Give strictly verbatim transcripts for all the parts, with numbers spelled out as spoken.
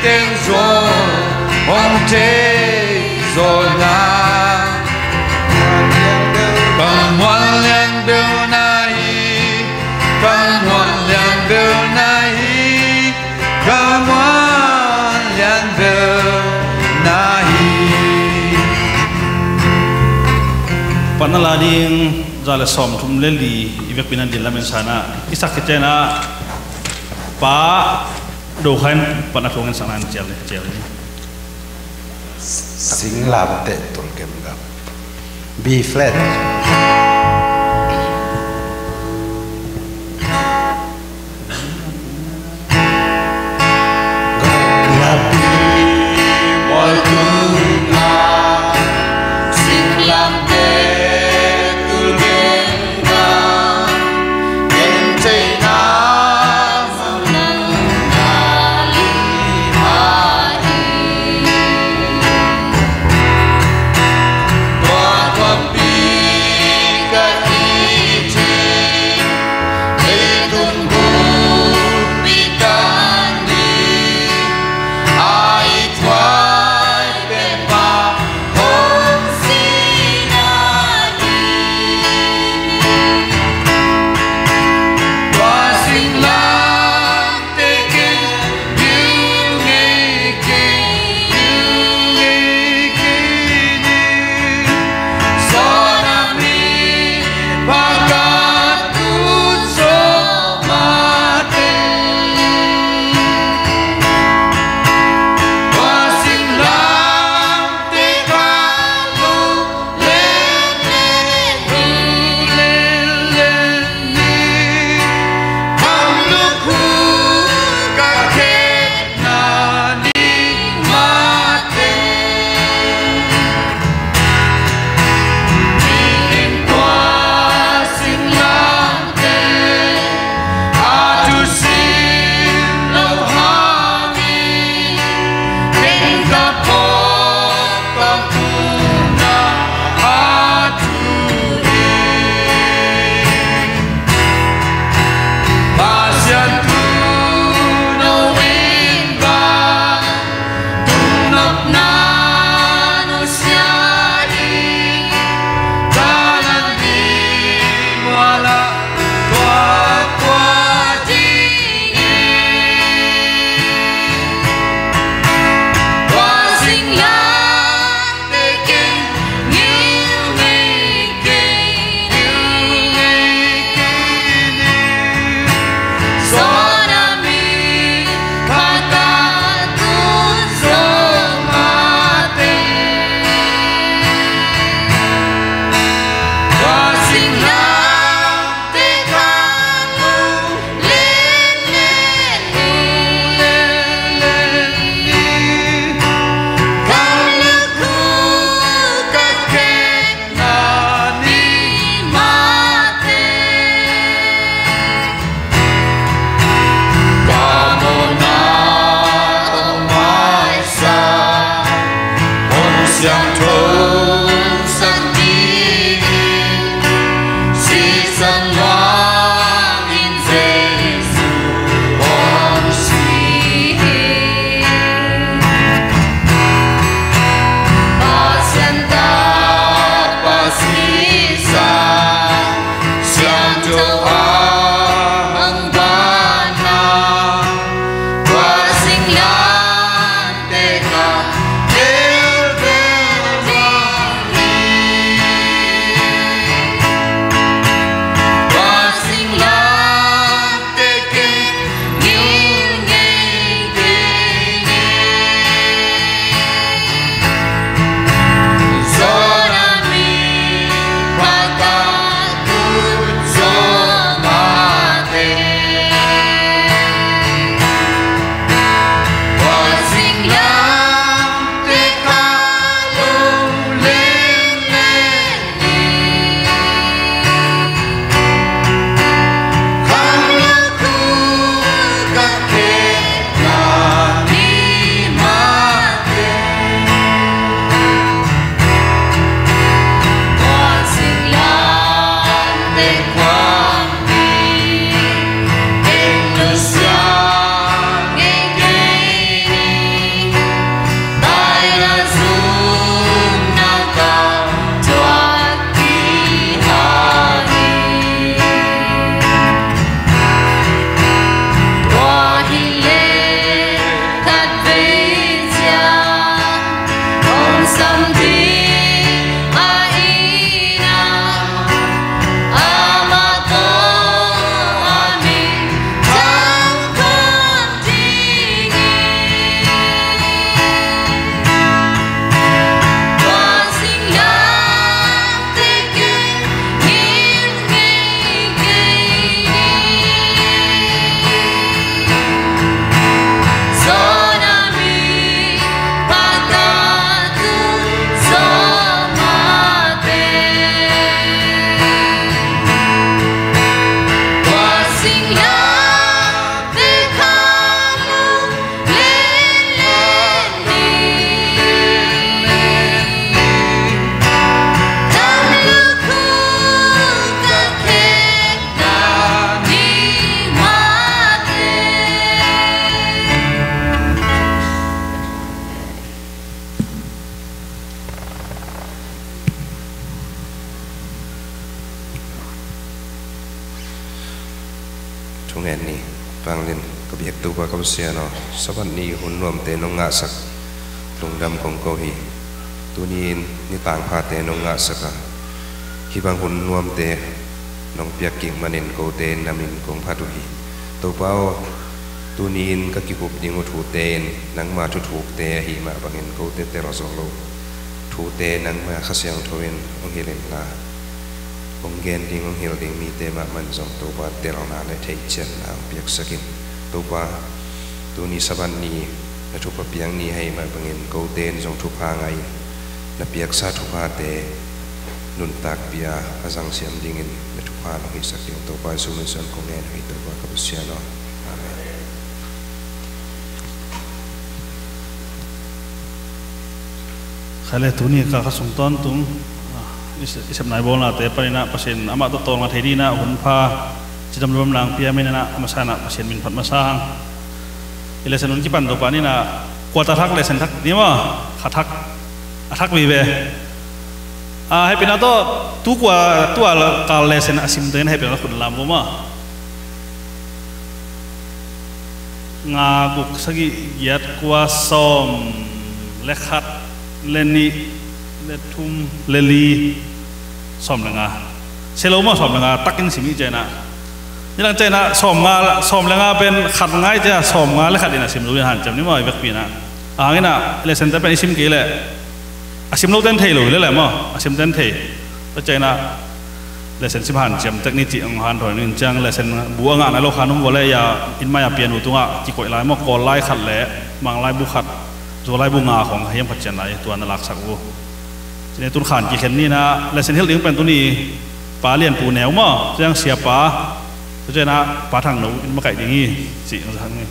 Teng zo hong thei zo na, ka muan lian bel na hi, ka muan lian bel na hi, ka muan lian bel na hi. Patna la ding za le sawmthum le li i vekpi nan din lamin sana i sak khit ciangin ah Pa Do Khan Patna Thu hong ensak nang cial ni, cial ni. Singlamteh Tulkem Gam. B flat. Thungen ni. Vanglian ka biak Topa ka Pasian aw, Sabbath ni hun nuamte nong ngahsak lungdam kong ko hi. Tuni-in ni tangphate nong ngahsak a, hih bang hun nuamte nong piak kik manin kote na min kong phat uh hi. Topa aw, tuni-in ka kikup ding uh thute in nangma thuthukte ahih mah bangin kote tel zo lo thute nangma Kha Siangtho in hong hilh inla, hong gen ding, hong hilh ding mite mahmah in zong Topa telna le theihcianna hong piaksak in. Topa, tuni Sabbath ni na thupha piak ni ahih mah bangin kote in zong thupha ngah in, na piaksa thuphate nuntakpih a a zangsiam dingin na thupha hong hisak ding Topa Jesu min suang kong ngen hi Topa ka Pasian aw. Amen. Khaile tuni ka kha sung tawntung, ah, i se-, i sepna i bawlnate panin ah Pasian amah tawh tawlnga thei dingin ah hun pha cidam lungdam nang pia manin ah a masa in ah Pasian min phat masa hang. I lesson hun kipan Topa in ah kua ta thak lesson thak ni maw, kha thak, a thak vive. Ah, hehpihna tawh tu kua, tua kal lesson a simte in hehpihna tawh khut lam vo maw. Nga, guk, sagih, giat, kua, sawm le khat, le nih, le thum, le li, sawm le nga. Sia lo maw, sawm le nga takin sim hi ciangin ah. Nidang ciangin ah sawm nga, sawm le nga pen khat ngai ciang sawm nga le khat in a sim lo in hanciam ni maw, i vekpi in ah. A hang in ah lesson te pen i sim kei leh a sim lote in thei lo hi lel e maw, a simte in thei. Tua ciangin ah lesson sim hanciam tek ni cih hong hanthawn in ciang lesson bu a ngah nai lo kha nuam vua leh, ya, inn mai a pian uh tungah kikoih lai maw, Kawl lai khat le Mang lai bu khat, Zo lai bu nga khawng hiam khat cian lai tua na laksak uh. Cine tun khan kikhen ni in ah lesson hilh ding pen tuni Pa Lian Pu Neu maw, ciang Siapa, tua ciangin ah Pa Thang No in makaih ding hi, cih hong zang hi.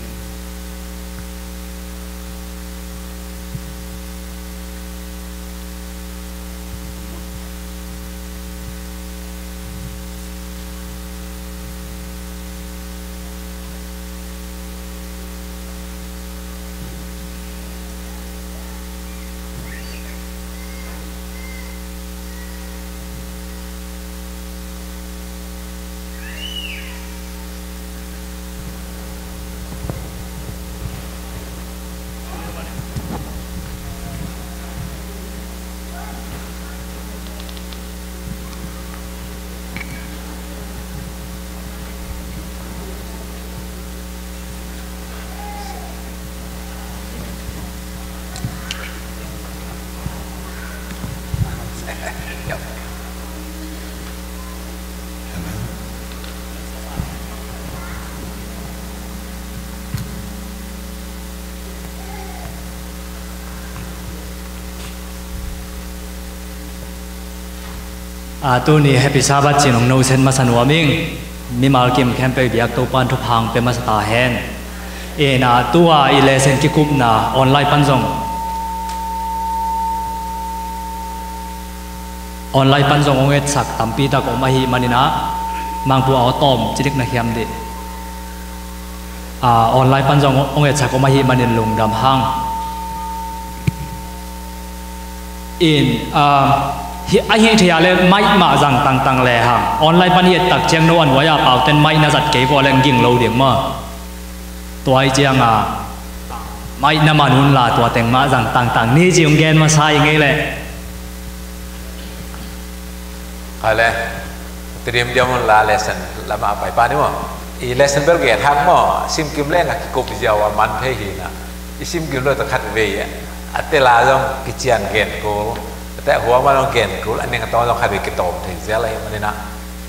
A, tuni Happy Sabbath ci-in hong nosen masa nuam ing. Mimal kim khempeuh biak Topa'n thupha hong pia masa ta hen. Ina tua i lesson kikupna online pan zong, online pan zong hong etsak tampi tak om ahih manin ah, Mangpu a aw tawm cidik na khiam dih. A, online pan zong hong etsak om ahih manin lungdam hang. In, a, hi, a hih thei a le mic mah zang tangtang le hang. Online pan i et tak ciang no a nuai a pauten mic na zat kei vua leng ging lo ding maw. Tua ahih ciang a mic na man un la tua teng mah zang tangtang ni ci hong gen masa ing ei leh. Hai le, trim diam un la lesson lamah a pai pa ni maw. I lesson bel gen hang maw, simkim leng a kikup ziau a man phei hi na. I simkim lo ta khat vei a, a tel a zong kician gen kul, a tel huam a zong gen kul, a ning a tawng zong khat vei kitawm thei zel ahi manin ah.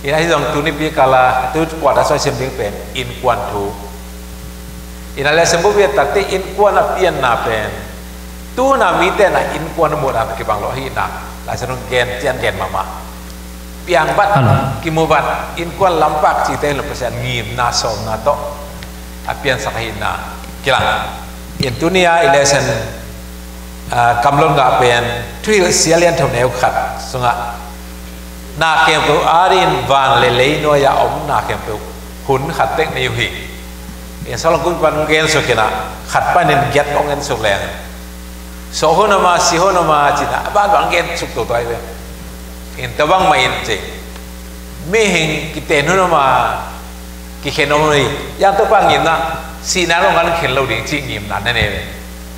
Ina hi zong tuni pi kal a, tu kuat a soi sim ding pen innkuan thu. Ina lesson book i et takte innkuan a pianna pen tu hun a mite na innkuan a muhna pen kibang lo hi na. Lesson hong gen cian gen mahmah. piang bat, kimu bat, innkuan lampak cihte lo Pasian ngimna sawmna tawh a piansak ahihna kilang. In tuni-a i lesson, ah, kamlot ngah pen Thuhilhsia lian thum neu khat sungah na khempeuh adingin van le lei nuai-a om na khempeuh hun khat tek nei uh hi. In Sawltak kumpi pan gen suk in ah, khat panin giat hong en suk leng, sawh hun om a, si hun om a, ci-in ah a bangbang gen suk toto ahi ve. In tua bang mah in ci, mihing kiten hun om a, kikhen om hi. Yang Topa ngimna, sihna lo ngan khen lo ding cih ngimna na nei ve.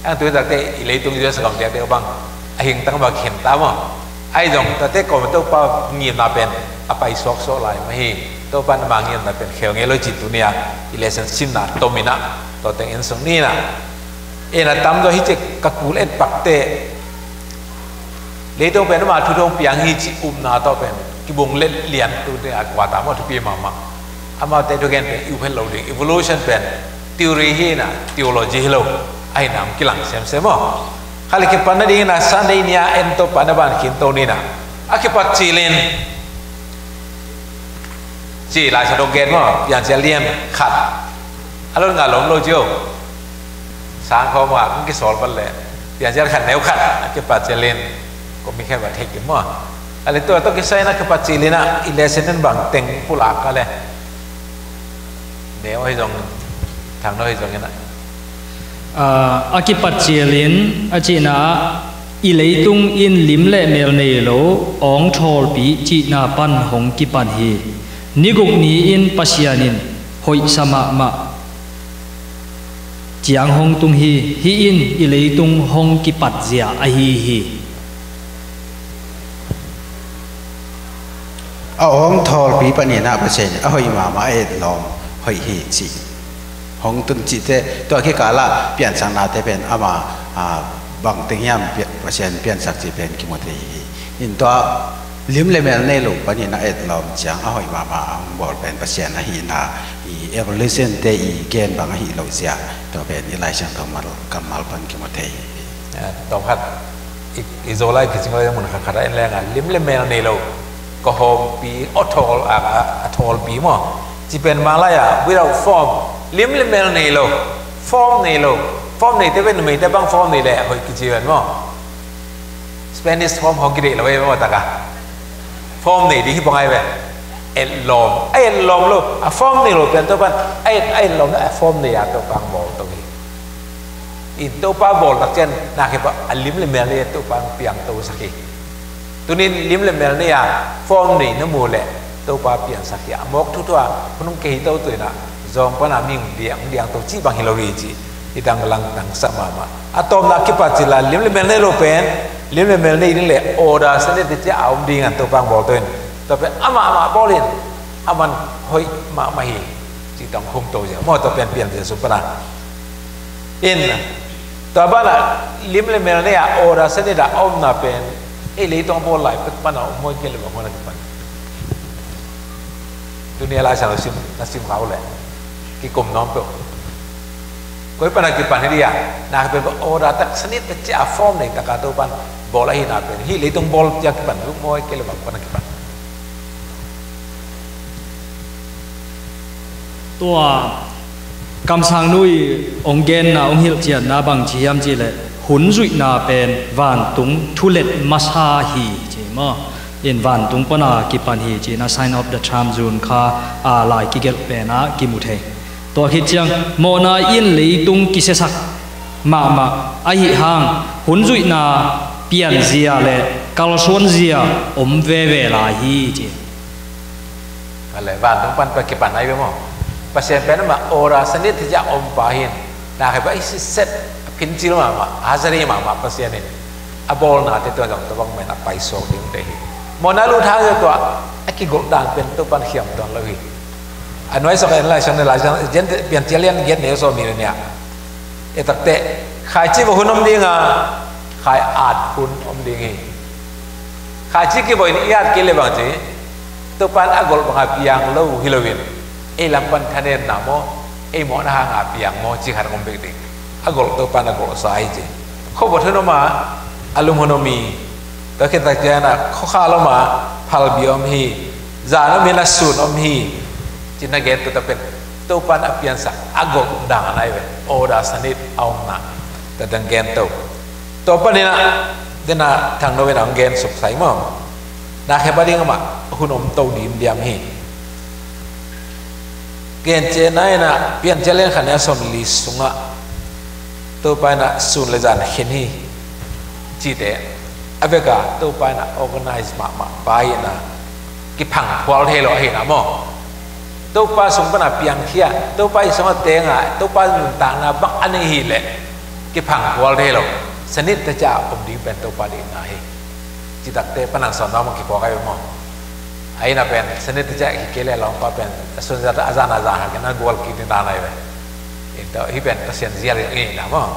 Yang tu takte i leitung Jerusalem diakdiak bang a hing tang bang khen ta maw? Ahi zong tate kawm Topa ngimna pen a pai suaksuak lai mah hi. Topa na ma ngimna pen khel ngei lo cih tuni-a i lesson simna tom in ah tua teng en suk ni in ah. In a tamzaw hi cek ka kul et pakte, leitung pen ama thu dong piang hi cih upna tawh pen kibung let lian tu te a kua ta maw, thupi mahmah. Amaute thugen pen i up het lo ding, evolution pen theory hi in ah, theology hi lo. Ahi nam kilang semsem maw? Kha le kipan nading in ah Sunday ni-a en Topa na ban khin to ni in ah, a kipat cilin ci Lai Siangtho gen maw, Piancil lian khat. A lot ngah lawm lo cio. Sang khawm ah kong kisawl pan le Piancil khat neu khat a kipat cilin, kong mi khen va thei kim maw? A le tua tawh kisai in a kipat cilin ah i lesson in bang teng pulak a le, neu ahi zong, thang no ahi zong in ah. Ah, a kipat cilin a cihna ah, i leitung in lim le mel nei lo awngthawlpi cihna pan hong kipan hi. Ni guk ni-in Pasian in hoihsa mahmah ciang hong tung hi. Hih in i leitung hong kipat zia ahi hi. A awngthawlpi panin ah Pasian in a hoih mahmah a etlawm hoih hi cih hong tun cihte, tua kikal ah piansaknate pen ama, a, bang teng hiam pia-, Pasian piansak cih pen kimu thei hi. In tua lim le mel nei lo panin a etlawm ciang a hoih mahmah a hong bawl pen Pasian ahihna i evolution te i gen bang ahi lo zia, tua pen i Lai Siangtho mal, kammal pan kimu thei hi. Eh, tawm khat, i, i Zolai kicing lai mun khat khat a en leng a, lim le mel nei lo, ka hawmpi, a thawl, a, a, a thawlpi maw? Ci pen Malay a, without form, lim le mel nei lo, form nei lo, form nei te pen numei te bang form nei le hoih kici pen maw? Spanish form hong kideih lo ei maw taka. Form nei ding hi pong ai ve. Etlawm, a etlawm lo, a form nei lo pen Topan a et, a etlawm lo, a form nei a Topa hong bawl to hi. In Topa bawl tak ciang na khempeuh a lim le mel nei a Topa hong piang to sak hi. Tunin lim le mel nei a form nei na mu leh Topa piangsak hi. A mawk thuthu a hun hong kei hi to tuin ah zawng pan a mi hong diang, hong diang to cih bang hi lo hi ci. Hi tang langtang sa mahmah. A tawpna a kipat cil a lim le mel nei lo pen, lim le mel nei ding le order sane te cia a om ding an Topa hong bawl to in. Tua pen amah amah bawl in, aman hoih mahmah hi. Ci tawh hong khum to zia. Maw tua pen pian zia sung pan a. In, tua banah lim le mel nei a order sane a omna pen, ei leitung a bawl lai pek pan a om mawi kei le bang hong na kipan. Tuni a Lai Siangtho sim, na sim kha uh leh kikum nuam peuh. Koi pan a kipan hi dia, na ka pen order tak sane tak cia a form nei taka Topan bawl ahihna pen, hih leitung bawl cia kipan, luk mawi kei le bang pan a kipan. Tua kamsang nu i hong genna, hong hilhcianna bang ci hiam cih leh, hun zuihna pen vantung thulet masa hi ci maw? In vantung pan a kipan hi ci-in a Sign of the Times zun kha, a, lai kigelh pen ah kimu thei. Tua khit ciang mawhna in leitung kisiasak mahmah ahih hang hun zuihna pianzia le kalsuanzia om veve lai hi ci. A le vantung pan pek kipan ai ve maw? Pasian pen amah order sane te cia om pa hi in, na khempeuh a i siset a phincil mahmah, a hazari mahmah Pasian in a bawlnate tua zong tua bang mah in a paisuak ding te hi. Mawhna lut hang zia tua a kigolh dan pen Topan khiam tuan lo hi. A nuai suak a en Lai Siangtho, Lai Siangtho, Piancil lian giat neu sawm nih le nih ah, e takte, khaici va hun om ding a, khai at hun om ding hi. Khaici kivaw in i at kei le bang ci, Topan a golh bang a piang lo hi lo in, ei lam pan thanemna maw, ei mawhna hang a piang maw, ci khat hong om bek ding. A golh Topan a golhsa hi ci. Khuavot hun om a, a lum hun om hi. Tua khit tak ciangin ah khuakhal om a phalbi om hi, zan om hi, na sun om hi, ci-in na gen tua pen Topa in a piansak a gawp dan ahi ve. Order sanit a omna tua dan gen to. Tua panin ah, den a Thang No in ah hong gen suk sai maw. Na khep a ding amah hun om to dimdiam hi. Gen ciang in ah Piancil lian khat, neu sawmli sungah Topa in ah sun le zan khin hi cihte a vek a, Topa in ah organize mahmah pa hi in ah kiphangphual thei lo ahi in ah maw. Topa sung pan a piangkhia, Topa i sungah teng a, Topa nuntakna bang a nei hi leh kiphangphual thei lo. Sanit ta ciang om ding pen Topa deihna hi. Citakte panan sawn bang kiphawk ahi maw. Ahi na pen sanit ta ciang hi kei leh lawngpa pen a sun zat a zan a zan khat kei na gual kik ding dan ahi ve. Tua hi pen Pasian zia hi na maw.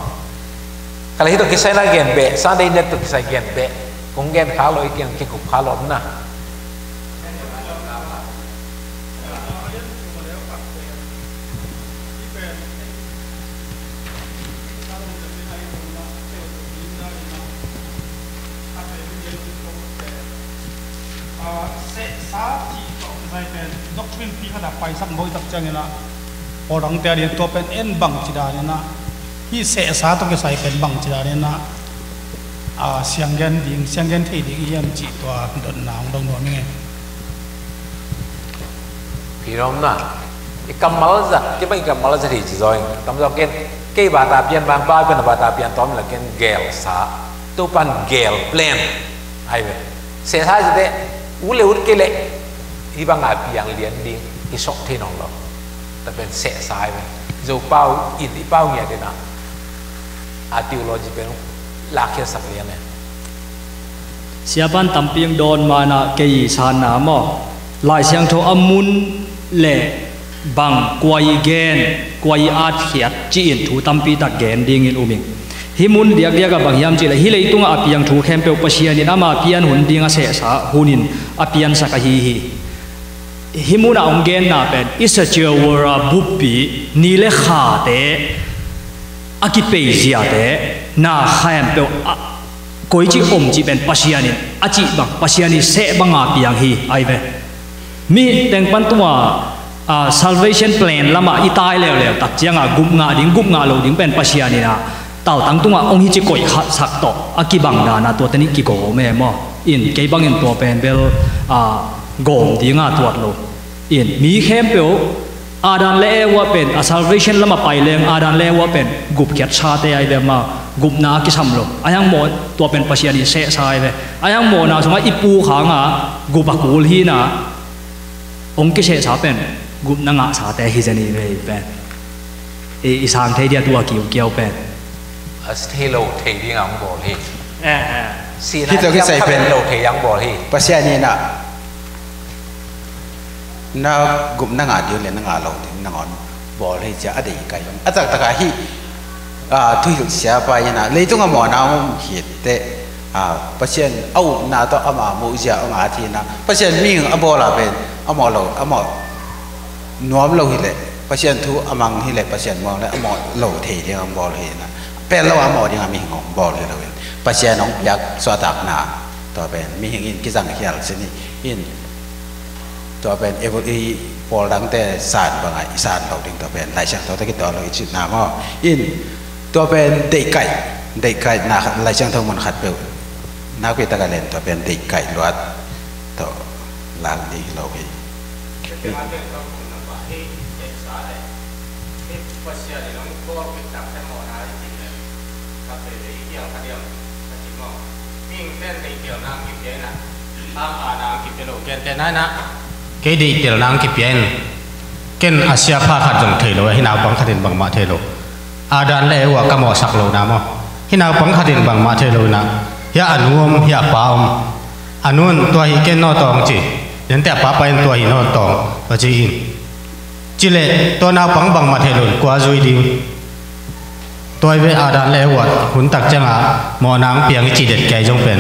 Kha leh hih tawh kisai na gen beh, Sunday net tawh kisai gen beh, kong gen kha lo i gen kikup kha lo na. Sehsa cih tawh kisai pen doctrine pi khat a paisak mawi tak ciangin ah, pawl dangte a ding tua pen en bangci danin ah, hih sehsa tawh kisai pen bangci danin ah, a, sianggen ding, sianggen thei ding i hiam cih tua dotna hong dong nuam ing e. Phi nuam na, i kammal zat, kei bang i kammal zat hi ci zaw ing. Tamzaw ken, kei bata pian bang pa pen a bata pian tawm la ken gelsa, Topan gel plan ahi ve. Sehsa cite, ut le ut kei leh hih bang a piang lian ding, i sok thei nawn lo. Tua pen sehsa ahi ve. Zo pau in i pau ngiat in ah, a theology pen lakkhiatsak lian e. Siapan tampi ang dawn manah kei i sanna maw, Lai Siangtho a mun le bang, kua i gen, kua i atkhiat ci-in thu tampi tak gen dingin um ing. Hih mun diakdiak ah bang hiam cihleh hih leitungah a piang thu khempeuh Pasian in ama pian hun ding a sehsa hunin a piansak ahi hi. Hih munah hong genna pen i secular world a buppi ni le khate a kipeiziate na khempeuh a koici om cih pen Pasian in a cih bang, Pasian i seh banga piang hi ahi ve. Mi teng pan tunga, a, salvation plan lamah i tai leuleu tak cianga gup ngah ding, gup ngah lo ding pen Pasian in a tautang tungah hong hici koih khatsak tawh a kibang dana tua teni kigawm e maw. In kei bangin tua pen bel, a, gawm dinga tuat lo. In mi khempeuh Adam le Eva pen a salvation lamah pai leng Adam le Eva pen gupkhiat sate ahi ve maw, gupna a kisam lo. Ahi hang maw tua pen Pasian in sehsa ahi ve. Ahi hang mawhna sungah i pu khanga gup a kul hina hong kisehsa pen gupna ngahsate hi zen hi ve pen. I, i sang thei dia tua kiukiau pen. A si thei lo thei dinga hong bawl hi. Eh, eh. Sihna hih tawh kisai pen lo thei hong bawl hi. Pasian in a na gupna ngah ding le na ngah lo ding nangawn bawl hi cia a deih kai lo. A taktakah hih, a, thuhilh siapa in a leitung a mawhna hong om khitteh, a, Pasian a upna tawh ama muhzia hong at hi na. Pasian mihing a bawl a pen a mawh lo, a mawh nuam lo hileh, Pasian thu a mang hileh, Pasian muang le a mawh lo thei ding hong bawl hi na. Pel lo a mawh ding a mihing hong bawl hi lo in. Pasian hong piak suahtakna tua pen mihing in kizang khial sin hi in. Tua pen evol i pawl dangte san bangah i san lo ding tua pen Lai Siangtho tawh kituak lo i cihna maw. In tua pen deihkaih, deihkaihna khat, Lai Siangtho mun khat peuh nakpi takah len tua pen deihkaih luat tawh lak ding hi lo hi. Kei deihtelna ang kipia in, ken a siapa khat zong thei lo, hih naupang khat in bangmah thei lo. Adam le Eva ka mawhsak lohna maw, hih naupang khat in bangmah thei lo inah, hiah a nu om, hiah a pa om. A nu in tua hi ken naw tawng ci, nente a papa in tua hi naw tawng tua ci in. Cileh tua naupang bangmah thei lo in kua zui ding. Tua i ve Adam le Eva hun tak cianga mawhna ang piang i cih det kei zong pen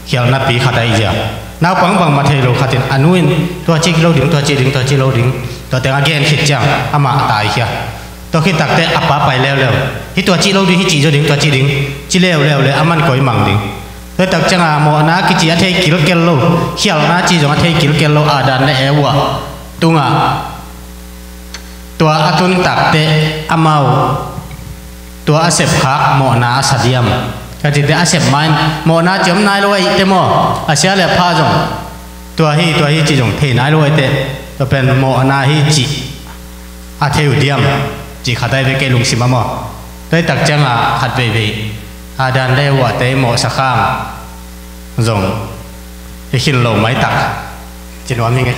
khialhnapi khat ahi zia. Naupang bangmah thei lo khatin a nu in tua cih lo ding, tua cih ding, tua cih lo ding, tua teng a gen khit ciang amah a taikhia. Tua khit takte a pa pai leuleu, hih tua cih lo ding, hih cih zo ding, tua cih ding, ci leuleu le a man koi mang ding. Tua tak ciangah mawhna kici a thei kilkel lo, khialhna ci zong a thei kilkel lo Adam le Eva tungah tua a tuntakte amau tua a sepkhak mawhna a sa diam? Ka cite a sep main mawhna ciam nai lo ahite maw, a sia le a pha zong tua hi tua hi ci zong thei nai lo ahite, tua pen mawhna hi ci a thei uh diam? Ci khat ai ve kei lungsim a maw. Tua tak ciangah khat veivei Adam le Eva te mawhsa khang zong i khin lo maitak ci nuam hi nge.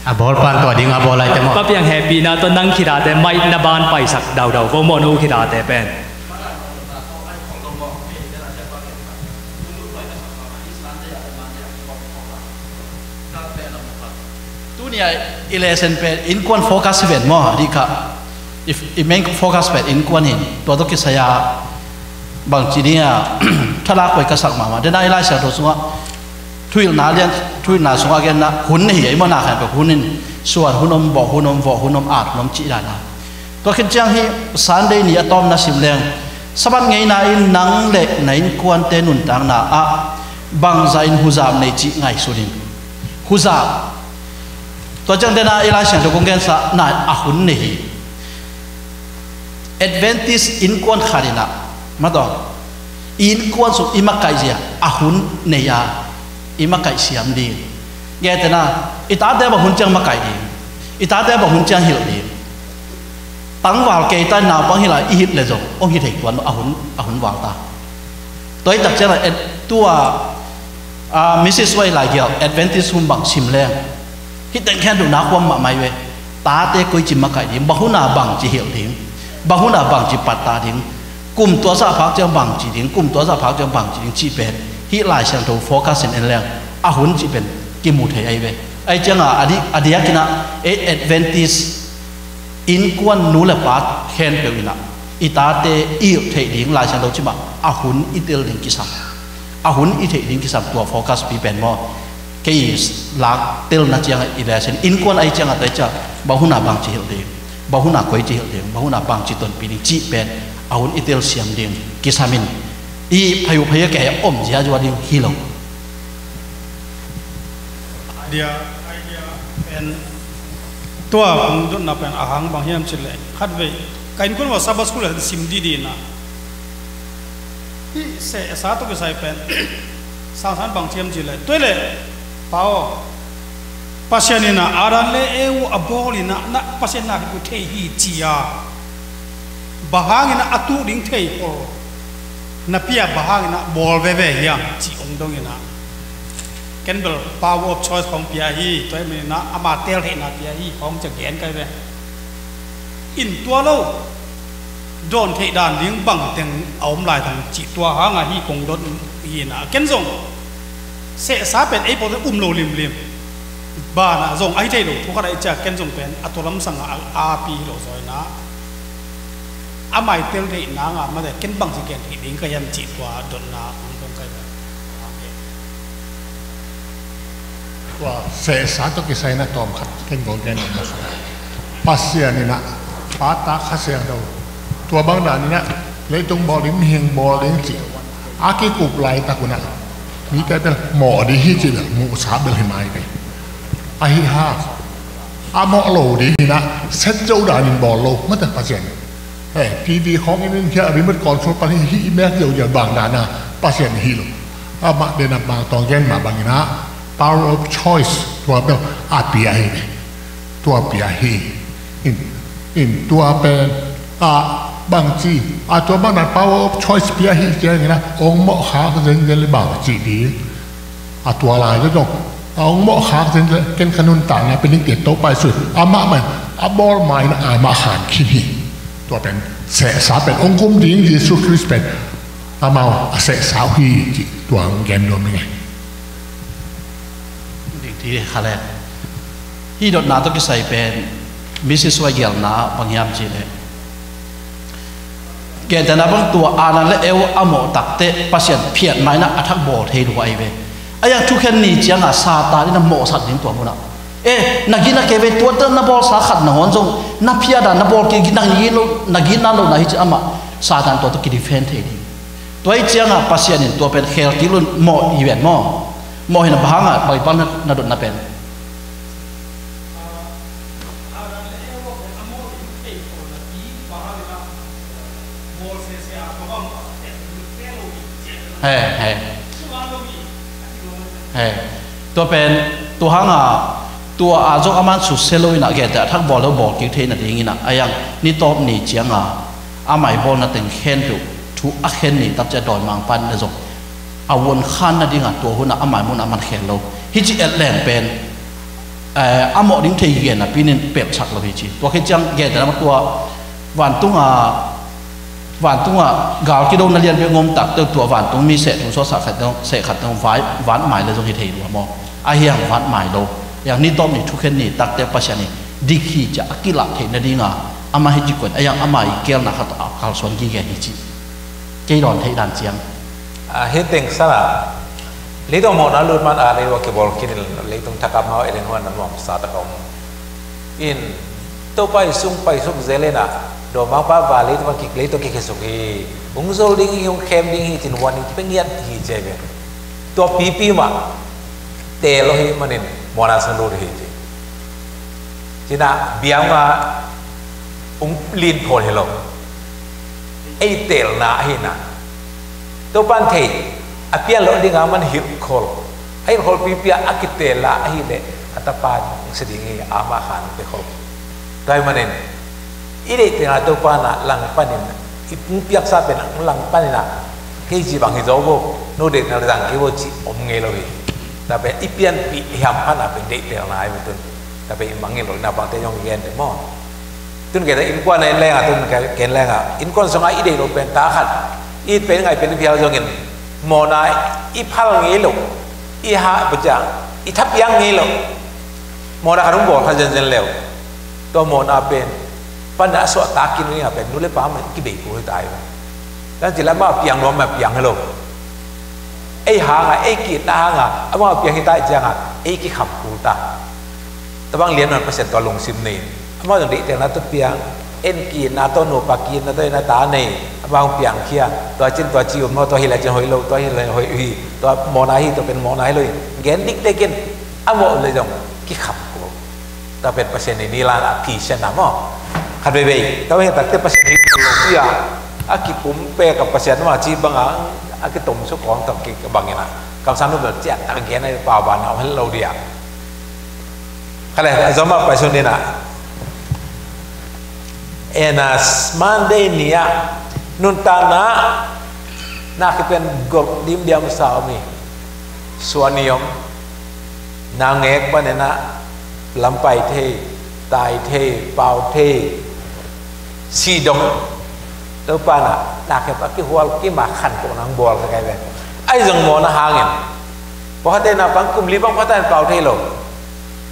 A bawl pan tua ding a bawl ai te maw. Papiang hehpihna tawh nang khidate maih na ban paisak daudau ko maw, nu khidate pen. Tunia i lesson pen innkuan focus hi ven maw, a dih kha. I, i main focus pen innkuan hi. Tua tawh kisai a bangci ni a thalak koi ka sak mahmah. Dena i Lai Siangtho sungah thuhilhna lian, thuhilhna sungah genna hun nei hi a, i mawhna khan pen hun in suan, hun om bawh, hun om vawh, hun om at, hun om cih dan a. Tua khit ciang hi Sunday ni a tawmna sim leng, Sabbath ngeina in nang le na innkuante nuntakna ah bangzah in huzap nei cih ngaihsun in. Huzap. Tua ciang dena i Lai Siangtho kong gensa na a hun nei hi. Adventist innkuan khat in a, matawh i innkuan sung i makaih zia a hun nei a, i makaih siam ding. Ngetena, i tate bang hun ciang makaih ding, i tate bang hun ciang hilh ding. Tangval kei ta naupang hi lai i hilh le zong hong hi thei tuan a hun, a hun val ta. Tua i tak ciang a, tua, a, Missus Wai lai gial Adventist hun bang sim leng, hih teng khen duhna kuam mahmah i ve. Tate koici makaih ding, bang hun a bangci hilh ding, bang hun a bangci patta ding, kum tua zah phak ciang bangci ding, kum tua zah phak ciang bangci ding cih pen hih Lai Siangtho focus in en leng a hun cih pen kimu thei ai ve. Ai cianga a di, a diakin a, ei Adventist innkuan nu le pa khempeuh in a, i tate i hilh theih ding Lai Siangtho cimah a hun i tel ding kisam, a hun i theih ding kisam, tua focus pi pen maw. Kei lak telna ciangah i lesson, innkuan ai ciangah tua i ciah, bang hun a bangci hilh ding, bang hun a koici hilh ding, bang hun a bangci tonpih ding cih pen a hun i tel siam ding kisam in i phai uh phai a kei a om ziazua ding hi lo. Idea, idea pen tua kong dotna pen a hang bang hiam cih leh, khatvei ka innkuan uh a Sabbath school a sim didi na, hih sehsa tawh kisai pen sangsan bang hiam cih leh, tua leh pa aw, Pasian in a Adam le Eve a bawl in a, na Pasian na hi uh thei hi ci a, bang hangin a a tuh ding thei pawl na pia, bang hangin a bawl veve hiam ci ong dong in a, ken bel power of choice khawng pia hi, tua hi manin a ama tel theihna pia hi khawng ci a gen kai ve. In tua lo dawn theih dan ding bangteng a om lai tang cih tua hanga hi kong dot hi na, ken zong sehsa pen ei pawl um lo limlim. Banah zong ahi thei lo thu khat a i ciah, ken zong pen a tua lamsang a api hi lo zaw in a, a mai tel theih nang a mate ken bangci gen theih ding ka hiam cih tua dotna ong dong kai ve. Tua sehsa tawh kisai na tawm khat ken gol gen in na khat. Pasian in a pata Kha Siangtho tua bang dan in a leitung bawl ding, mihing bawl ding cih a kikup laitak un a, mite bel mawh ding hi cih bel muhsa bel hi mai ve. Ahi ha, a mawh lo ding hi na, set zo dan in bawl lo mate Pasian. He, T V khawng in in khia remote control pan hi, hih i mek ziauziau bang dan a Pasian hi lo. Amah den a bang tawng gen mah bangin a power of choice tua bel a pia hi ve. Tua pia hi. In, in tua pen a bangci a tua bang dan power of choice pia hi ciangin a ong mawh khak zenzen le bangci ding. A tua lai zong a ong mawh khak zen le ken ka nuntakna pen ning te Topa Jesu amah man a bawl ma in amah khan khin hi. Tua pen sehsa pen ong kum ding Jesu Khrist pen amau a sehsa uh hi cih tua ong gen nuam hi ngai. Ding ti kha le. Hih dotna tawh kisai pen Missus Wai gelna bang hiam cih leh, gentehna bang tua Adam le Eve a mawh takteh Pasian phiat ma in a thak bawl thei lua ahi ve. A yang thukhen ni ciangah Satan in a mawhsak ding tua munah, e, na gitna kei ve, tuate na bawlsa khat nangawn zong na phiat a na bawl kei, na gitna lo, na gitna lohna hi ci amah Satan tua tawh kidefend thei ding. Tua hi ciangah Pasian in tua pen khel kik lo in mawh hi ven maw? Mawh hi na bang hangah Baibal na, na dotna pen. He, he. He. Tua pen, tua hangah, tua a zong aman susia lo inah gentehna thak bawl lo bawl kik theihna dinginah, a yang ni tawp ni ciangah, amah i bawlna teng khen peuh, thu a khen ni tak ciah dawimangpa in na zong a vuan khan nadingah tua hunah amah i munah aman khen lo. Hih ci et leng pen, eh, a mawh ding thei gen napi in pelhsak lo hi ci. Tua khit ciang gentehna tua vantungah, vantungah gal kidona lianpi a ngom takte uh tua vantung mi seh thu sawhsah khat dong, seh khat dong vai, vat mai le zong hi thei lua maw? A hiang vat mai lo. Yang ni tawp ni thukhen ni takte Pasian in dik hi ciah a kilah theih nadingah amah hi ci koin a yang amah i kelna khat a kalsuan gige hi ci. Kei dawn theih dan ciang. A, hih teng sana leitung mawhna lut man a lei ua kibawl kinin leitung thakap mau elin huan na nuam sa tak a om. In Topa i sung pai suk zel inah dawmangpa va leitung kik leitung kik hi suk hi. Hong zol ding hi, hong khem ding hi cin huan in kipengiat hi cia ve. Tua pipi mah teel lo hi manin mawhna sung lut hi ci. Cinah biang a hong lin khawl hi lo. Ei teelna ahi na. Topan thei a pian lo ding a man hilh khol. A hilh khol pipi a a kiteel la ahi leh a tapa si ding hi a, amah khan pe khol. Tua hi manin i deih tengah Topa na lang panin i pung piaksa pen lang panin a kei ci bang hi zo bo, no deih na zang kei bo ci om ngei lo hi. Tua pen i pianpih hiam khan a pen deih teelna ahi bo tun. Tua pen i mangngilh lo i na bangte zong i gen te maw? Tun kei ta innkuan a en lenga, tun kei en lenga innkuan sungah i deih lo pen ta khat, i pen ngai pen phial zongin mawhna i phal ngei lo, i ha buca i thapiang ngei lo. Mawhna khat hong bawl kha zenzen leu, tua mawhna pen pan a suahtak khin dingah pen nu le pa man kibei kul hi ta hi. Tan ci lam a piang nuam a piang hi lo. Ei hanga ei kitna hanga amau piang hi ta i cianga ei kikham kul ta. Tabang lian man Pasian tua lungsim nei. Amau zong deihtelna tua piang, en kitna tua nupa kitna tua ina ta nei. Amau piang khia tua cin tua ci um maw, tua hi la cin hoih lo, tua hi la hoih hi, tua mawhna hi, tua pen mawhna hi lo hi. Gen diktekin amau le zong kikham kul. Tua pen Pasian i ni lan a kisianna maw? Khat veivei tua hi takte Pasian i kul lo pia a kikum pek a Pasian mah ci banga a kitom suk kawng tok kik bangina kamsang nu bel ciat a gen a pau ban a om hel lo dia. Khale a zom a pai sun dina. Ena Monday ni a nuntakna na kipen golh dimdiam sa om hi. Suani om. Naungek panin ah lampai thei, tai thei, pau thei, si dong. Topa na, na khe pa kihual kima khan ko nang bual ka kai ve. Ai zong mawhna hangin pawkhate na pang kum li bang pata in pau thei lo.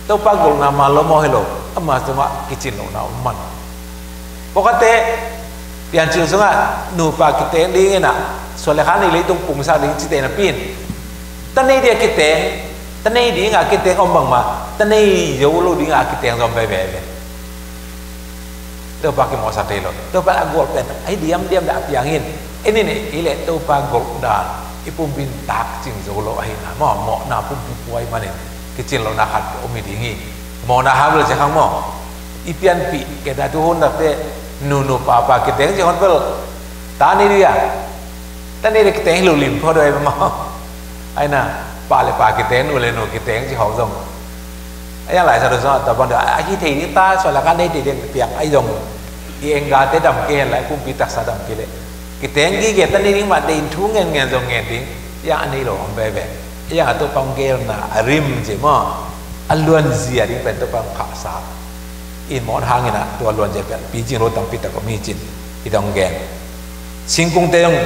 Topa golhna man lo maw hi lo. Ama zong ah kicin lo na om man. Pawkhate piancil sungah nupa kiteng dingin ah suan le khan i leitung pungsak ding cite napi in ta nei ding a kiteng, ta nei ding a kiteng om bangmah ta nei zo lo ding a kiteng zom veve ve. Topa kimawhsak thei lo. Topa a golh pen a hi diamdiam dah a piang in. En in i leh Topa golh dan i pumpi in tak cing zo lo ahihna maw, mawhna pumpi puai manin kicin lo na khat om hi ding hi. Mawhna hau lo cia khang maw? I pianpih kei ta tu hun takte nunu papa kiteng ci hon pel ta ni dia. Ta ni dia kiteng hi lo lim pho doi maw? Ai na pa le pa kiteng, nu le nu kiteng ci hau zong. Ai yang lai sa do zong ta bang dia ai ki thei ni ta so la kan nei thei dia piang ai zong. I engga te dam ke hen lai kumpi taksa dam ke le kiteng ki ge ta ni ding ma de in thu ngen ngen zong ngen ding. Ya ani lo om be be. Ya to pang gel na a rim ci maw? A luan zia ding pen to pang phasa. In mawhna hangin ah tua luanzia pian picing lo tampi tak om hi cin i dong gen. Singkungte zong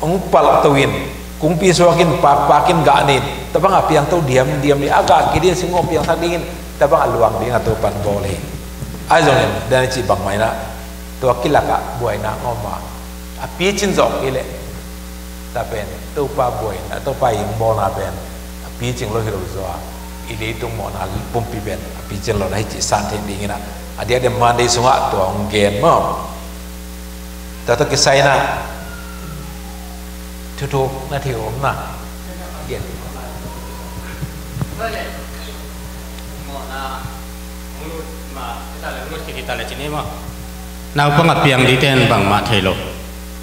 hong palh to in kungpi suakin pakpakin gah nin tabang a piangto diamdiam ni a gah kidin singkung piangsak dingin tabang a luang ding a Topan bawl hi. Ai zongin dan i cih bangmah inah tua kilakah buaina ngawma a picin zawh kei leh ta pen Topa buaina, Topa i hong bawlna pen a picing lo hi lo zaw a, i leitung mawhna pumpi pen a picing lo na hi cih san theih dingin ah a diakdiak Monday sungah tua hong gen maw? Tua tawh kisai inah Thuthuk na thei om na. Naupang a piang ding ten bangmah thei lo,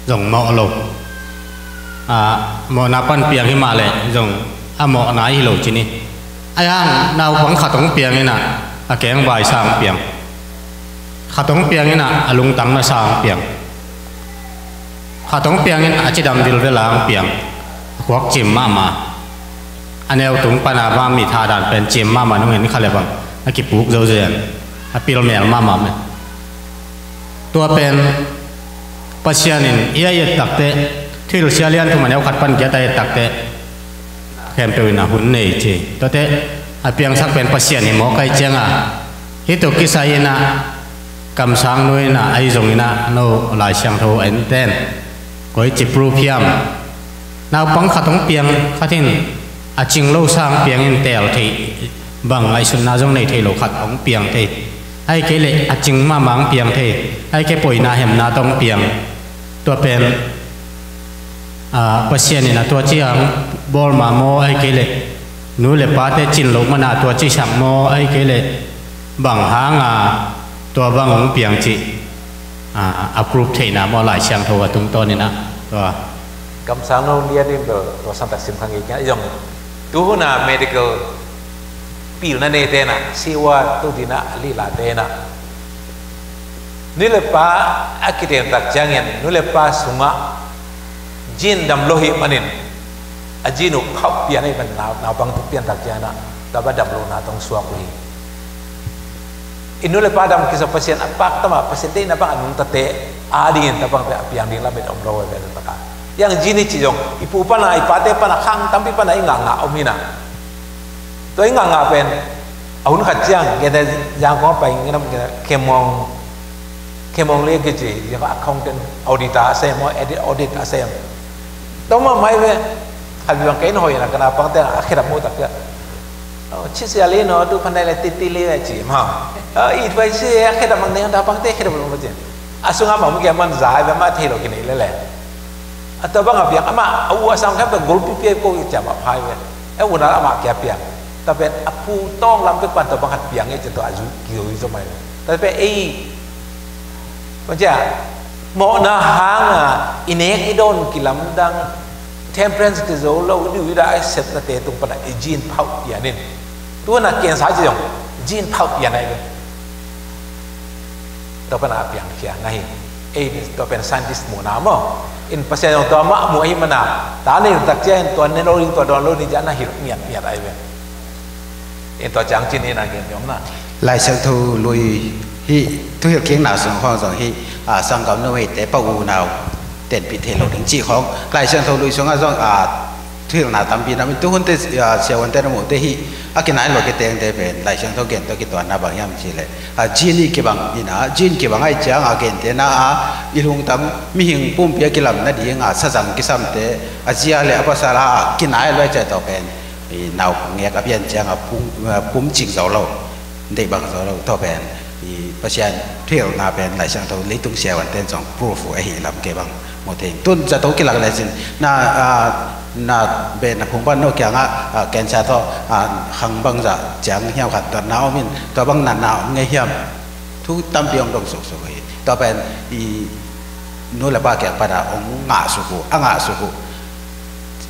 zong mawh lo. A, mawhna pan piang hi mah leh zong a mawhna hi lo ci ni. Ahi hang naupang khat hong piang in ah, a keng vai sa hong piang. Khat hong piang in ah, a lungtang na sa hong piang. Khat hong piang in a cidam vilvel a hong piang. A khuak cim mahmah. A neu tung pan a va mi thadan pen cim mahmah, nung en kha le bang a kipuk zo zen. A pilmel mahmah meh. Tua pen Pasian in i a i et takteh, Thuhilhsia lian thum a neu khat pan giat a et takteh, khempeuh in a hun nei ci. Tuate a piangsak pen Pasian hi mawk ahih ciangin, hih tuk kisai in ah, kamsang nu in ah, ahi zongin ah, no Lai Siangtho a enten koici proof hiam? Naupang khat hong piang khat in a cing lo sa hong piang in teel thei, bang ngaihsutna zong nei thei lo khat hong piang thei. Ahih kei leh a cing mahmah hong piang thei. Ahih kei leh poina hemna tawh hong piang. Tua pen, a, Pasian in a tua ci a hong bawl mah maw, ahih kei leh nu le pate cin loh man a tua ci sak maw, ahih kei leh bang hang a tua bang hong piang cih, a, a proof theihna maw, Lai Siangtho a tungtawn in ah, tua. Kamsang nu lian in bel tua santak sim kha ngei kei a, zong tu hun a medical pilna neite in ah, siwa tu ding a lihlate in ah, nu le pa a kiten tak ciangin, nu le pa sungah gene dam lo hi manin, a gene uh phauh pian ahih manin, nau, naupang tung pian tak ciangin ah, tua bang dam lohna tawh suak uh hi. I nu le pa dam kisa Pasian a pak tama, Pasian deihna bang a nungtate a dingin tua bang pen a piang ding lamet om lo ve, ve taka. Yang gene ci zong, i pu pana, i pate pana, khang tampi pana i ngahngah om hi na. Tua i ngahngah pen, a hun khat ciang, gente Zangkong a pai nginam, gente Khemawng, Khemawng le kici, gente accountant, auditor a sem, audit, audit a sem. Tua mahmah hi ve, khat bang kei in hoih na, ka naupangte a khedap mu tak ciang. Oh, ci sia le no, tu phan dai le titi le ci ma. Oh, i tuai ci a khedap mang ne, naupangte khedap mang ci. A sungah mang mu kia man za, ve ma thei lo kinei le le. A tua bang a piang, amah a u a sang khempeuh gol pipi ko i ciam a phai ve. E u na amah kia piang. Tua pen a pu tawng lam pek pan tua bang khat piang e ci tua a zu kiu i zo mai. Tua pen ei, macam mawhna hang a i nek i dawn kilamdang, temperance kizo lo, i diu i da, i sepnate tung pan a i gene phauh pian in. Tu na cancer ci zong gene phauh pian ai ve. Tua pan a piangkhia na hi. Ei, tua pen scientist muhna maw. In Pasian zong tua mah muh ahih manin, ta nei tak ciang in tua ne lo ding, tua dawn lo ding ci a na hilh miatmiat ai ve. In tua ciang cin in a gen om na. Lai Siangtho lui hi, Thuhilh kikna sung khawng zong hi, a, sanggam numeite pa unau tenpih thei lo ding cih khawng Lai Siangtho lui sungah zong, a, thuhilhna tampi na om in, tuhunte, a, siavuante na muhte hi, a kinai lo kitengte pen Lai Siangtho gen tawh kituanna bang hiam cih leh, a, gene kibang in a, gene kibang ahih ciang a gentehna a, i lungtang mihing pumpi a kilam nading a sazang kisamte, a zia le a pasal a kinai lo ahih ciang tua pen, i, nau ngek a pian ciang a pum, a, pum cing zo lo. Deih bang zo lo, tua pen i Pasian thuhilhna pen Lai Siangtho leitung siavuante in zong proof uh ahih lam kei bang mu thei. Tun zato kilak le cin na, a, na beh na phung pan no kiangah, a, cancer tawh, a, khang bangzah ciang hiam khat dotna om in, tua bang natna om ngei hiam? Thu tampi hong dong suksuk hi. Tua pen i nu le pa kiang pan a hong ngahsuk uh, a ngahsuk uh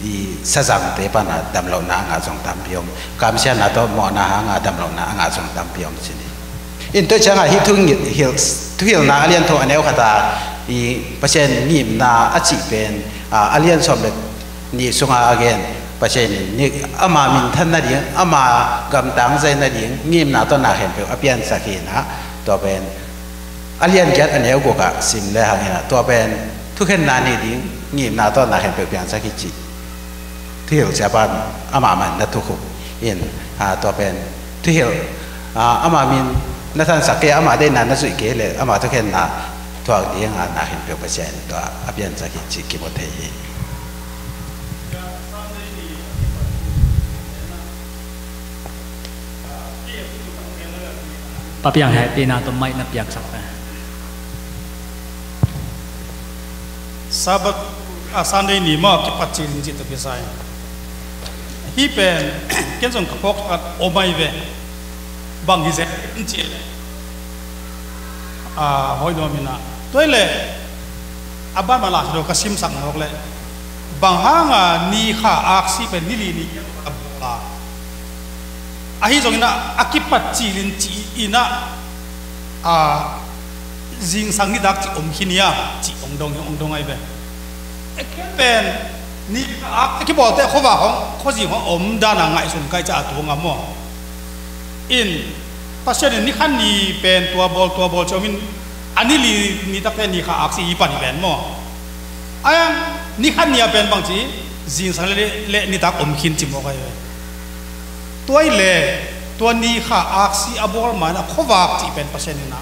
i sazangte pan a damlohna a ngah zong tampi om. Kamsiatna tawh mawhna hang a damlohna a ngah zong tampi om ci ni. In tua ciang a hih thuhilh, thuhilhna a lian thum a neu khat a i Pasian ngimna a cih pen, a, a lian sawm le nih sungah a gen. Pasian in ama minthan nading, ama gamtang zai nading ngimna tawh na khempeuh a piansak hi na. Tua pen a lian giat a neu guk ah sim le hang in a, tua pen thukhenna nei ding ngimna tawh na khempeuh piangsak hi cih thuhilh siapa in amah man na thukhuk in, a, tua pen thuhilh, a, amah min na thansak kei, amah deihna na zuih kei le amah thukhenna thuak ding a na khempeuh Pasian in tua a piansak hi cih kimu thei hi. Pa piang hehpihna tawh mic na piaksak ve. Sabbath A Sunday ni mah kipat cil in cih tawh kisai. Hih pen ken zong ka phawk khat om ahi ve. Bang hi zek in cih leh, a, hoi nuam in ah. Tua hi leh a ban mah la ka simsak nawk leh, bang hanga ni kha aksi pen ni li ni a bawl a, ahi zongin ah a kipat cil in cih in ah, a, zingsang nitak cih om khin hi a, cih ong dong, ong dong ahi ve. E, ken pen ni kha ak a kibawlte khuavak hong, khuazing hong om dan a ngaihsun kai ca a tung a maw. In, Pasian in ni kha ni pen tua bawl, tua bawl ci om in, a ni li nitakte ni kha aksi hi pan hi pen maw. A, ni kha ni a pen bang ci, zingsang le, le nitak om khin ci mawk ahi ve. Tua hi leh tua ni kha aksi a bawl ma in ah khuavak cih pen Pasian in ah,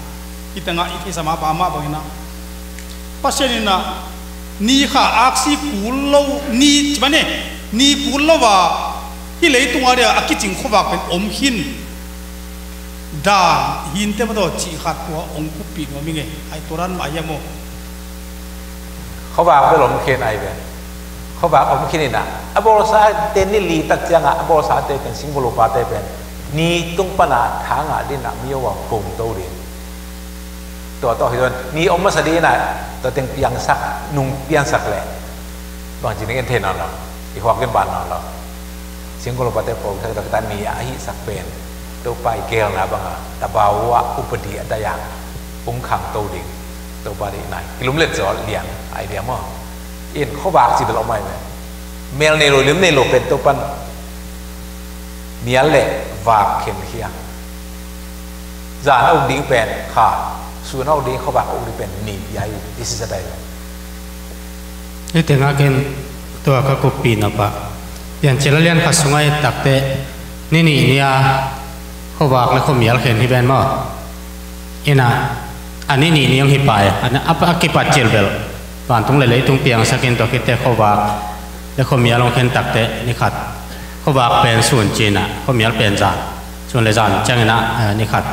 i tengah i theihsa mah bang, amah bangin ah, Pasian in ah ni kha aksi kul lo, ni ci mah ni, ni kul lo a hih leitung a dia a kicing khuavak pen om khin dan hi inteh maw, tua cih khat tua ong kuppih nuam ing e. Ai, tua dan mah hi a maw. Khuavak bel om khin ahi ve. Khuavak om khin in ah, a bawlsate ni li tak ciangah a bawlsate pen, singkung lupate pen ni tung pana tha ngah ding in ah, myo a pum to ding. Tua tawh hi zong ni om masa ding in ah, tua teng piangsak, nung piansak leh bangci ding en thei nawn lo. I khuak in ban nawn lo. Singkung lupate pawlsak, tua kita ni a hihsak pen Topa i geelna banga, tabawa upadi a dai a hong khangto ding. Topa deihna kilumlet zaw lian ahi dia maw. In khuavak ci bel om ahi ve. Mel nei lo, lim nei lo pen Topan mial le vak khenkhia. Zan a uk ding pen kha, sun a uk ding, khuavak a uk ding pen ni, hi a hi. This is a dialogue. Hih tengah ken tua ka kuppih nop ah, Piancil a lian khat sungah i et takteh, ni nih ni-a khuavak le khuamial khen hi ven maw. In ah, a ni nih ni hong hi pah e, a, a kipat cil bel vantung le leitung piangsak in, tua khit teh khuavak le khuamial hong khen takteh ni khat khuavak pen sun ci-in ah, khuamial pen zan, sun le zan ciangin ah, eh, ni khat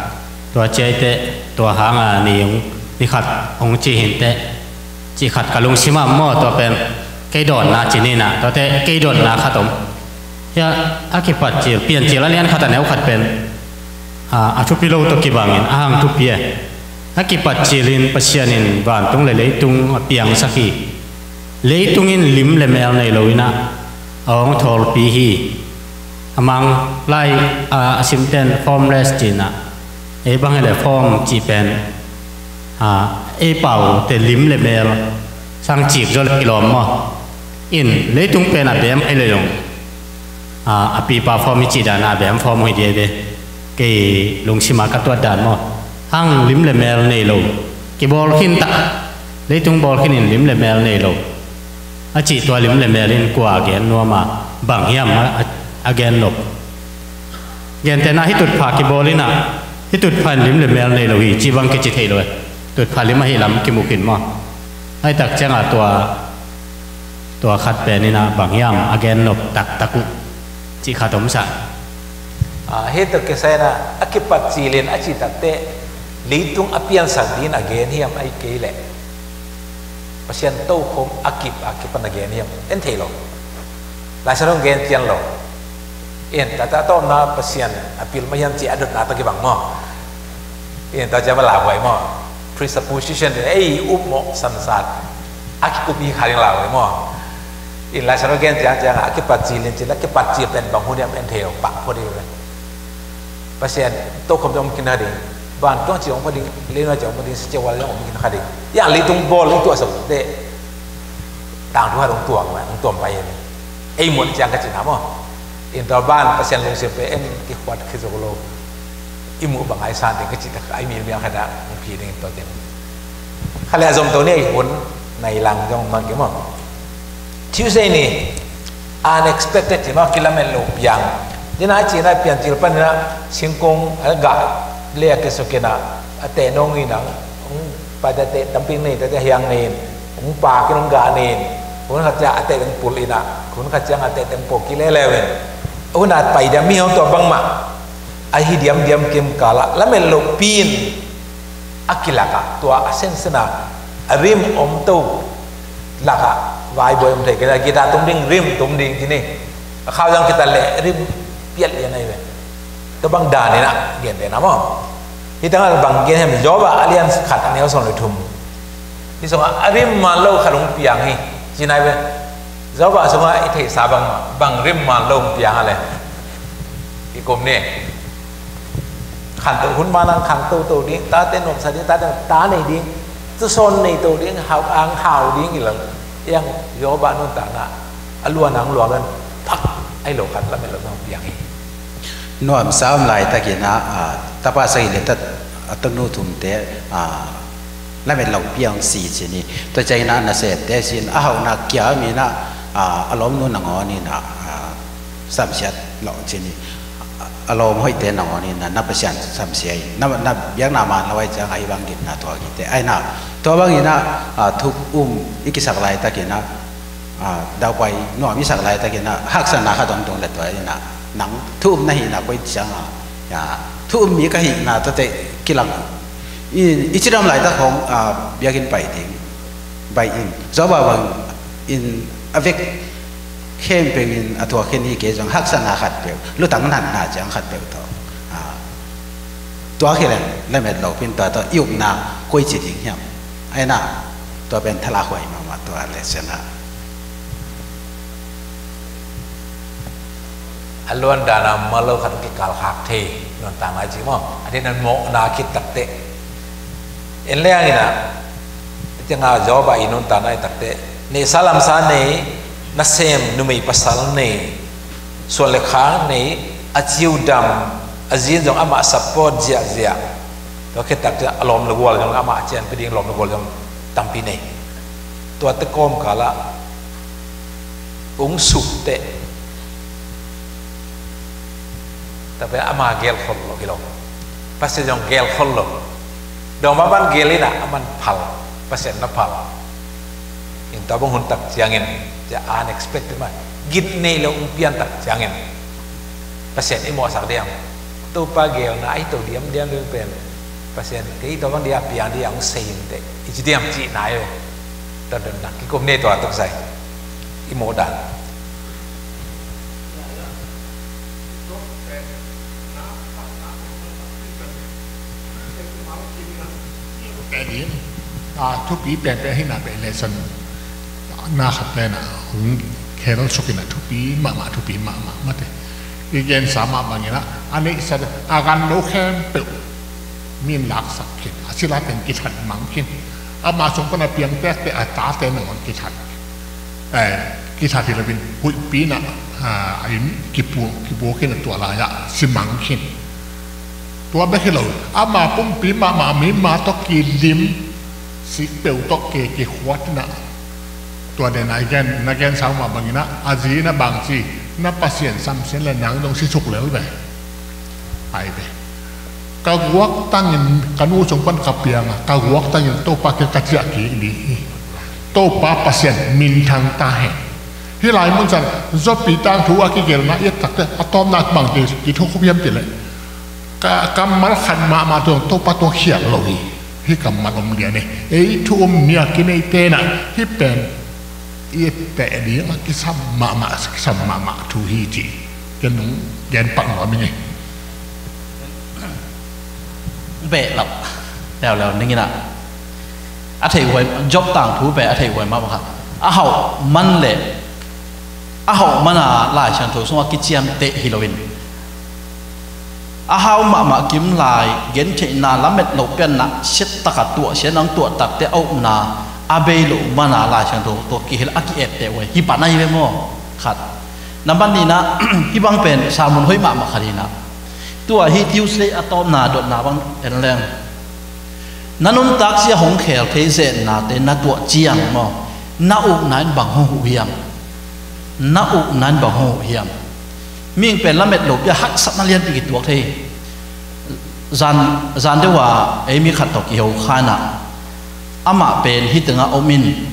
tua ci-a hi teh, tua hang a ni hong, ni khat hong ci hi inteh, cih khat ka lungsim ah om maw. Tua pen kei dawnna ci ni in ah, tua teh kei dawnna khat om. Hih a kipat cil, Piancil a lian khat a neu khat pen, a, a thupi lo tawh kibangin a hang thupi e. A kipat cilin Pasian in vantung le leitung a piangsak hi. Leitung in lim le mel nei lo in ah, a hong thawlpih hi. A mang lai, a, a simten formless ci-in ah, ei bang hi leh form cih pen, a, ei pau teh lim le mel sang cik zaw le kilawm maw. In leitung pen a beem hi leh zong, a, a pipa form hi cih dan a, a beem form hi dia ve. Kei lungsim a ka tuat dan maw. Hang lim le mel nei lo, kibawl khin tak, leitung bawl khin in lim le mel nei lo a cih, tua lim le mel in kua a gen nuam a, bang hiam a, a, a gen nop. Gentehna, hih tutpha kibawl in ah, hih tutpha in lim le mel nei lo hi cih bang kici thei lo e. Tutpha lim ahih lam kimu khin maw. Ahih tak ciangah tua, tua khat pen in ah bang hiam a gen nop taktak uh cih khat om sa. A, hih tawh kisai in ah, a kipat cilin a cih takteh, leitung a piansak dingin a gen hiam, ahih kei leh Pasian tokhom a kip, a kip a na gen hiam, en thei lo. Lai Siangtho hong gen cian lo. In, tata tawpna Pasian a pil mah hiam cih a dotna tawh kibang maw. In, tua ciang mah lauhuai maw. Presupposition, ei upmawh sansat a kikup hi kha ding lauhuai maw. In, Lai Siangtho gen ciang ciang a kipat cilin cih, a kipat cil pen bang hun hiam en thei lo, pah phot hi ve. Pasian tokhom ciang om khin kha ding, vantung ciang om kha ding, leina ciang om kha ding, siacuah ciang om khin kha ding. Hih leitung bawl i tuahsak teh, tangthu khat hong tuam, hong tuam pai hi. Ei muan ciang ka cihna maw. In tua ban Pasian lungsim pen en kikhuat khit zo lo. I muh bang a i san ding ka cih tak a, i mi mial khat ah hong phi ding in tua teng. Kha leh a zom to ni, a i hun nai lang zong mang kei maw. Tuesday ni, unexpected ci mah, kilamen lo piang. Dina a cihna, Piancil panin ah singkung a gah le a kisuk in ah, a teh nong in ah, hong pai teh, teh tampi nei, teh hiang nei in, hong pak in hong gah nei in, hun khat ciang a teh teng pul in ah, hun khat ciang a teh teng pul kileleu in, hun a pai dia mi hong tua bangmah a hi diamdiam kim kal ah, lamen lopi in a kilak ah, tua a sensen a, a rim om to lak ah, Vai buai om thei kei, guitar tum ding, rim tum ding ci ni. A khau zang kita le rim piat lian ai ve. Tua bang dan ina gen te na maw. Hi tang a bang gen hem, Job a lian khat a neu sawm le thum. Hi sawng a rim man lo khat hong piang hi. Ci nai ve. Job a sawng a i theihsa bang, bang rim man lo hong piang a le. I kum ni. Khantoh hun manang khang toto ding, tate nuamsa ding, tate ta nei ding, tusawn nei to ding, hau ang hau ding i lang. Iang Job a nuntakna a luan ang luan phak ai lo khat lamet lo zong piang hi. Nuamsa om laitakin a, a, tapa sagih le tat a tanu thumte, a, lamet lo piang si ci ni. Tua ciangin a nasemte sin a hauhna kia mi na, a, a lawmnu nangawn in a, a, samsiat lo ci ni. A lawm hoihte nangawn in na, na Pasian samsia in na, na biakna man lo ai ciang a hi bang gitna thuak hi te ai na. Tua bangin a, a, thup um i kisak laitakin a, a, daupai nuam i sak laitakin a, haksatna khat om tung le tua in a, nang thu um na hihna koi ciang a, a, thu um mi ka hihna tate kilang. I, i cidam laitak hong, a, biakinn pai ding. Bai in, Job a bang in a vek khempeuh in a thuak khin hi kei zong haksatna khatpeuh, lutang natna ciang khatpeuh tawh. A, tua khi leng lamet lo pin tua tawh i upna koi ci ding hiam? Ai na, tua pen thalak huai mahmah tua le sian a. A luan dan a mal lo khat kikal khak thei, luan tang lai ci maw. A din a mawhna khit takte. En leng in a, ciang a Job a i nuntakna i takte. Neihsa lamsa nei, nasem numei pasal nei, suan le khang nei, a ciu dam, a zin zong amah support ziahziah. Tua khit takte a lawm le gual zong amah a cian pi ding lawm le gual zong tampi nei. Tuate kawmkal ah ung suk teh. Tua pen ama gel khol lo hi lo. Pasian zong gel khol lo. Dawng ma ban gel in a, aman phal. Pasian na phal. In tua bang hun tak ciangin, cia unexpected ma. Git nei lo ung pian tak ciangin. Pasian i mawhsak diam. Topa gelna ahi to diamdiam ding pen. Pasian kei tua bang dia piang dia ung sei in teh. I ci diam cihna ahi ve. Tua dotna kikum nei tua tuk sai. I mawh dan. Pen in, a, thupi penpen hi na pen lesson na khat pen a hong khel suk in a thupi mahmah, thupi mahmah mate. I gensa mah bangin a, a neihsa a gan lo khempeuh min laksak khin, a sila pen kithat mang khin. Ama sung pan a piang tektek a tate nangawn kithat. Eh, kithat hi lo in huihpi in a, a, a inn kipu, kipu khin a tua lai-ah si mang khin. Tua bek hi lo, ama pumpi mahmah mi ma tawh kilim, sik peuh tawh ke kikhuat in a. Tua den a i gen, na gen sau mah bangin a, a zi in a bang ci, na Pasian samsiat leh nang dong si suk lel ve. Ai ve. Ka guaktangin, ka nu sung pan ka piang a, ka guaktangin Topa kiang ka ciah kik ding hi. Topa Pasian minthang ta hen. Hih lai mun san, Zawpi tangthu a kigelna i et takte, a tawpna bang ci, ci thu khup hiam cih leh. Ka, kammal khat mahmah tawh, Topa tawh khial lo hi. Hih kammal om lian hi. Ei thu um ni a kineite in a, hih pen i et teh ding a kisam mahmah, kisam mahmah thu hi ci. Ken nong gen pak nuam ing ei. Behlap leuleu ning in a. A theih huai, Job tangthu pen a theih huai mahmah kha. A hauh man leh, a hauh man a Lai Siangtho sungah kiciamteh hi lo in. A hau mahmah kim lai, gentheihna, lamet loh pianna, siat tak a tuahsia nang tuah takte a upna, a bei loh man a Lai Siangtho tawh kihel a ki-etteh huai. Hih pan ahi ve maw? Khat. Nambat nihna, hih bang pen sermon hoih mahmah khat hi in a. Tua hih Tuesday a tawpna dotna bang en leng. Na nuntak sia hong khel thei zetnate na tuah ciang maw, na ukna in bang hong huh hiam? Na ukna in bang hong huh hiam? Mihing pen lamet lopi a haksatna lianpi kituak thei. Zan, zan deuh a ei mi khat tawh kiho kha in a, amah pen hih tengah om in,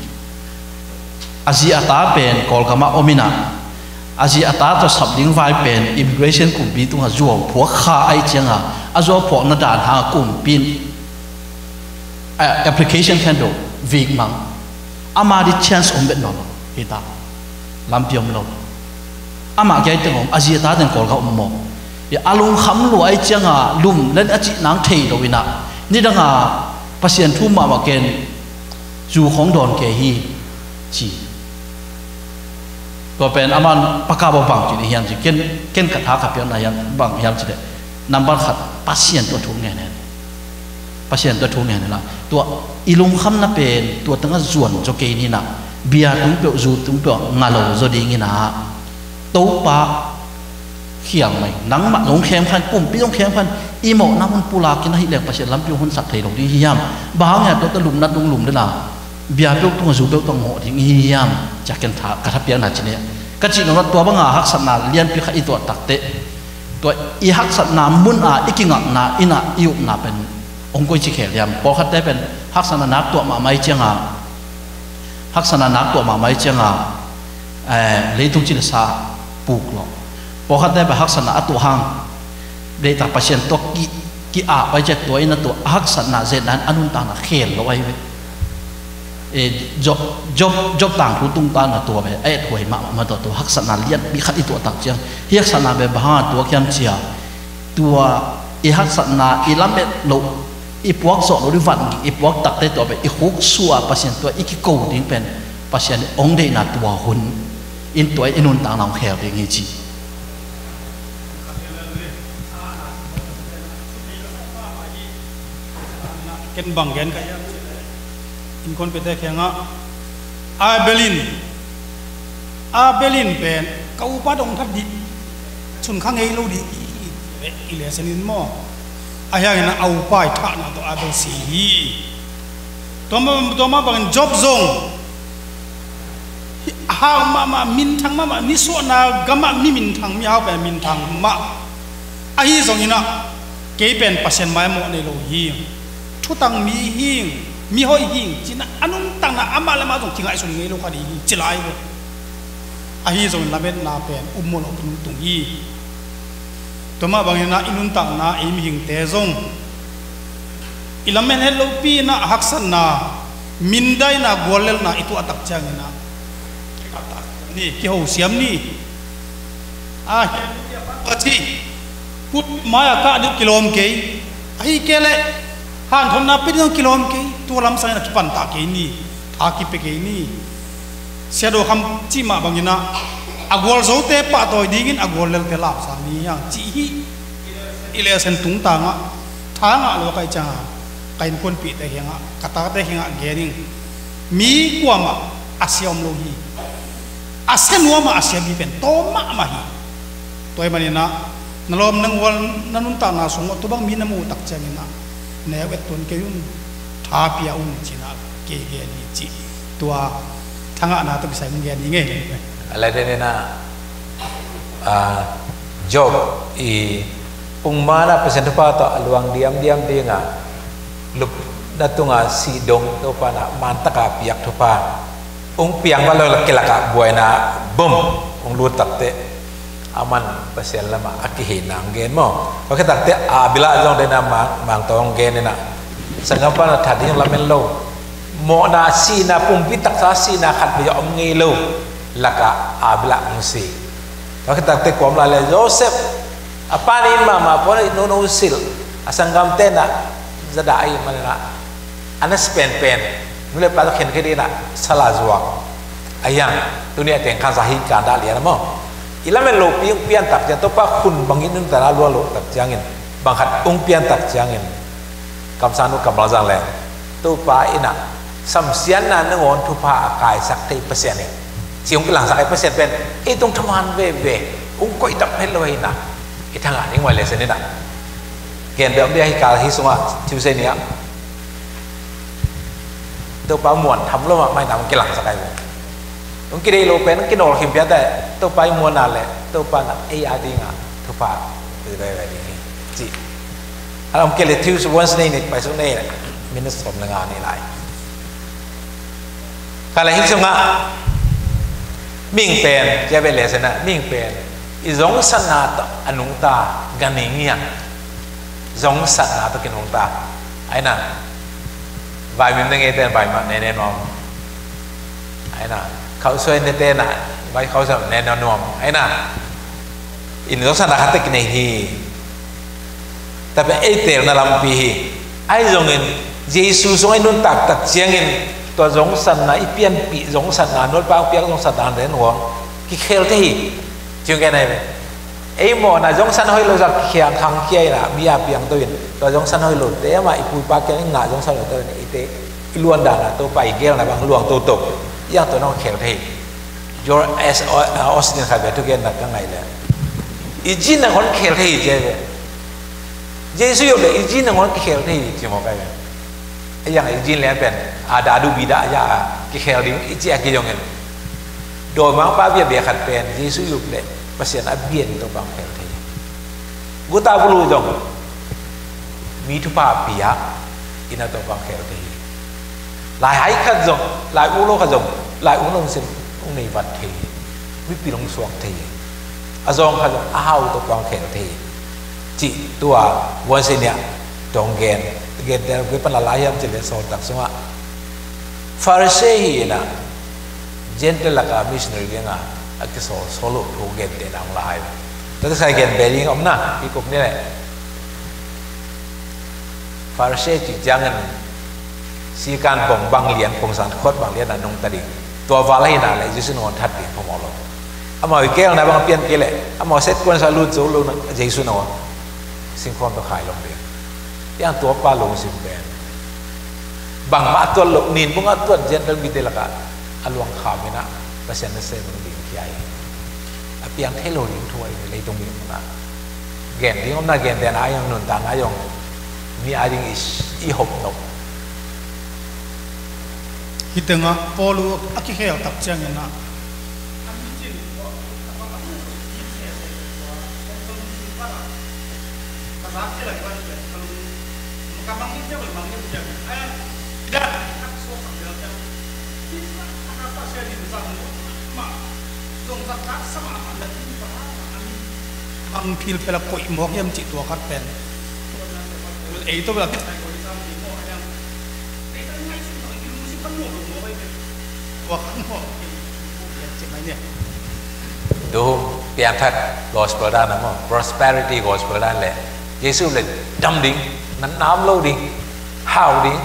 a zi a ta pen Kawlgam ah om in a, a zi a ta tawh sap ding vai pen immigration kumpi tungah zuau phuak kha ahih ciangin a, a zuau phuakna dan hang a kumpi in, a, application khen do, vik mang. Ama di chance om bet nawn lo. Hi ta, lampi om lo. Amah kia i teng om, a zi a ta teng Kawlgam om maw? I a lungkham lua i cianga lum len a cih nang thei lo inah, nidanga Pasian thu mahmah ken zu khong dawn kei hi ci. Tua pen aman paka bawk bang ci ni hiam ci, ken, ken ka tha ka piakna hiam, bang hiam ci leh, nambat khat, Pasian tua thu ngen hen. Pasian tua thu ngen hen la, tua i lungkhamna pen tua tengah zuan zaw kei ni inah, bia tung peuh, zu tung peuh nga lo zaw ding inah, Topa khial mai, nangmah zong khem khan, kumpi zong khem khan, i mawhna hun pulak in ahih leh Pasian lampi hong honsak thei lo ding hi hiam? Bang hang hiam tua tawh lumna tung lum dena, bia peuh tungah zu peuh tawh mawh ding hi hiam? Ciah ken tha, ka tha piakna ci ni. Ka cih nopna tua banga haksatna lianpi khat i tuah takteh, tua i haksatna muna i kingakna inah i upna pen hong koi ci khel hiam? Pawlkhatte pen haksatna nak tuah mahmah i cianga, haksatna nak tuah mahmah i cianga, eh, leitung cina sa puk lo. Pawlkhatte pen haksatna a tuah hang, deihtak Pasian tua ki, ki-ap pai ciat tua inah tua a haksatna zetna in a nuntakna khel lo ahi ve. Eh, Job, Job, Job tangthu tungtana tua ve, a ethuai mahmah tua, tua haksatna lianpi khat i tuah tak ciang, hih haksatna ve bang hanga tuak hiam cia, tua i haksatna i lamet loh, i puak zawh loh, i van i puak takteh tua pen i khuk sua Pasian tua i kiko ding pen Pasian i hong deihna tua hun in tua i nuntakna hong khel ding hi ci. Ken bang gen ka hiam cih leh, innkuanpiate kiangah, Abel in, Abel in pen ka upa dong that dih, chun kha ngei lo dih, i, i, i lesen in maw? Ahi hangin a upa i thahna tawh Abel si hi. Tua mah, tua mah bangin Job zong hau mahmah, minthang mahmah, nisuahna gamah mi minthang, mi hau pen minthang mah. Ahi zongin ah, kei pen Pasian mai mawh nei lo hi, thutang mi hi, mi hoih hi, ci-in ah a nuntakna amah le amah zong kingaihsun ngei lo kha ding hi, ci lai ve. Ahi zongin lametna pen um mawh lo pen tung hi. Tua mah bangin ah i nuntakna, ei mihingte zong i lamen het lopi in ah haksatna, mindaina, guallelhna i tuah tak ciangin ah, ni, kiho siam ni. A, a ci, put mai-a kah ding kilawm kei. Ahih kei leh hanthotna pia ding kilawm kei. Tua lamsangin a kipantak kei ni, tha kipia kei ni. Sia Do Kham cih mah bangin ah, a gualzote pahtawi dingin a guallelhte lapsak ni hiang cih hi. I lesen tungtangah tha ngah lo ka hih ciangah, ka innkuanpihte kiangah, ka tate kiangah gen ing. Mi kuamah a sia om lo hi. A sia nuamah a sia mi pen tawm mahmah hi. Tua ahih manin ah, na lawm na gual, na nuntakna sungah tua bang mi na muh tak ciangin ah, neu et tuan kei un, tha pia un, ci-in ah kei gen hi ci. Tua thangahna tawh kisai hong gen hi ngei. A leh den in ah, ah, Job i pungman ah Pasian thupha tawh a luang diamdiam ding a, lupna tungah sih dong Topa in ah man takin piak thupha, hong piang vat loh kilakah buaina bom hong lut takteh, aman Pasian lamah a kihei nang gen maw? Tua khit takteh Abel ah zong den a mang, mangtaw hong gen in ah, sanggampa in ah that ding lamen lo, mawhna, sihna, pumpi taksa sihna khat bek om ngei lo lakah Abel ah hong si. Tua khit takteh kuamah lai leh Joseph, a pa'n it mahmah, a puan it nunung silh, a sanggamte in ah za dah ahih manin ah, a na si penpen, nu le pa tawh khenkhia dingin ah sal a zuak. Ahi hang tuni a teng khansa hi, kan dah lian a maw. I lamen lopi hong pian tak ciang, Topa khun bangin nuntakna luah loh tak ciangin, bang khat hong pian tak ciangin, kamsang nu Kammal Zang leng, Topa in ah samsiatna nangawn thupha a kaisak thei Pasian hi, ci hong kilangsak hi. Pasian pen ei tung thaman veve, hong koihdam het lo hi in ah, i thangah ding huai lesen in ah, gen beh om ding a, hih kal hih sungah Tuesday ni ah Topa muan tham lo mahmah in ah hong kilangsak hi. Hong kideih loh pen hong kinawlkhia piate, Topa i muanna leh Topa in ah ei a dingah thupha pia veve ding hi, ci. A om kei leh Tuesday, Wednesday ni pai suk ni, minute sawm le nga ni lai. Ka leh hih sungah mihing pen, cia beh lesen ah, mihing pen i zongsatna tawh a nungta, ganhing hi hang. Zongsatna tawh kinungta. Ahi na, vaimim na ngeite in vai mah ne ne nuam. Ahi na, Khauhsuai ne tena, vai khauhsuai ne na nuam. Aina. In zong sana khatek nei hi. Tapi ei telna lampi hi. Ai zongin Jesu sung ai nuntak tak ciangin tua zong sana i pianpih zong sana nolpa piak zong sana den wang. Kikhel te hi. Ciung ke nai ve. Ei mawhna zong san hoih lo zak khiang khang khia ina mi a piang to in tua zong san hoih lo te ama i pu i pa kiang i ngah zong san hoih lo te in eite i luan dana Topa i gelna bang luang toto. Iang tua nong khel thei. George S. Austin khat ve thugenna ka ngai le i jin na hon khel thei ci ve. Jesu yop le i jin na hon khel thei ci mawk ai ve. Ei ang i jin lian pen a da du bi da ya a kikhel ding i ci a ki zongin dawimangpa bia bia khat pen Jesu yup le Pasian a bian to pang khel thei. Guta bulu zong mi thupha pia ina to pang khel thei. Lai hai khat zong lai u lo khat zong lai u lo sin ung nei vat thei. Mi pilong suak thei. A zong khat zong a hau to pang khel thei. Cih tua vuansia nia tong gen gen tel gui pan a lai hiam cih le sawltak sungah Pharisee hi ina Gentile laka missionary dinga a kisawl sawl uh thu gen te na hong lai. Tua sai gen be ding om na i kup ni le Pharisee cih ciangin sikan bong bang lian pongsan khot bang lian a nungta ding tua val hi na le Jesu nangawn that ding phamawh lo. Amau i kelna bang pian kei leh amau set kuan sa lut zo lo na Jesu nangawn singkhawm tawh khai lawm ding. Tiang tua pa lungsim pen bangmah a tuat lo nin bungah tuat Gentile mite lakah a luang kham inah Pasian nasem ding kia hi. A piang thei lo ding thu a i leitung mi munah gen ding omna gen den a i hong nuntakna i hong mi a ding i hop nop. Hi tengah Paul uh a kikhel tak ciangin ah mang philphel a koih mawk hiam cih tua khat pen. Ei to bela Tu piangthak gospel dan a maw prosperity gospel dan le Jesu le dam ding, na nam lo ding, hau ding,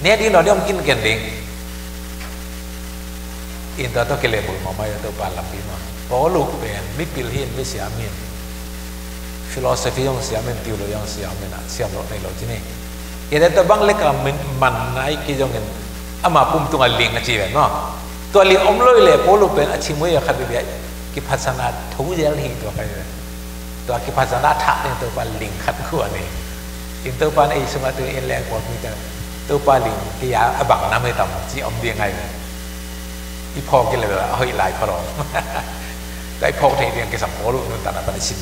ne ding lo ding om kin ken ding. In tua tawh kilehbulh mahmah in a Topa lampi mah Paul uh pen mipil hi in misiam hi in. Philosophy zong siam in, theology zong siam in a siam loh nei lo ci ni. Hi a tua bang leka min man nai ki zongin ama pum tungah ling a ci ven maw. Tua ling om lo i le Paul uh pen a chim uh hi a khat bibia kiphatsana tho zel hi tua kai ven. Tua kiphatsana a thah ding Topa ling khat khua ni. In Topa in ei sungah tu in leng pawlmite Topa ling kei a bang nam hi tam ci om ding ngai ve. I phawk i le a hoih lai kholawm. Tua i phawk thei ding kisam Paul uh nuntakna pan i sim.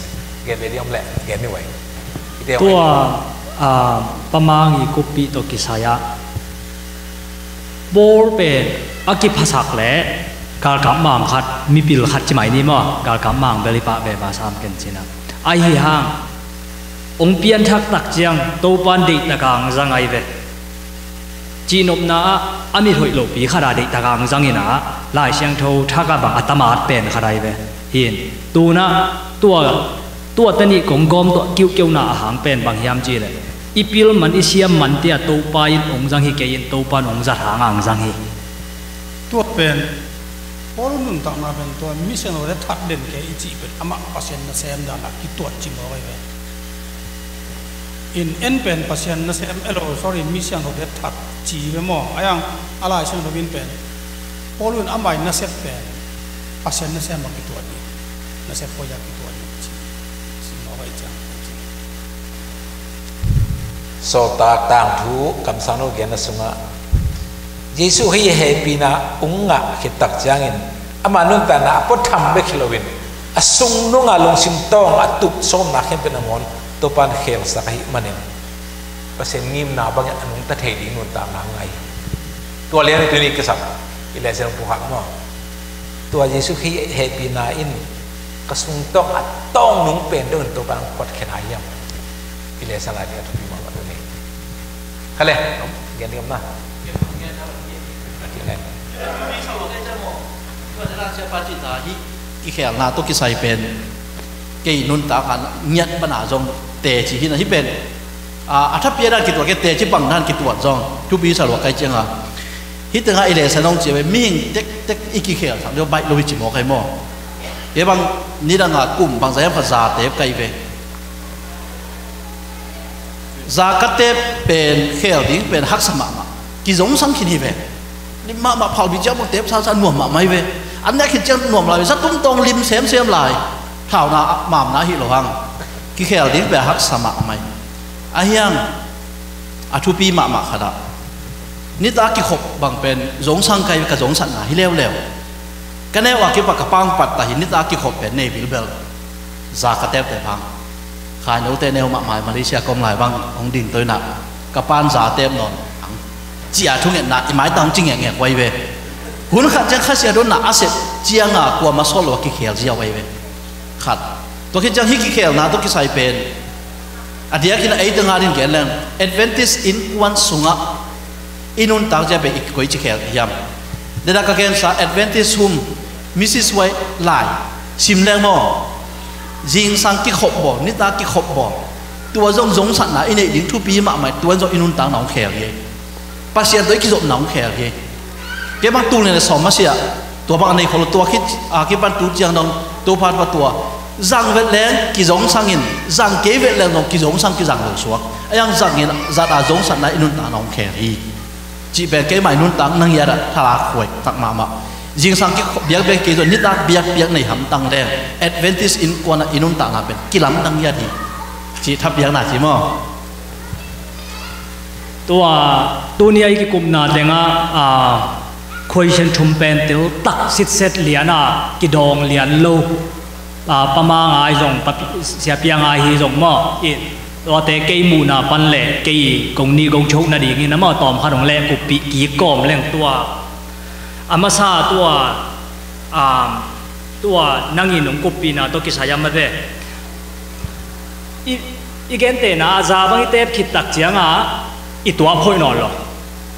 Gen ve ding om leh gen ni vai. Tua a pamang i kuppih tawh kisai ah Paul pen a kiphasak le galkap mang khat, mipil khat ci mai ni maw, galkap mang bel i pah ve ma sam ken cina. Ahi hang ong pianthak tak ciang Topan deihtak a ang za ngai ve. Cihnopna ah a mit hoih lopi khat a deihtak a ang zang ina Lai Siangtho thak a bang a tamaat pen khat ai ve. Hin tuna tua Tua ta nih kong gawm tuah kiuhkeuhna a hang pen bang hiam cih leh i pil man i siam man tia Topa in ong zang hi kei in Topa in ong zat hang ang zang hi. Tua pen Paul nuntakna pen tua mission hote that den kei i cih pen amah Pasian nasem dan a kituat ci mawk ai ve. In en pen Pasian nasem elo sorry mission hote that ci ve maw ai ang a Lai Siangtho in pen Paul in amah i nasep pen Pasian nasem a kituat hi. Nasep hoih a kituat hi. Sawltak tangthu kamsang no genna sungah Jesu hei hehpihna ung ngah khit tak ciangin ama nuntakna a puatham bek hi loin a sung nunga lungsim tawng a tup sawmna khempeuh nangawn Topan khelsak ahih manin Pasian ngimna bangin a nungta thei ding nuntakna ngah hi. Tua lian tuni kisam i lehsel phukhak maw? Tua Jesu hehpihna in ka sungtawng a tawng nung pen dongin Topa nang khuat khen a hiam? I lehsel a ding a thupi mahmah tuni. Khale, gen ding om na. Siapa cih ta hi, kikhelna tawh kisai pen kei nuntak a ngiat bana zong teci hi na hi pen. A, a thapiak dan kituat kei, teci bang dan kituat zong thupi sa lua kai cianga. Hih tengah i lehsan hong cia ve, mihing tektek i kikhel thak deuh baih lo hi ci maw kai maw. Kei bang nidanga kum bang zayam khat za tep kai ve. Za ka tep pen khel ding pen haksa mahmah. Kizongsang khin hi ve. Lim mahmah phalbi ciang bang tep sasa nuam mahmah hi ve. An nek khin ciang nuam lai ve. Sa tum tawng lim semsem lai. Thauna mamna hi lo hang. Kikhel ding pen haksa mahmah hi. Ahiang a thupi mahmah khatah nita kikhop bang pen zongsang kai ve, ka zongsatna hi leuleu. Ka neu a kipa ka pangpat ta hi nita kikhop pen nei bilbel. Za ka teptep hang. Khai note neu mahmah Malaysia kom lai bang hong ding toina ka pan za tep nawn ang. Cia thungetna i maitang hong ci ngekngek wai ve. Hun khat ciang khasia donna a sep cianga kuama sawt lo a kikhel zia wai ve. Khat. Tua khit ciang hih kikhelna tawh kisai pen a diakin a eite ngadin gen leng Adventist innkuan sungah i nuntak zia pen i koi ci khel hiam? Deda ka gensa Adventist hum, Missus White lai sim leng maw? Zingsang kikhop bawl, nita kikhop bawl. Tua zong zongsatna i neih ding thupi mahmah, tua zong i nuntakna hong khel hi. Pasian tawh i kizopna hong khel hi. Kei bang tul nih le sawm masiah tua bang a nei kholo, tua khit a kipan tu ciang dong Topa tua zang vet leng kizongsang in, zang kei vet leng dong kizongsang, kizang lo suak. A yang zang in zat a zongsatna i nuntakna hong khel hi. Cih pen keimah i nuntak nangiat ah thalak huai tak mahmah. Zingsang kikhop biakbiak kei zong nitak biakbiak nei hamtang leng Adventist innkuan ah i nuntakna pen kilamdang ngiat hi. Cih thapiakna ci maw? Tua tuni a i kikupna tengah a, question thum pen tel tak sitset lian a kidawng lian lo. A, pama ngai zong, pa, siapia ngai hi zong maw? I, tuate kei muhna pan le kei kong nih kong choh nading hi na maw, tawm khat hong leh kuppih kik kawm leng tua. A masa tua, a, tua nangin hong kuppihna tawh kisai a mate. I, i gentehna a za bang i tep khit tak cianga i tuap hoih nawn lo.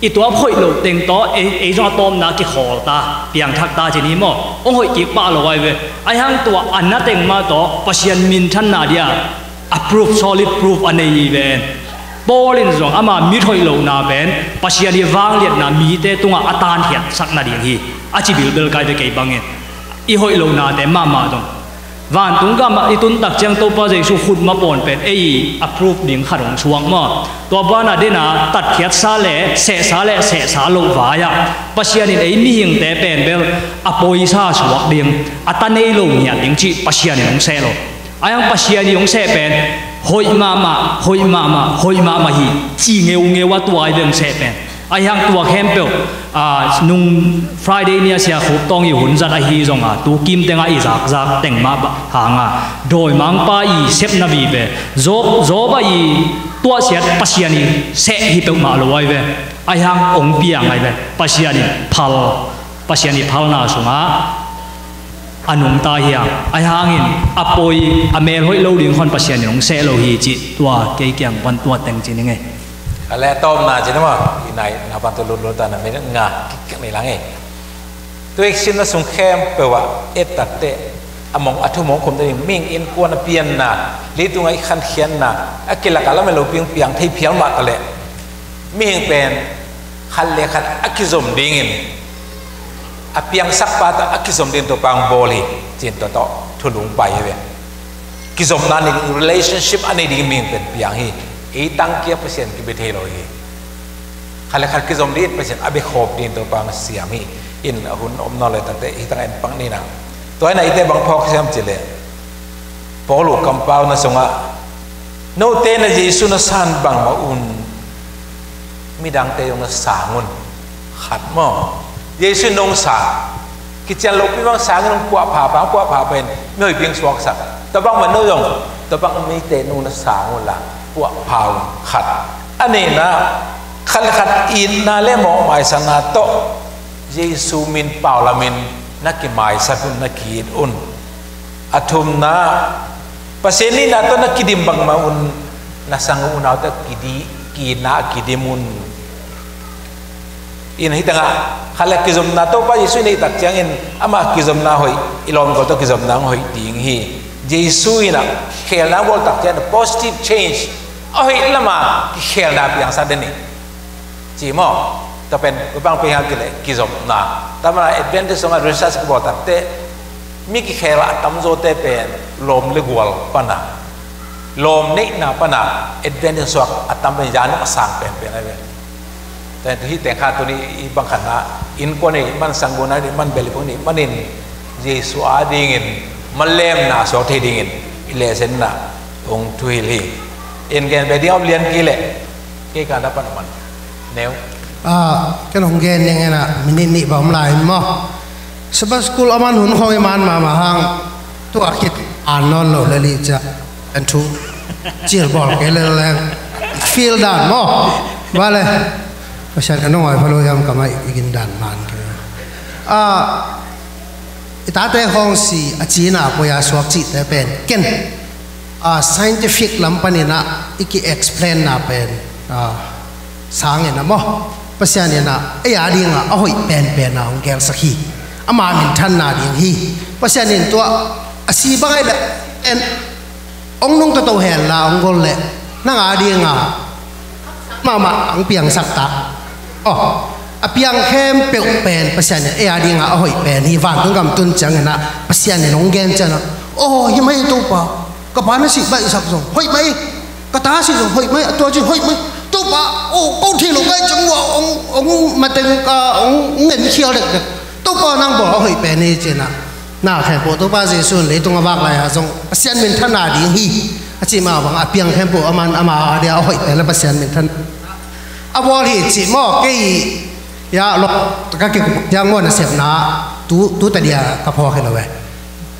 I tuap hoih loh teng tawh ei, ei zong a tawpna kikhawl ta, piangthak ta ci ni maw? Hong hoih kik pah lo ai ve. Aihang tua a na teng mah tawh Pasian minthanna dia a proof, solid proof a nei hi ven. Paul in zong ama mit hoih lohna pen Pasian i vangliatna mite tungah a tankhiatsak nading hi. A ci bilbel kai ve kei bangin. I hoih lohnate mahmah zong vantung gamah i tun tak ciang Topa Jesu khut mapawn pen ei a proof ding khat hong suak maw? Tua banah dena tatkhiatsa le sehsa le sehsa loh vai-ah Pasian in ei mihingte pen bel a poisa suak ding, a ta nei lo ngiat ding cih Pasian in hong seh lo. Aihang Pasian in hong seh pen hoih mahmah, hoih mahmah, hoih mahmah hi ci ngeungeu a tua ai bel hong seh pen. Aihang tua khempeuh, a, nung Friday ni a sia khup tawng i hun zat ahi zonga tu kim tengah i zakzak teng mah hanga dawimangpa i sepna vive, Job, Job a i tuahsiat Pasian i seh hi peuhmah lo ai ve. Aihang hong piang ai ve. Pasian i phal, Pasian i phalna sungah a nungta hi a, aihangin a poi a mel hoih lo ding khon Pasian in hong seh lo hi cih tua kei kiang pan tua teng ci ning ei. A le a tawpna ci na maw? I nai na pan tu lutlut ta na minute nga kik kik nei lang ei. Tu eksin na sung khempeuh ah et takteh a mong a thu mong khum ding ming innkuan a pianna, leitunga i khankhiatna a kilak a lam a lo piang piang thei phial mah ta leh mihing pen khat le khat a kizom dingin a piangsakpa tawh a kizom ding Topa hong bawl hi. Cin tua tawh thulung pai hi ve. Kizopna nei ding relationship a nei ding mihing pen piang hi. Ei tangkia Pasian kibia thei lo hi. Khat le khat kizom ding Pasian a bia khawp ding Topa hong siam hi. In a hun om nawn le takte hi tang en pak ni na. Tua hi na ite bang phawk siam ci le Paul uh kampauna sungah note na Jesu na san bangmah un midangte zong na sang un. Khat maw? Jesu in nong sang. Kician lopi bang sangin nong puahpha pha, puahpha pha in mi hoih ping suaksak. Tua bangmah no zong tua bang mite nong na sang un la puahpha un. Khat. A nihna khat le khat itna le mawhmaisakna tawh Jesu min paulamin na kimaisak un, na ki-it un. A thumna Pasian nihna tawh na kidim bangmah un, na sang unau tawh kidi, ki-itna a kidim un. In hih tengah khat le kizopna Topa Jesu in hih tak ciangin ama kizopna hoih, i lawmgol tawh kizopna hong hoih ding hi. Jesu in a khelna bawl tak ciangin positive change, a hoih lama kikhelna piangsak den hi. Ci maw? Tua pen tua bang pen hiam cih leh kizopna. Tua manin Adventist sungah research kibawl takteh mi kikhel a tamzawte pen lawm le gual pana, lawm neihna pana Adventist suak a tam pen zanu a sang penpen ahi ve. Tua hi teng kha tuni i bang khatna innkuan i man, sangguna i man, bel i phung i manin Jesu adingin manlemna suak thei dingin i lesson na hong thuhilh hi. In gen ve ding a om lian kei leh kei ka na pan man neu. Ah, ken hong gen ning ena minute nih bang om lai maw. Sabbath school a man hun khawng i man mahmah hang tua khit an nawn lo le li cia. An thu cil bawl kei le leng feel dan maw. Vale. Pasian ka nong ai pha lo hiam ka mai i gin dan man kei. Ah, i tate khawng si a cina poi a suak cihte pen ken, ah, scientific lam panin ah i ki-explain na pen, ah, sangin ah maw, Pasian in ah ei a dingah a hoih penpen a hong gelsak hi. Ama minthanna ding hi. Pasian in tua a si bang ai le en hong nungta to hen la hong gol leh nang a dinga mahmah hong piangsak ta. Aw, a piang khempeuh pen Pasian in ei a dinga a hoih pen hi. Vantung gam tun ciangin ah Pasian in hong gen ciangin ah, aw, hi mai Topa, ka pa na sih baihsak zong hoih mai, ka ta sih zong hoih mai, a tua ci hoih mai. Topa, aw, ko thei lo kai ciang ua hong, hong mateng ka hong ngen khial dekdek. Topa nang bawl a hoih pen hi ci-in ah na khempeuh Topa Jesu in leitung a vak lai-a zong Pasian minthanna ding hi. A cih mah bang a piang khempeuh a man ama a dia a hoih pen la Pasian minthan a bawl hi cih maw. Kei ya lo ka kik tiang maw, nasepna tu, tu ta dia ka phawk hi lo ve.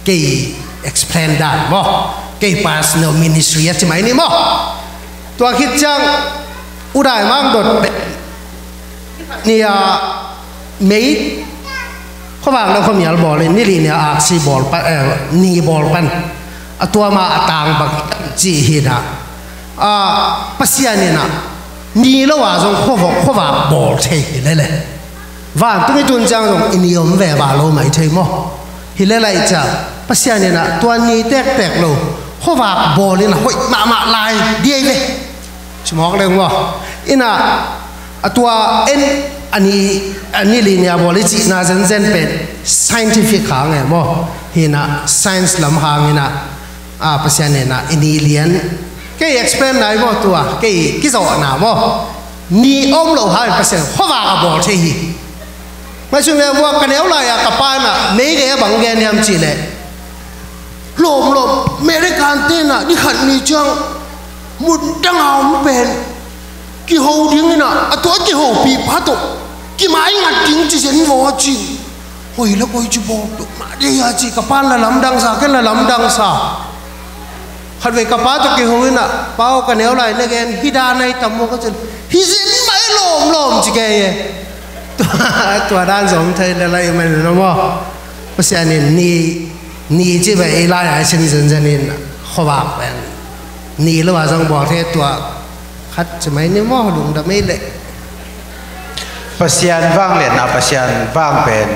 Kei explain dan maw, kei personal ministry a ci mai ni maw. Tua khit ciang u dai mang dot pe ni a mei khuavak le khuamial bawl in, ni li ni a aksi bawl pan, eh, ni bawl pan a tua ma a tang bang ci hi na. Ah, Pasian in ah ni lo a zong khuavak, khuavak bawl thei hi lele. Vantung i tun ciang zong i ni om ve va lo mai thei maw. Hi le lai cia Pasian in ah tua ni tektek lo khuavak bawl in ah hoih mahmah lai diai ve. Ci mawk leng maw. In ah a tua en a ni, a ni li ni a bawl i cihna zenzen pen scientific hang e maw. Hi na science lam hang in ah, a, Pasian in ah i ni lian kei explain nai maw, tua kei kizawhna maw. Ni om lo hang in Pasian khuavak a bawl thei hi. Mai sung le maw, ka neu lai-a ka pa in ah mei gei a bang gen hiam cih leh, lawm lawm, American te in ah ni khat ni ciang mun dang a om pen kiho ding in ah, a tua kihopih pa tawh kimai ngat ding ci zen vaw a ci. Koi le koi ci bawl peuhmah dei a ci, ka pa in la lamdang sa, ken la lamdang sa. Khatvei ka pa tawh kiho in ah, pa aw, ka neu lai na gen hi dan a hi tam maw ka ci. Hi zen mah e, lawm lawm ci kei e. Tua, tua dan zong thei le lai man lo maw. Pasian in ni, ni ci ve ei lai a sin zenzen in khuavak pen ni lo a zong bawl thei, tua khat ci mai ni maw, lungdam ei leh. Pasian vangliatna, Pasian vang pen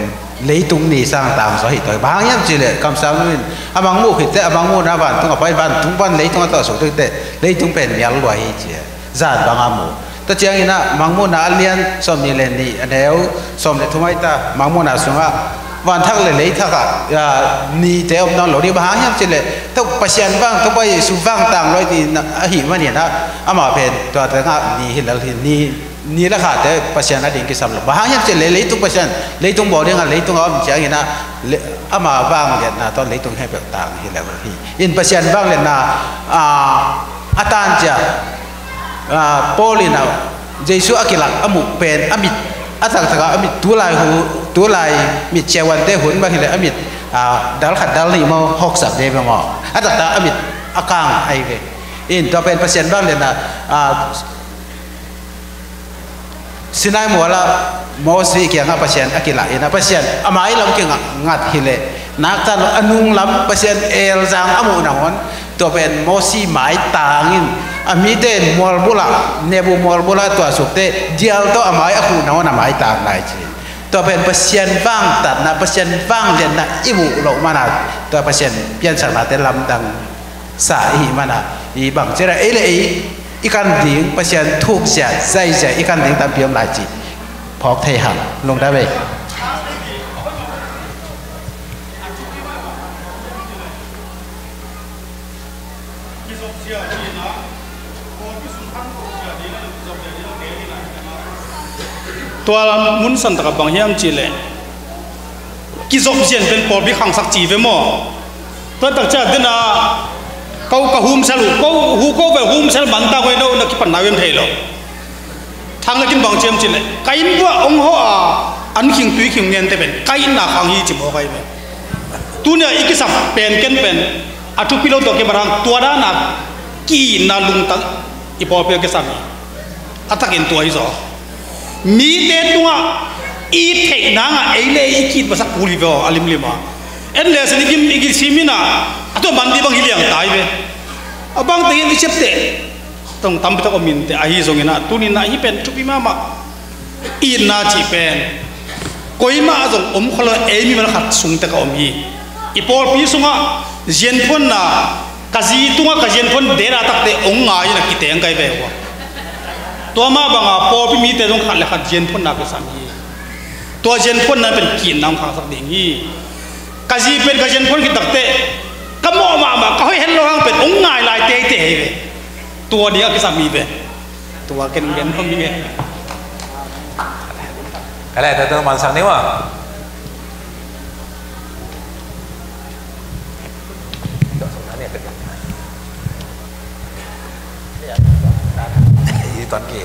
leitung ni sang tang zaw hi tawi. Bang hang hiam cih leh kamsang nu in a mangmuh khit teh, a mangmuhna vantung a pai, vantung pan leitung a tawh suk teh, leitung pen mial lua hi ci. Zan bang a mu. Tua ciangin ah mangmuhna a lian sawmnih le nih, a neu sawm le thum ai ta, mangmuhna sungah vanthak le leithak ah, ah, nite om nawn lo ding, bang hang hiam cih leh Topa Pasian vang, Topa Jesu vang tang lo ding ahih manin ah, amah pen tua tengah ni hi lel hi, ni, ni le khate Pasian a ding kisam lo. Bang hang hiam cih leh leitung Pasian, leitung bawl ding a, leitung a om ciangin ah, le, ama vangliatna tawh leitung khempeuh tang hi lel hi. In Pasian vangliatna, ah, a tan cia, ah, Paul in ah Jesu a kilak a muh pen a mit, a taktak a mit, tulai hu, tulai mit ciauante hun mah hi leh a mit, ah, dal khat dal nih maw, hawksak dei ve maw. A taktak a mit a kang ahi ve. In tua pen Pasian vangliatna, ah, Sinai mual ah Mosi kiangah Pasian a kilah in ah, Pasian a mai lam kingat hi leh, naktan a nung lam Pasian elzang a muh nangawn, tua pen Mosi mai tangin, A mite in mualbul ah, nebu mualbul ah tuahsukte, dial tawh a mai a khuh nangawn a maitan lai ci. Tua pen Pasian vangtatna, Pasian vangliatna i muh loh mana, tua Pasian piansaknate lamdang sa i hih mana, i bang cih leh ei le ei i kan ding, Pasian thukzia zaizia i kan ding tampi om lai ci. Phawk thei hang, lungdam ei. Tua mun san takah bang hiam cih leh, kizopzian pen pawlpi khangsak ci ve maw? Tua tak ciang dena ko ka humsel uh, ko hu ko ve humsel man ta ko ino na kipan na vem thei lo. Thang na kin bang ciam cih leh, ka inn buah ong hawh a, an khing tui khing ngente pen ka itna khang hi ci mawk ahi ve. Tunia i kisam pen ken pen a thupi lo tawh kimat hang tua dana ki-itna lungtang i pawlpi a kisam hi. A takin tua hi zaw. Mite tungah i theih nangah ei le i ki-it masak kul hi ve aw, a limlim a. En le sin i kim i kisim inah a tua man dih bang hi liang ta hi ve. A bang tengin i ciapteh tong tampi tak om inteh, ahi zongin ah tuni-in ah hih pen thupi mahmah. Itna cih pen koimah zong om kholo, ei mi man khat sung tek a om hi. I pawlpi sungah zianphuanna, ka zi tungah ka zianphuan deda takte ong ngai in a kiteng kai ve uh a. Tua mah banga pawlpi mite zong khat le khat zianphuanna kisam hi. Tua zianphuanna pen ki-itna ong khangsak ding hi. Ka zi pen ka zianphuan khit takte ka mawh mahmah, ka hoih het lo hang pen ong ngai lai teitei hi ve. Tua ding a kisam hi ve. Tua ken gen nuam hi nge. Ka leh tua tua man sak ni wa. I tuan ki.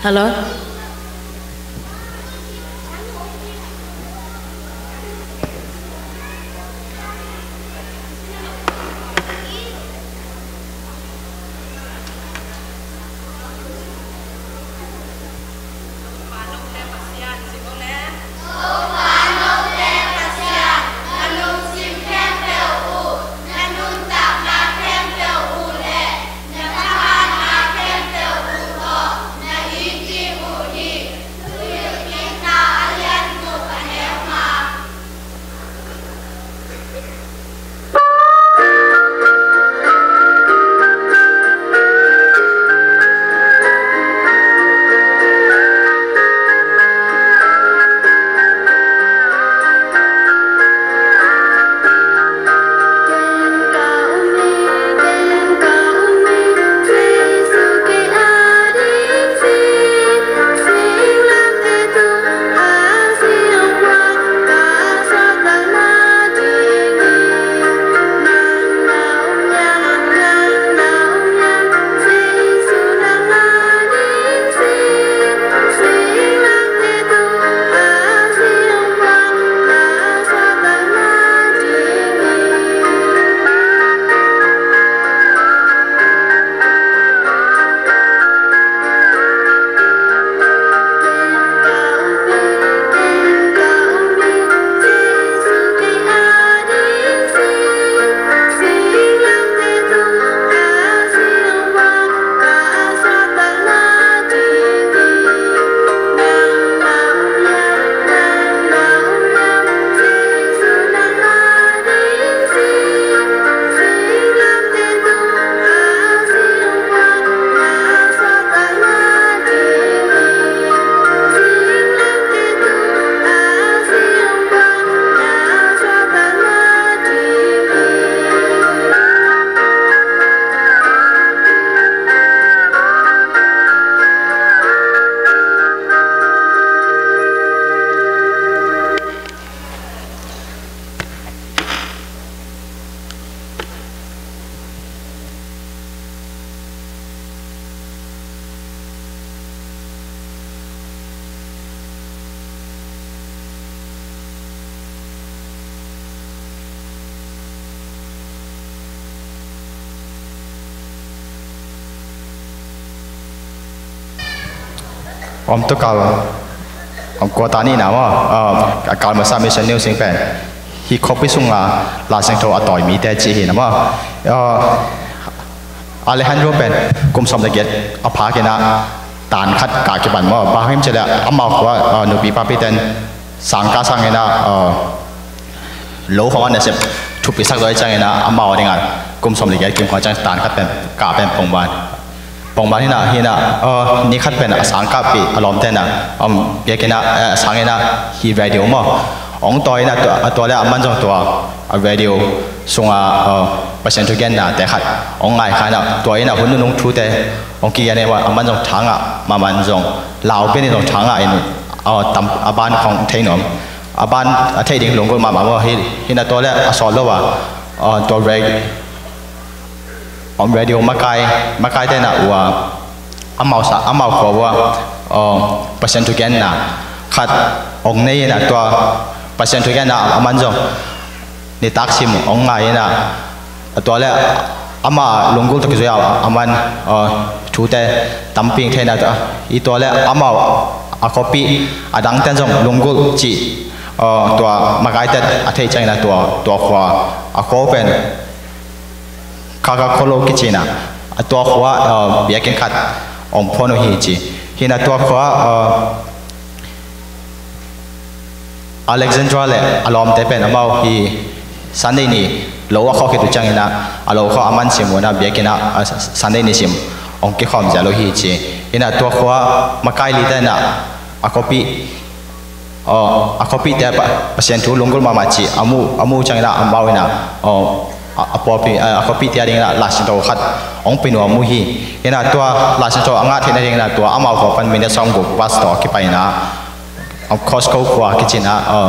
Hello? Om tu kal, om kua ta ni na maw? Ah, a kal masa mission news sing pen hi khuapi sunga Lai Siangtho a tawi mite ci hi na maw? Ah, Alejandro pen kum sawm le giat a phak in a tan khat kah kipan maw? Bang hang hiam cih leh amau khua, ah, nupi papi ten sang kah sang in a, ah, lo khawng a nasep thupi sak zaw ahih ciangin a, amau a dingin kum sawm le giat kim khawng ciang tan khat pen kah pen pongman. Pongman hi na, hi na, ah, ni khat pen a sang kahpih a lawmte na, um, biakinn ah, eh, a sang in a hi radio maw? Hong tawi in a tua, a tua leh aman zong tua a radio sunga, ah, Pasian thugenna te khat hong ngai kha in a, tua in a hun nunung thute hong kigen in a, aman zong thangah mahmah in zong lau pen in zong thangah in, ah, tam, a ban khawng thei nuam. A ban a theih ding lunggulh mahmah maw hi, hi na tua leh a sawt lo a, ah, tua radio, om radio makai, makaite na uh a, amau sa, amau khua uh a, aw, Pasian thugenna khat hong nei in a tua Pasian thugenna aman zong nitak sim hong ngai in a, a tua leh ama lunggulh tawh kizui a aman, aw, thute tampi hong thei in a tua, i tua leh amau a khuapi a dangten zong lunggulh cih, aw, tua makaite a theih ciangin a tua, tua khua a khuapen Kaka Kholo kici in a, a tua khua, uh, biakinn khat hong phuan uh hi ci. Hi na tua khua, uh, Alexandra leh a lawmte pen amau hi Sunday ni lo a khawh khit uh ciangin a, a lo khawh aman sim uh in a biakinn ah, uh, Sunday ni sim hong kikhawm ziau uh hi ci. Hi na tua khua makai lite in a, a khuapi Aw, a khuapihte ah Pa-, Pasian thu lunggulh mahmah cih a mu, a mu ciangin ah amau in ah, aw, a, a pawlpi, a, a khuapihte a dingin ah Laisiangtho khat hong pia nuam uh hi. Hi na tua Laisiangtho a ngah theihna dingin ah tua amau khua pan minute sawmguk bus tawh a kipai in ah, aw, Costco khua kici in ah, aw,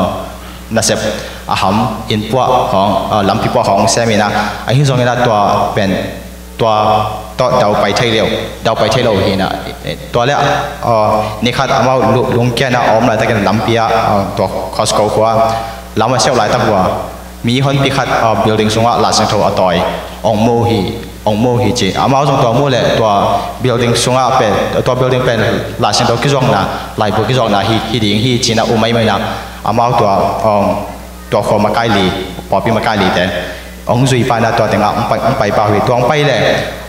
nasep a ham innpuah khawng, aw, lampi puah khawng hong sem in ah, ahi zongin ah tua pen, tua tawh dau pai thei lo, dau pai thei lo hi na. Tua le, uh, ni khat amau lu-, lungkiat na a om laitakin lampi ah, uh, tua Costco khua lam a siau laitak uh a, mi honpi khat, uh, building sungah Laisiangtho a tawi ong mu hi, ong mu hi ci. Amau zong tua mu le tua building sungah pen, tua building pen Laisiangtho kizuakna, laibu kizuakna hi, hi ding hi ci na um maimai na. Amau tua, um, tua khua makai li, pawlpi makai li te ong zui pa na tua tengah ong pai, ong pai pa uh hi. Tua ong pai le,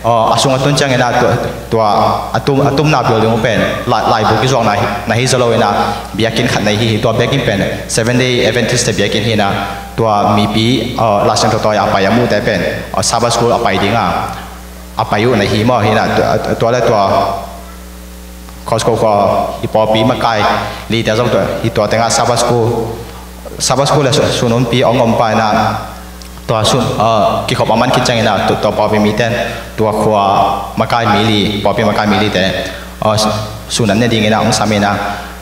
uh, a sung a tun ciangin ah tua, tua a tum, a tumna building uh pen lai, laibu kizuakna hi, na hi zaw lo in ah biakinn khat nei hi hi. Tua biakinn pen Seventh Day Adventist te biakinn hi na, tua mipi, uh, Laisiangtho tawi a pai a muhte pen, uh, Sabbath School a pai ding a, a pai uh na hi maw hi na. Tua, tua le tua Costco khua hi pawlpi makai lite zong tua, hi tua tengah Sabbath School, Sabbath School le su-, sun honpi ong om pa in ah tua sun, uh, kikhop a man khit ciangin ah tua, tua pawlpi miten tua khua makai mi li, pawlpi makai mi lite, uh, sun an ne dingin ah ong sam in ah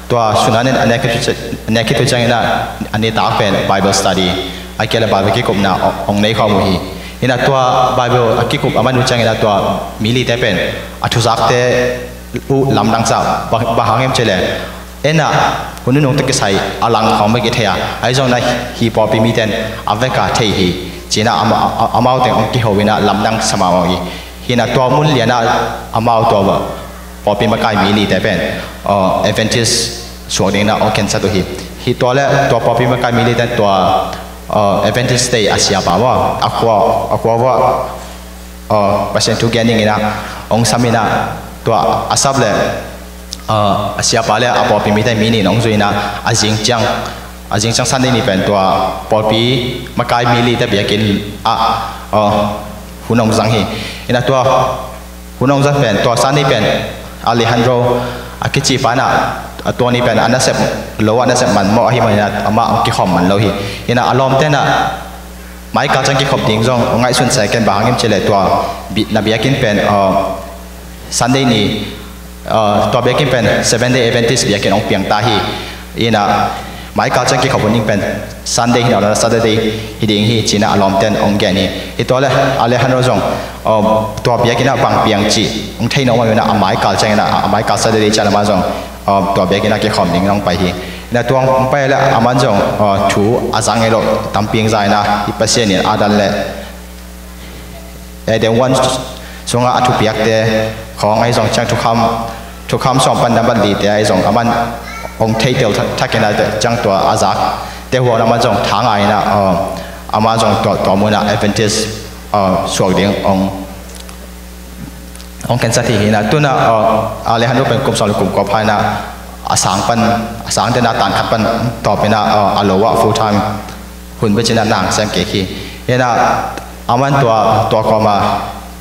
tua sun an ne, an ne khit, an ne khit uh ciangin ah a nitak pen Bible study, a kia le Bible kikupna ong, ong nei khawm uh hi. In ah tua Bible a kikup a man uh ciangin ah tua mi lite pen a thuzakte uh lamdang sa, bang, bang hang hiam cih leh, en ah hun nunung tawh kisai a lang khawng bek i thei a, ahi zongin ah hi pawlpi miten a vek a thei hi ci-in ah ama-, a-, amau teng ong kiho in ah lamdang sa mahmah uh hi. Hi na tua mun lian ah amau tua pawlpi makai mi lite pen, uh, Adventist suak dingin ah ong khensat uh hi. Hi tua le tua pawlpi makai mi lite tua, uh, Adventist te a siapa maw, a khua, a khua uah, uh, Pasian thu gen dingin ah ong sam in ah tua a sap le, uh, a siapa le a pawlpi mite mi nih in ong zui in ah a zing ciang, a zing ciang Sunday ni pen tua pawlpi makai mi lite biakinn ah, uh, hun ong zang hi. In ah tua hun ong zang pen tua Sunday pen Alejandro a kici pa in ah, a tua ni pen a nasep lo, a nasep man maw, ahi manin ah amah ong kikhawm man lo hi. In ah a lawmte in ah mai kal ciang kikhop ding zong ngaihsun sa ken, bang hang hiam cih leh tua bi-, na biakinn pen, uh, Sunday ni, uh, tua biakinn pen Seventh Day Adventist biakinn ong piang ta hi. In ah mai kal ciang kikhop hun ding pen Sunday hi lo na, Saturday hi ding hi ci-in ah a lawmten ong gen hi. Hi tua le Alejandro zong, uh, tua biakinn ah bang piang cih ong thei nawn lo in ah a mai kal ciangin ah, a mai kal Saturday ciang amah zong, uh, tua biakinn ah kikhawm ding ong pai hi. In ah tua ong pai le aman zong, uh, thu a zang ngei lo tampi ong za in ah, hi Pasian in a dan le Eden huan sungah a thupiakte khawng ahi zong ciang thukham, thukham sawm pan nambat lite ahi zong aman ong theitel thak, thak in ah ciang tua a zakte huan aman zong tha ngai in ah, uh, amah zong tua, tua mun ah Adventist, uh, suak ding ong ong khensat hi. Hi na, tu-in ah, uh, Alejandro pen kum sawm le kum kua pha in ah a sang pan, a sangte in ah tan khat pan tawp in ah, uh, a lo ah full time hun bek in ah na ong sem kik hi. Hi na, aman tua, tua kawm a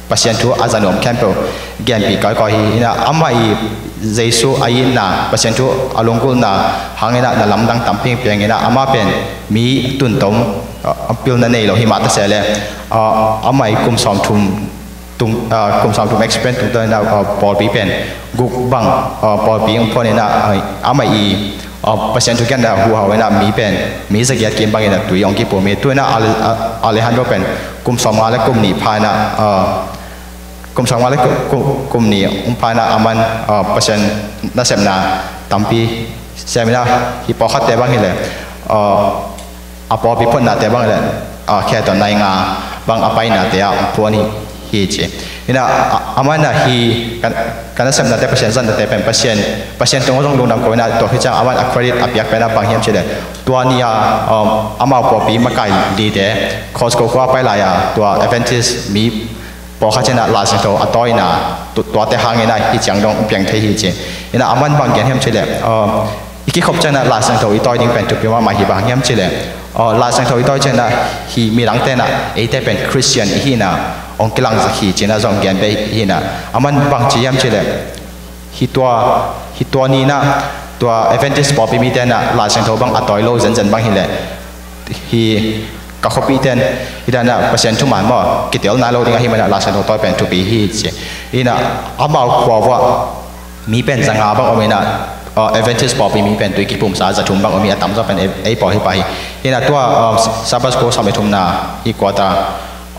Pasian thu a za nuam khempeuh genpih kawikawi hi. Hi na, amah i Jesu a itna, Pasian thu a lunggulhna hang in ah na lamdang tampi piang in ah, amah pen mi tun tom, uh, a pilna nei lo hi mah ta se le, uh, amah i kum sawmthum tung, ah, kum sawmthum experience tungtawn in ah, ah, pawlpi pen guk bang, ah, pawlpi ong phuan in ah, ah, amah i, ah, Pasian thugenna huhau in ah mi pen mi zagiat kim bang in ah tui ong kipum hi. Tu-in ah Ale-, ah, Alejandro pen kum sawmnga le kum nih pha in ah, ah, kum sawmnga le kum, kum, kum nih ong pha in ah aman, ah, Pasian nasepna tampi sem in ah, hi pawlkhatte bang hi leh, ah, a pawlpi photnate bang le, a, khe tawh nai nga bang a painate ah ong phuan hi, hi ci. Hi na, a, aman ah hi ka, ka nasepnate, Pasian zatnate pen Pasian, Pasian tungah zong lungdam ko in ah, tua hi ciang aman a credit a piak pen ah bang hiam cih leh, tua ni a, um, amau pawlpi makai lite Costco khua pai lai a, tua Adventist mi pawlkhat in ah Laisiangtho a tawina, tu-, tuate hangin ah hi ciang dong piang thei hi ci. Hi na, aman bang gen hiam cih leh, uh, i kikhop ciangin ah Laisiangtho i tawi ding pen thupi mahmah hi. Bang hiam cih leh, uh, Laisiangtho i tawi ciangin ah hi midangte in ah eite pen Christian i hihna ong kilangsak hi ci-in ah zong gen beh hi na. Aman bang ci hiam cih leh, hi tua, hi tua ni in ah tua Adventist pawlpi mite in ah Laisiangtho bang a tawi lo zenzen bang hi leh, hi ka khuapihte in, hi dan ah Pasian thuman maw, kitel nai lo ding ahih manin ah Laisiangtho tawi pen thupi hi ci. Hi na, amau khua uah mi pen zanga bang om in ah, uh, Adventist pawlpi mi pen tui kipumsa za thum bang om hi, a tamzaw pen ei, ei pawl hi pah hi. Hi na, tua, um, Sabbath school sawm le thumna hi quarter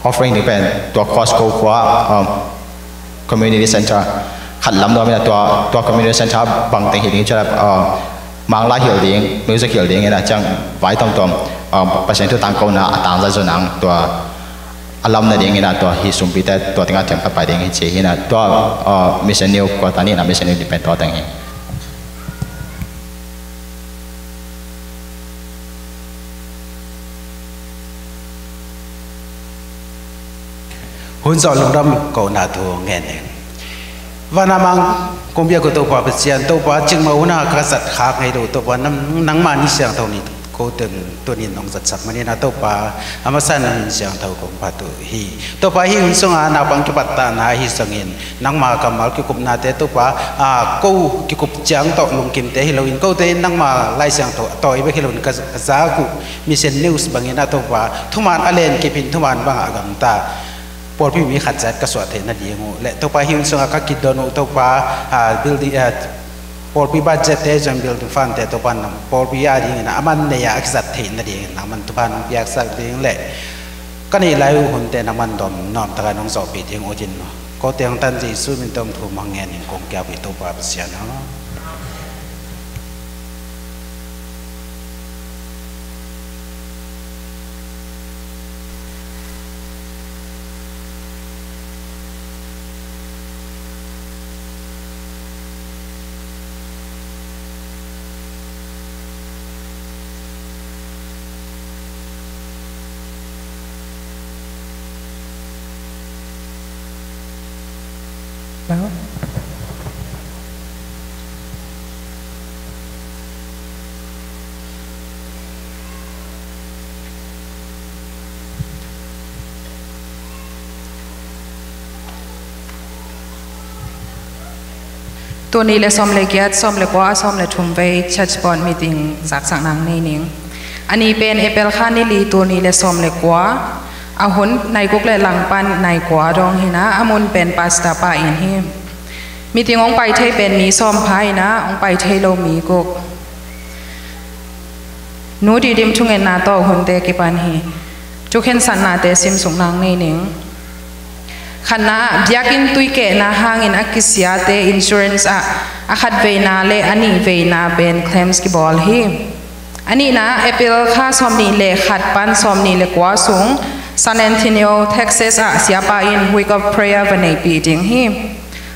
offering ding pen tua Costco khua, um, community center khat lam nuam in a, tua, tua community center bang teng hi ding ci a, uh, Manglai hilh ding, music hilh ding in a, ciang vai tuamtuam, uh, Pasian thu tangkona a tangzat zo nang tua a lam nading in a, tua hih sumpite tua teng a thiam khat pai ding hi ci hi in a, tua, uh, Mission New quarter ni in a, Mission New ding pen tua teng hi. Hun zawh lungdam kohna thu ngen ing. Van a mang kong biak uh Topa Pasian, Topa, cikmah hun a ka zat khak ngei lo Topa, nang, nangmah ni siangtho ni ko teng tuni nong zatsak manin a Topa, a masa in nong min siangtho kong phat uh hi. Topa, hih hun sungah naupang kipattahna ahi zongin nangma kammal kikupnate Topa, a, ko kikup ciang tawh lungkimte hi loin, kote in nangma Lai Siangtho a tawi bek hi loin ka, ka zak uh Mission News bangin a Topa, thuman a len kip in thuman bangah a gamta pawlpi mi khat ciat ka suah theih nading uh le Topa, hih hun sungah ka kidon uh Topa, a, building, a, pawlpi budget te zong building fund te Topa, nang pawlpi a dingin a man nei a a kizat theih nadingin nangman thupha nong piaksak ding le ka neih lai uh hunte nangman dom nuamtaka nong zawhpih ding uh din maw? Ko teng tan Jesu min tawh thum hong ngen in kong kiap hi Topa Pasian aw. Tul nih le sawm le giat, sawm le kua, sawm le thum vei church board meeting zaksak nang nei ning. A ni pen April kha ni li, tul nih le sawm le kua. A hun nai guk le langpan nai kua dong hi in a, a mun pen Pastor Pa Inn hi. Meeting hong pai thei pen mi sawm pha in a, hong pai thei lo mi guk. Nu Didim thungetna tawh hunte kipan hi. Thukhensatnate simsuk nang nei ning. Khatna ah, biakinn tuikehna hangin a kisiate insurance ah a khat veina le a nih veina pen claims kibawl hi. A nihna ah, April kha sawmnih le khat pan sawmnih le kua sung San Antonio, Texas ah Siapa in Week of Prayer va neihpih ding hi.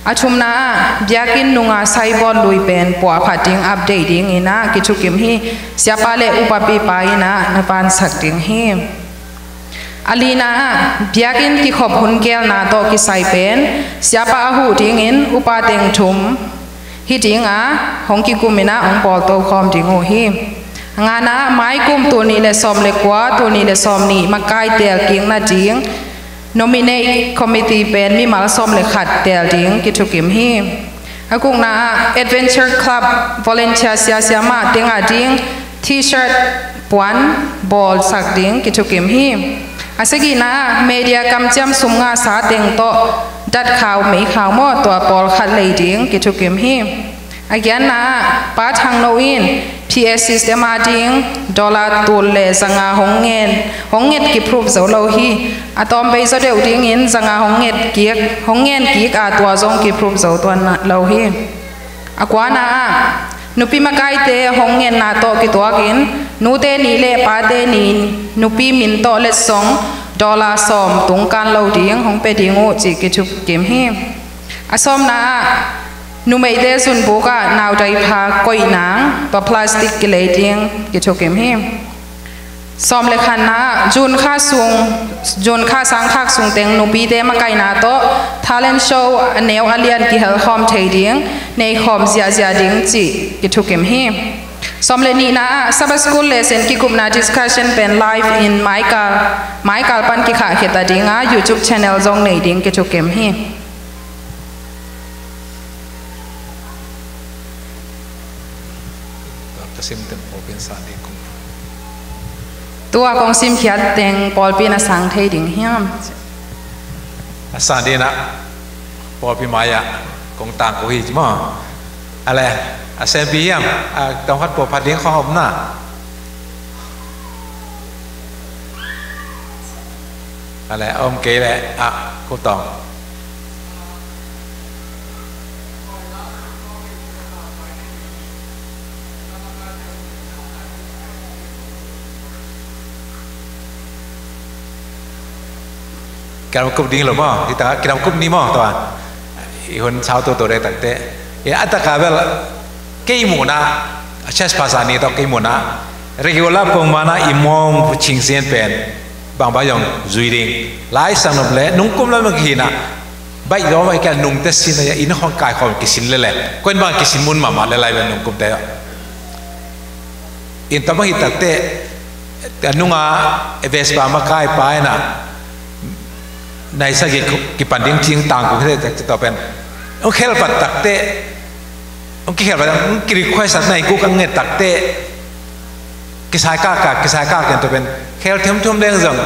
A thumna ah, biakinn nunga signboard lui pen puahphat ding, update ding in a kithukim hi. Siapa le upapipa in a na vansak ding hi. A lina ah, biakinn kikhop hun gelna tawh kisai pen Siapa a huh dingin upa teng thum hi ding a, hong kikum in a hong pawlto khawm ding uh hi. A ngana ah, maikum tul nih le sawm le kua, tul nih le sawmnih makai teel kikna ding Nominate Committee pen mimal sawm le khat teel ding kithukim hi. A gukna ah, Adventure Club volunteer sia siamah teng a ding T-shirt puan bawlsak ding kithukim hi. A sagihna ah, media kamciam sum ngahsa teng tawh datkhau meikhau maw, tua pawlkhat lei ding kithukim hi. A giatna ah, Pa Thang No in P A system a ding dollar tul le zanga hong ngen, hong nget kiprup zo lo hi. A tawm bei zaw deuh dingin zanga hong nget kik, hong ngen kik a, tua zong kiprup zo tuan lo hi. A kuana ah, nupi makaite hong ngetna tawh kituakin nute ni le pate ni nupi min tawh letsong dollar sawm tungkan lo ding hong pia ding uh cih kithukim hi. A sawmna ah, numeite zunbuk ah naudai pha koih nang, tua plastic kilei ding kithukim hi. Sawm le khatna ah, June kha sung, June kha sangkhak sung teng nupite makaihna tawh talent show a neu a lian kihelkhawm thei ding, neikhawm ziahziah ding cih kithukim hi. Sawm le nihna ah, Sabbath School lesson kikupna discussion pen live in maikal, maikal pan kikhahkhia ta ding a, YouTube channel zong nei ding kithukim hi. Tua ka sim teng pawlpi in sang ding kong. Tua kong simkhiat teng pawlpi in a sang thei ding hiam? A sang ding in a pawlpi mai-ah kong tangko hi maw? A le, a sempi hiam? A tawmkhat pawlphat ding khong om na? A le, a om kei le, a, ko tawm. Kilamkup ding lo maw, hi tangah kilamkup ni maw, tua i hun sau toto dek takte. I a taka bel kei muhna, a church pastor ni tawh kei muhna, regular pongmana i mawng cingsian pen bangbang zong zui ding. Lai sang nop le nungkum lam kihinah baih dawm a i kia nungte sin a inn khong kaikhawm kisin lele, koin bang kisin mun mahmah le lai bel nungkumte. In tabang hi takte, a nunga Vespa makai pa ina naisagi kipan ding cing tang kung hi takte, tua pen hong khelpat takte, hong kikhelpat, hong kirequest at nai kuk ang nget takte, kisai kaka, kisai kaka, tua pen khel thiamthiam leng zong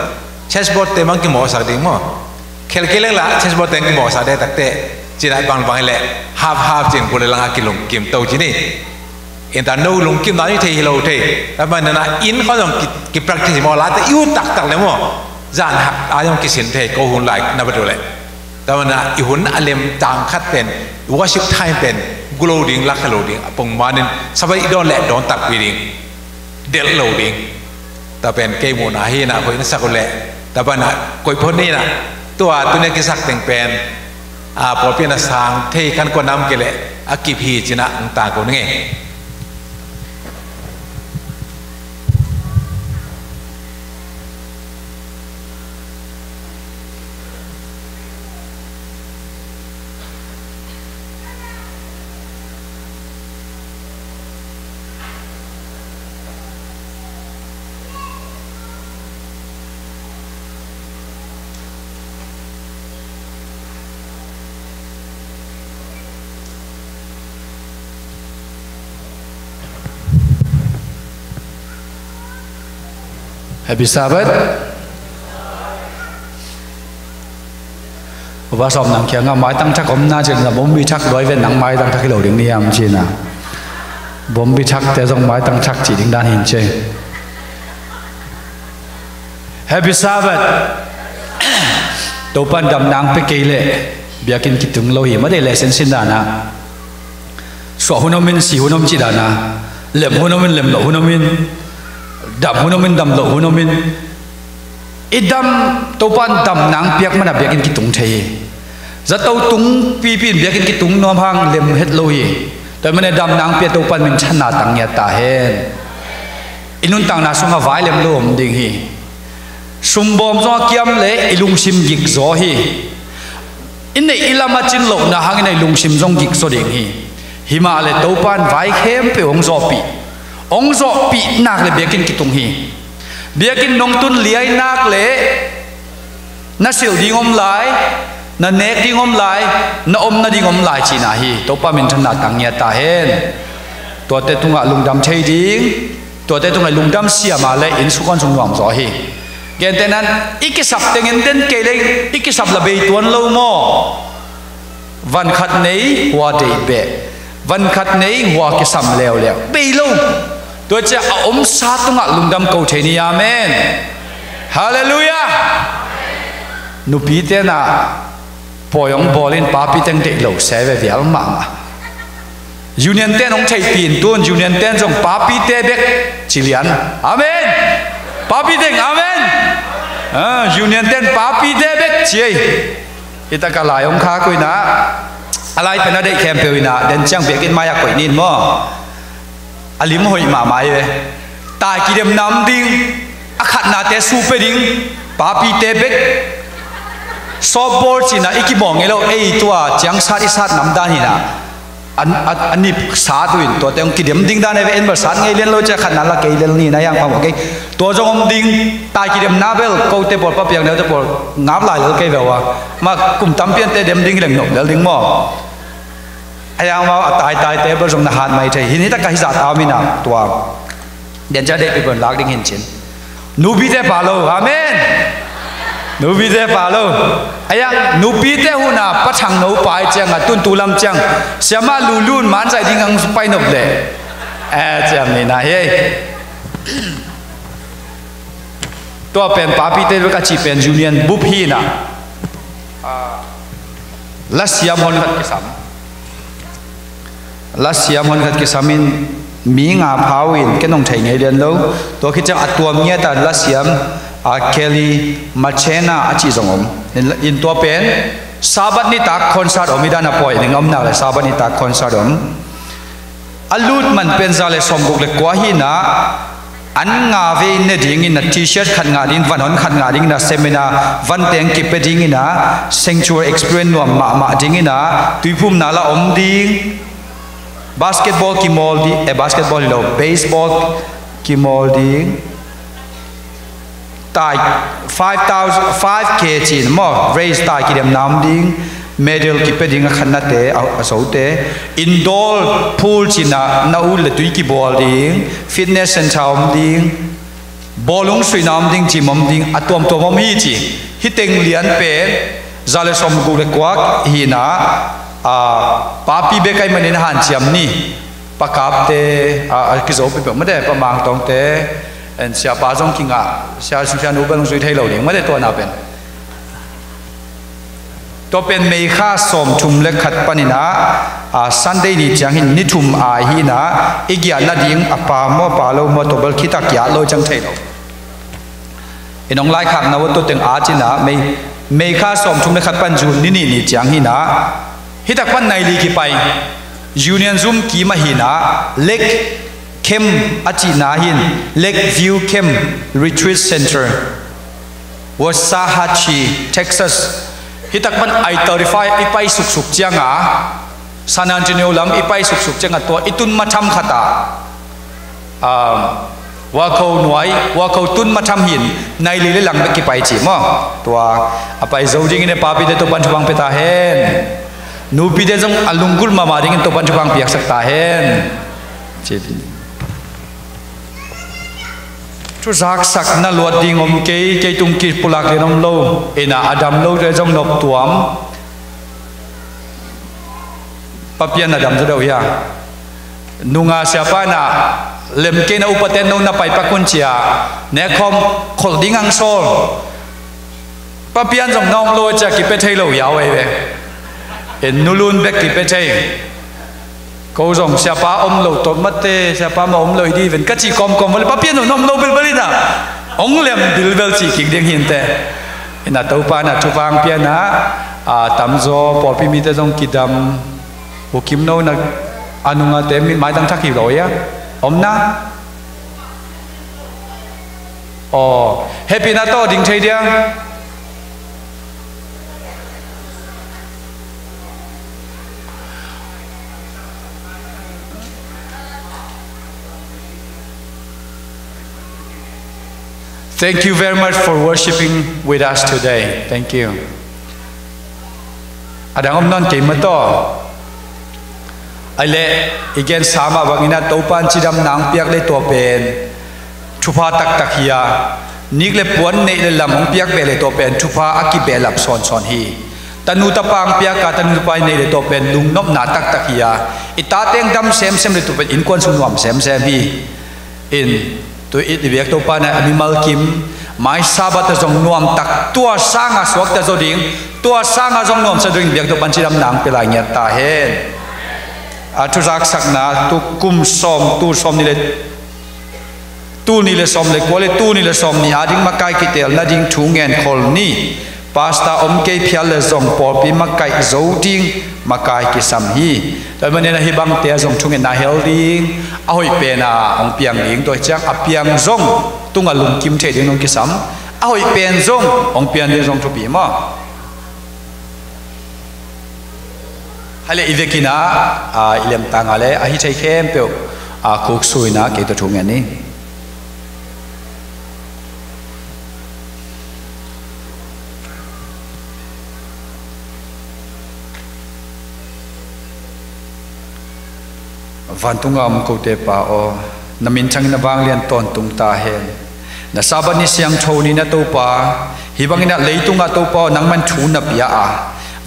chessboard te mang kimawhsak ding maw? Khel kei leng la chessboard te kimawhsak dek takte, cina bangbang le half half cin kule langa kilungkim to cini. Inta no lungkimna ni thei hi lo thei. Tua manin na inn khong zong ki, ki practice maw, late i ut taktak le maw, zan hak a zong kisin thei ko hun lai na batu le. Tua manin na i hun a lem tang khat pen, worship time pen, gu lo ding, lak kha lo ding, a pongmanin Sabbath i dawn le dawn takpi ding, delh lo ding. Tua pen kei muhna hi na, hoih na sak uh le, tua manin na koih phot ni na, tua tuni a kisak teng pen a, pawlpi na sang thei kan kua nam kei le a kip hi cina hong tang ko ning e. Happy Sabbath. Upa sawm nang kiangah maitang thak om na cin, na bombi thak duai ven nang maitang thak hi lo ding ni hiam cina. Bombi thak te zong maitang thak cih ding dan hin cei. Happy Sabbath. Topan dam nang pe kei leh biakinn kitung lo hi, mate leh sensin dana. Suah hun om in, si hun om cih dana. Lem hun om in, lem loh hun om in. Dam hun om in, dam loh hun om in. I dam, Topan dam nang piak mana biakinn kitung thei hi. Zato tung pipi in biakinn kitung nuam hang lem het lo hi. Tua mane dam nang pia Topan minthanna tang ngiat ta hen. I nuntakna sungah vai lem lo om ding hi. Sumbawm zong a kiam le i lungsim gik zaw hi. I neih i lam a cin lohna hangin a i lungsim zong gik zaw ding hi. Himah le Topan vai khempeuh hong zawhpih. Hong zawhpih nak le biakinn kitung hi. Biakinn nong tun liai nak le na silh ding om lai, na nek ding om lai, na om nading om lai cihna hi. Topa minthanna tang ngiat ta hen. Tuate tungah lungdam thei ding, tuate tungah lungdam siama le inn sung khuan sung nuam zaw hi. Gentehnan i kisap tengin den kei leng i kisap la bei tuan lo maw? Van khat nei hua deih beh, van khat nei hua kisam leuleu bei lo. Tua ciah a omsa tungah lungdam ko thei ni, amen. Halleluiah. Nupite na pawi hong bawl in papi teng deih lo se ve vial mahmah. Union ten hong theihpih in tun Union ten zong papite bek ci lian. Amen. Papi teng amen. Ah, Union ten papite bek ci ei. Hi taka lai hong khak uh inah a lai pen a deih khempeuh inah den ciang biakinn mai-ah koih nin maw? A lim hoih mahmah hi ve. Tai kidemna om ding, a khatnate supe ding, papite bek. Softball cihna i kimawh ngei lo, ei tua ciang sat i sat nam dan hinah. A, a, a nip sat uh in tuate hong kidem ding dan ei ve, en bel sat ngei lian lo cia khatna la kei lel ni na yang phamawh kei. Tua zong om ding, tai kidemna bel kote pawl papiak neute pawl ngap lai lel kei ve uh a. Ma kum tampiante dem ding hi leng nop lel ding maw? A yang mau a taitaite bel zong na hat mai thei. Hin hi taka hi zahta om inah tua. Denca deih pipon lak ding hin cin. Nupite pa lo, amen. Nupite pa lo. A yang nupite huna pathang no pai ciang a tuntu lam ciang siama lulun manzaih ding ang pai nop le. Eh, ciam ni na hi. Tua pen papite bek a cih pen Union bup hinah. Lasiam hon khat kisam. Lasiam hon khat kisam in mi nga phau in ken hong thei ngei lian lo. Tua khit ciang a tuam ngiata lasiam a Kelly Machena a cih zong om. In tua pen Sabbath nitak concert om hi dan a pawi ding om nak le Sabbath nitak concert om. A lut man pen za le sawmguk le kua hi-in ah, an nga vei ne dingin ah, T-shirt khat ngah ding, van hon khat ngah dingin ah, seminar van teng kipia dingin ah, Sanctuary Experience nuam mahmah dingin ah, tuiphumna la om ding, basketball kimawl ding, eh, basketball hi lo, baseball kimawl ding, tai, five thousand, five K cin maw, race tai kidemna om ding, medal kipia ding a khatnate, a, a sote, indoor pool cin ah na ut le tui kibawl ding, fitness center om ding, bawlung suihna om ding, gym om ding, a tuamtuam om hi ci. Hih teng lian pen za le sawmguk le kua hi-in ah, a, papi bek ahih manin a hanciam ni. Pa Kapte, a, a kizo peuhpeuh mate, Pa Mangtawngte, and siapa zong kingah, sia, sia nu bel zong zui thei lo ding mate, tua na pen. Tua pen May kha sawmthum le khat panin ah, a, Sunday ni ciang hi-in ni thum ai hi-in ah, i giahna ding a pa maw, pa lo maw, tua bel khit tak giah lo ciang thei lo. In hong laikhak na uh tua teng a cin ah, May, May kha sawmthum le khat pan June ni nih ni ciang hi-in ah, hih tak pan nai li kipai, Union Zoom kim ah hi-in ah, Lake Camp a cihna hi-in, Lake View Camp Retreat Center, Waxahachie, Texas. Hih tak pan I thirty-five i pai suksuk ciang a, San Antonio lam i pai suksuk ciang a, tua i tun matham khat ah, um, Huakho nuai, Huakho tun matham hi-in, nai li le lang bek kipai ci maw. Tua a pai zo dingin e, papite Topan thupha pia ta hen. Nupite zong a lunggulh mahmah dingin Topan thupha piaksak ta hen. Ci. Thuzaksakna luat ding om kei, kei tung kipulak lian om lo. In ah a dam lote zong nop tuam. Pa Pian a dam zaw deuh hia? Nunga siapa in ah, lem kei na, upaten no na pai pak un ci-a, nekhawm kholh ding ang sawl. Pa Pian zong na om lo cia kipia thei lo hiau ei ve. In nulun bek kipia thei. Ko zong siapa om lo tawh mate, siapa mah om lo hi di ven ka cih kawmkawm vele, Pa Pian zong na om lo belbel in ah, hong lem bilbel cih kik ding hi inteh. In ah Topa in ah thupha hong pia in ah, a, tamzaw pawlpi mite zong kidam. U Kim no na a nungate mi maidang thak hi lo hia? Om na? Aw, hehpihna tawh ding thei dia. Thank you very much for worshiping with us today. Thank you. A dang om nawn kei mah tawh. Ai leh, i gensa mah bangin ah Topa in cidamna hong piak leh tua pen thupha taktak hi a, nik le puan neih le lam hong piak beh leh tua pen thupha a kibehlap sawnsawn hi. Tanu tapa hong piak a, tanu tapa i neih leh tua pen lungnopna taktak hi a, i tate hong dam semsem leh tua pen innkuan sung nuam semsem hi. In, tu i biak Topa in ah a mimal kim, mai Sabbath ah zong nuamtak, tua sangah suakta zaw ding, tua sangah zong nuamsa ding biak Topa in cidamna hong pia lai ngiat ta hen. A thuzaksakna, tu kum sawm, tu sawm nih le, tu nih le sawm le kua le tu nih le sawm nih a ding makai kitelna ding thu ngen khol ni. Pastor om kei phial le zong pawlpi makaih zo ding makai kisam hi. Tua ahih manin ah hih bangte ah zong thungetna hel ding, a hoih pen ah hong piang ding, tua ciang a piang zong tungah lungkim thei ding hong kisam, a hoih pen zong hong piang ding zong thupi maw? Hai leh i vekin ah, a, i lemtang ah le ahi thei khempeuh, a, khuksuina kei tawh thu ngen ni. Vantunga om kote Pa aw, na minthangin a vanglian tawntung ta hen. Na Sabbath ni siangtho ni-in ah Topa, hih bangin ah leitungah Topa aw, nangman thu na pia a,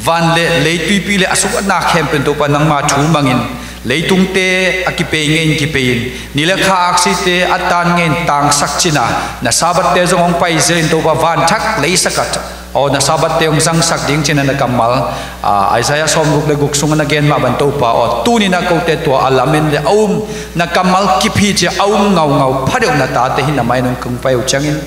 van le leituipi le a sung a nak khempeuh in Topa nangma thu mangin, leitungte a kipei ngeiin kipei-in, ni le kha aksite a tan ngeiin tangsak cin a, na Sabbath-te zong hong paiziain Topa vanthak leisak ah aw, na Sabbath-te hong zangsak ding cin a na kammal, a, Isaiah sawmguk le guk sungah na gen mah bang Topa aw, tuni-in ah kote tua a lamen le a um, na kammal kip hi ci-a a um ngaungau pha deuh na tate hi na mai-in hong kong pai uh ciangin,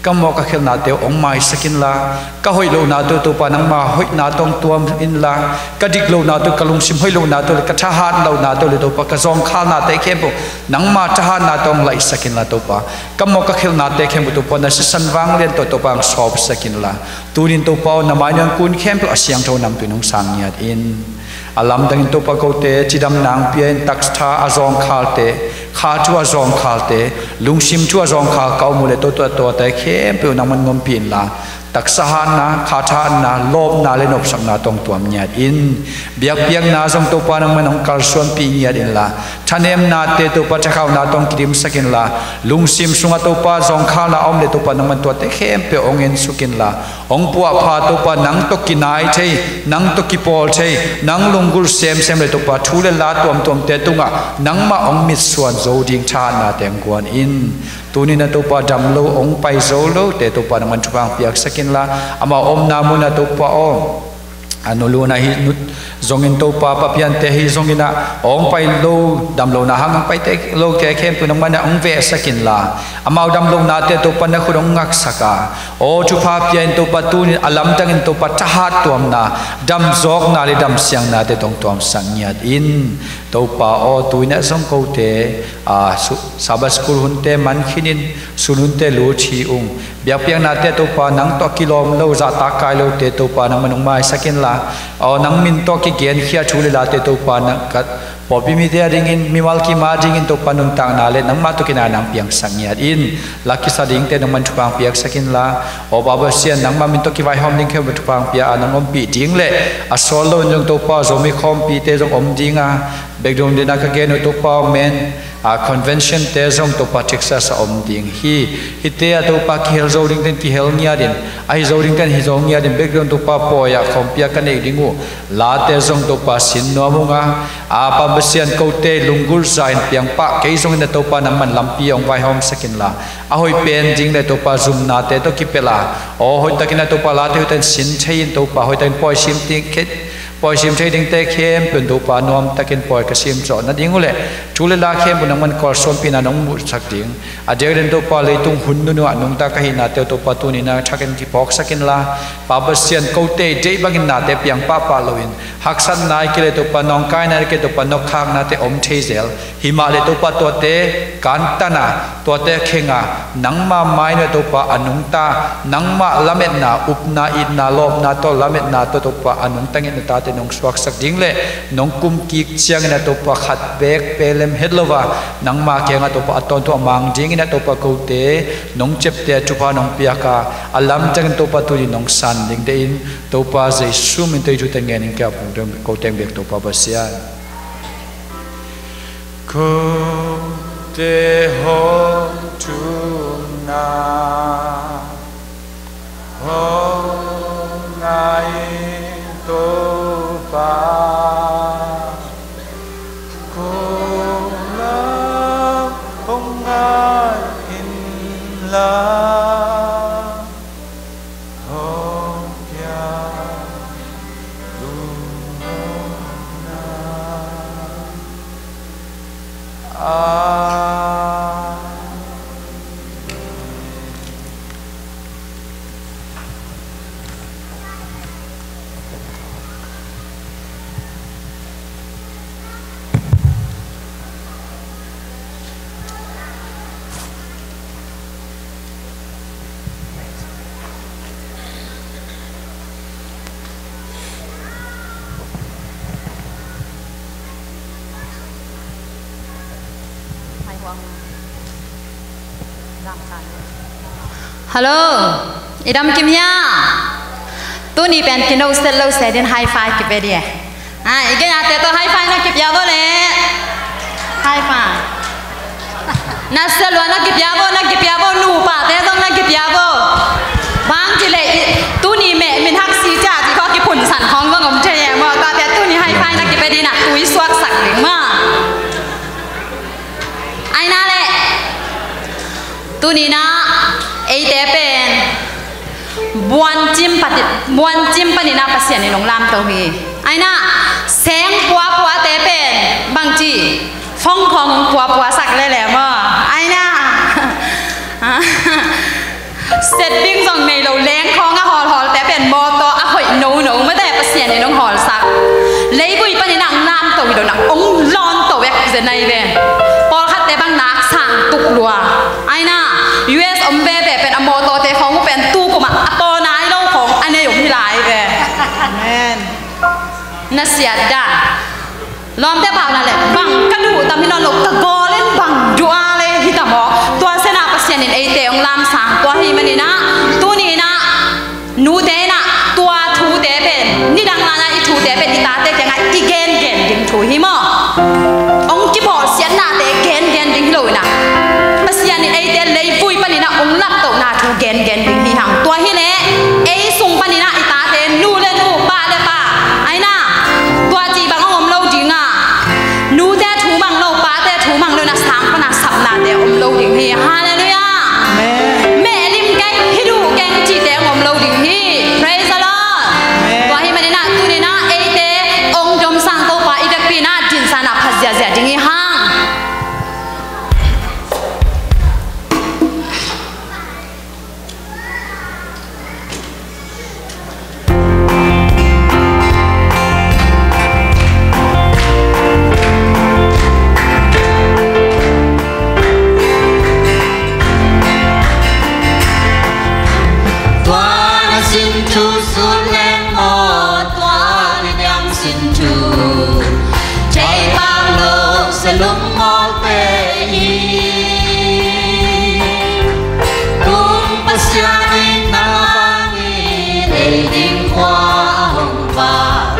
Ka mawh ka khelhnate uh hong maisak inla, ka hoih lohnate uh Topa nangma hoihna tawh hong tuam inla, ka dik lohnate uh, ka lungsim hoih lohnate uh le ka thahat lohnate uh le Topa ka zawngkhalnate khempeuh nangma thahatna tawh hong laihsak inla Topa, ka mawh ka khelhnate khempeuh Topa na sisan vanglian tawh Topa hong sawpsak inla, tunin Topa aw na mai nuan kun khempeuh a siangtho namtui nong sang ngiat in. A lamdangin Topa kote cidamna hong pia in, taksa a zawngkhalte, kha thu a zawngkhalte, lungsim thu a zawngkhal ka om uh le Topa tuate khempeuh nangman ngompih inla, taksa hatna, kha thahatna, lawpna le nopsakna tawh hong tuam ngiat in. Biakpiakna zong Topa nangman hong kalsuanpih ngiat inla, thanemnate Topa thakhauna tawh hong kidimsak inla, lungsim sungah Topa zawngkhalna a om le Topa nangman tuate khempeuh hong ensuk inla, hong puahpha Topa nang tawh kinai thei, nang tawh kipawl thei, nang lunggulh semsem le Topa thu le la tuamtuamte tungah nangmah hong mitsuan zo ding thahatnate hong guan in. Tunin a Topa damlo hong pai zo lote Topa nangman thupha hong piaksak inla, amau omna munah Topa aw, a nulun ahi nu zongin Topa papiante ahi zongin ah hong pai lo, damlohna hang hong paite lote khempeuh nangman ah hong vehsak inla, amau damlohnate Topa na khut hong ngaksak a, aw thupha pia in Topa tunin a lamdangin Topa thahat tuamna, damzawkna le damsiangnate tawh hong tuamsak ngiat in. Topa aw tuinah zong kote, a, su-, Sabbath school hunte man khinin sun hunte lut hi ung. Biakpiaknate Topa nang tawh kilawm lo, zahtak kai lote Topa nangman hong maisak inla, aw nang min tawh kigenkhia thu le late Topa nang ka pawlpi mite a dingin, mimal kim a dingin Topa nuntakna le nangmah tawh kinaina hong piangsak ngiat in. Lak kisa dingte nangman thupha hong piaksak inla, aw Pa Pasian nangmah min tawh kivaihawm ding khempeuh thupha hong pia a nong ompih ding le a sawt loin zong Topa Zomi khawmpite zong om ding a, background dena ka gen uh Topa aw men, a, convention te zong Topa Texas a om ding hi. Hite a Topa kihel zo dingten kihel ngiat in, a hi zo dingten hi zo ngiat in, background Topa pawi ah khawmpi ah ka neih ding uh late zong Topa sin nuam ung a, a, Pa Pasian kote lunggulh za in piangpah kei zongin a Topa nangman lampi hong vaihawmsak inla, a hoih pen ding le Topa zumnate tawh kipelh a, aw hoihtakin a Topa late hoihtakin sin thei in Topa hoihtakin pawi sim ding khe pawi sim thei dingte khempeuh in Topa nuamtakin pawi ka sim zawh nading uh le thu le la khempeuh nangman kalsuanpihna nong muhsak ding, a diakdiakin Topa leitung hun nunung ah nungta ka hihnate uh Topa tuni-in a thakin kiphawksak inla, Pa Pasian kote deih bangin nate piang pahpah loin haksatna i kei le Topa nawngkaina i kei Topa nokkhaknate om thei zel. Himah le Topa tuate kantana, tuate khenga, nangma mai nuai Topa a nungta, nangmah lametna, upna, itna, lawpna tawh lametna tawh Topa a nungta ngetna tate nong suaksak ding le nong kumkik ciangin a Topa khat beek pelem het lo a, nangma kiangah Topa a tawntung a mang dingin a Topa kote nong ciapteh a thupha nong piak a, a lamdangin Topa tuni nong san ding deih in, Topa Jesu min tawh i thute ngenin ka kote biak Topa Pasian. Kote hong thumna hong ngai Topa, ko lam hong ngai inla. Hello, i dam kim hia? Tuni pen kino set lo set in high five kipia di e. Ah, i gei a te tawh high five na kipia vo le. High five. Na sia lua na kipia vo, na kipia vo, nupate zong na kipia vo. Bang ci le, tuni meh min hak si cia ci kho kiphun san khong zong om thei e maw. Tate tuni high five na kipia di na tui suaksak ding maw. Ai na le. Tuni na eite pen buancim pati, buancim panin a Pasian in hong lamto hi. Ai na, seng puapuate pen bangci fong khawng hong puapuasak lele maw. Ai na, Pasian in hong hawlsak. Leivui panin ah hong lamto hi lo in ah, hong lawnto vek zen ahi ve. Pawlkhatte bang nak sang tuk lua. Ahi na, U S om veve pen a mawtawte khawng uh pen tu kum ah a paw nai lo khawng a nei om hi lai ve. Amen. Na siat dah. Lawmte pau na le, bang ka duh tam hi nawn lo, ka gawl in bang duh a le hi tam aw. Tua sena Pasian in eite hong lamsang, tua hi manin ah, tuni in ah, nute in ah, tua thute pen, nidang lai-a i thute pen, i tate kiangah i gengen ding thu hi maw. Hong kibawlsiatnate gengen ding hi lo in ah, Pasian in eite leivui panin ah, hong laptohna thu gengen ding hi hang. Tua hi leh, ei sung panin ah, i tate, nu le nu, pa le pa, ahi na, tua cih bang hong om lo ding a, nute thu mang lo, pate thu mang lo in ah, sang pana sapnate om lo ding hi. Halleluiah. Amen. Mehlim keng, hi duh keng cihte hong om lo ding hi. Praise the Lord. Amen. Tua hi manin ah, tuni in ah, eite hong domsang Topa i vekpi in ah, dinsan ah pha ziazia ding hi hang. Tua na sin thu sut leng maw, tua na niang sin thu thei pak lo, sa lungmawlte hi. Tung Pasian in na vang in, ei ding khua a hong vak,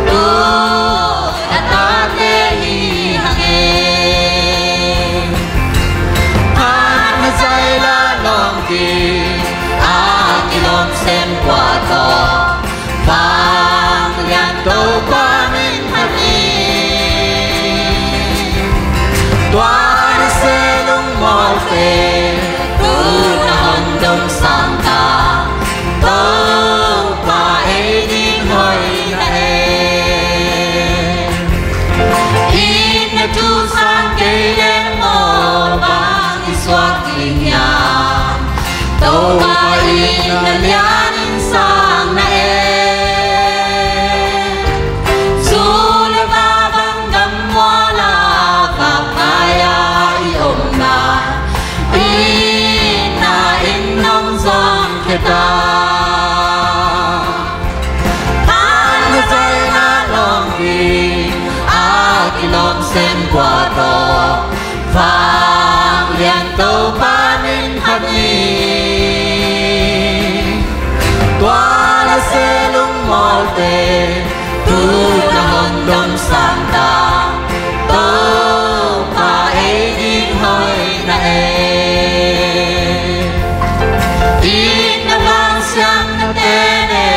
tu a tate hi hang e. Phat na zai la lawng ding a kilawm sem kua tawh, vanglian Topa min phat ni. Tua na se lungmawlte, tu na hong domsang ta, Topa ei ding hoihna e. Itna thu sang kei leng maw, bang i suak ding hiam? Topa in na lian in sang na e. Zu le va bang gam mual a, vak ngai a i omna, itna in hong zong khia ta. Phat na zai la lawng ding a kilawm sem kua tawh, vanglian Topa min phat ni. Tua na se lungmawlte, tu na hong domsang ta, Topa ei ding hoihna e. Itna vangsiatnate le,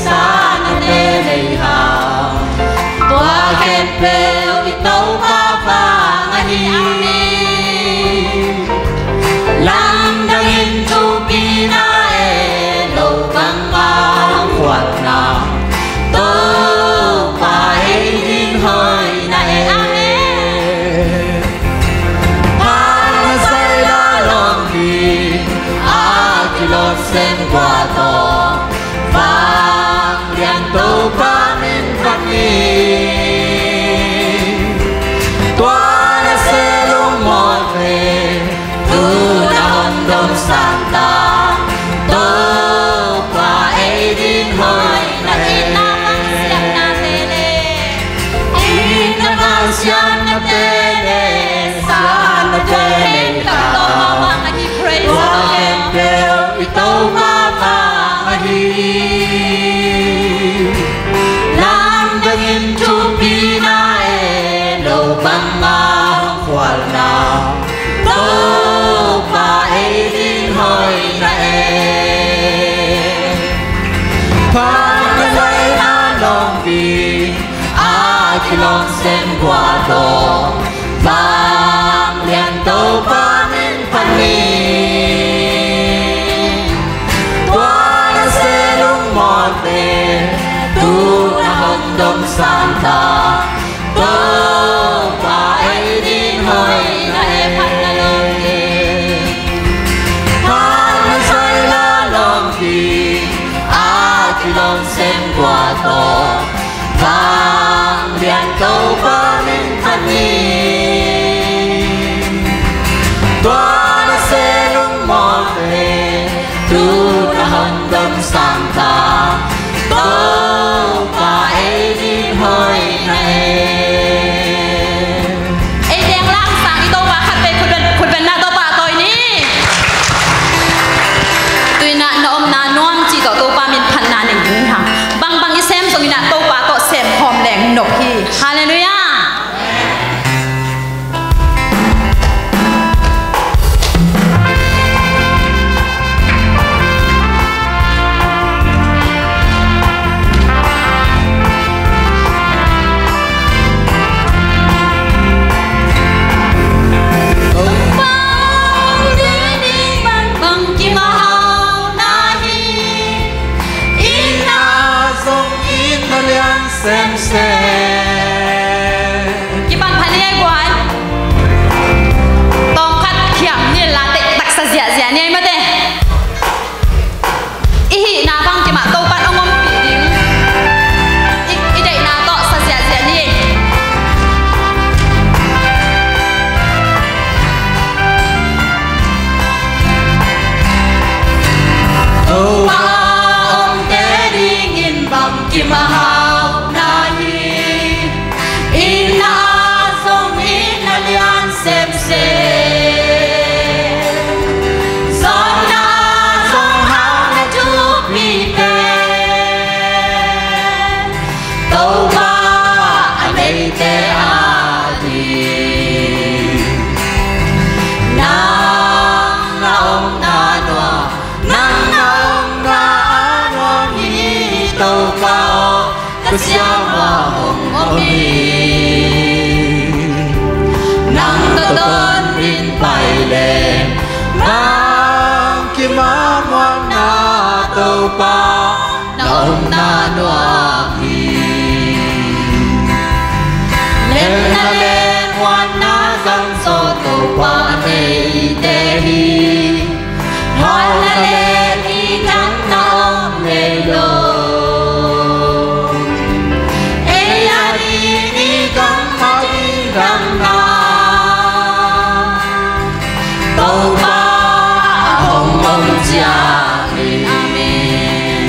sanate nei hang, tua khempeuh i Topa vang ahi. Lamdang in thupina e, lo bang a khualna, Topa ei ding hoihna e. Phat na zai la lawng ding a kilawm sem kua tawh, vanglian Topa min phat ni. Tua na se lungmawlte, tu na hong domsang ta, Topa ei ding hoihna e. Itna vangsiatnate le, sanate nei hang, tua khempeuh i Topa vang ahi. Lamdang in thupina e, lo bang a khualna, Topa ei ding hoihna e. Phat na zai la lawng ding a kilawm sem kua tawh, vanglian Topa min phat ni. Tua na se lungmawlte, tu na hong domsang ta, Topa ei ding hoihna e. Phat na zai la lawng ding a kilawm sem kua tawh, Siangah hong om hi. Nang tawh ton in pai leng bang kimah muanna, Topa na omna nuam hi. Lemna le muanna zang zaw Topa neite hi. Hawlna le kidangna om ngei lo. Ei a ding i gam a ding damna Topa a hong om ciat hi. Amen.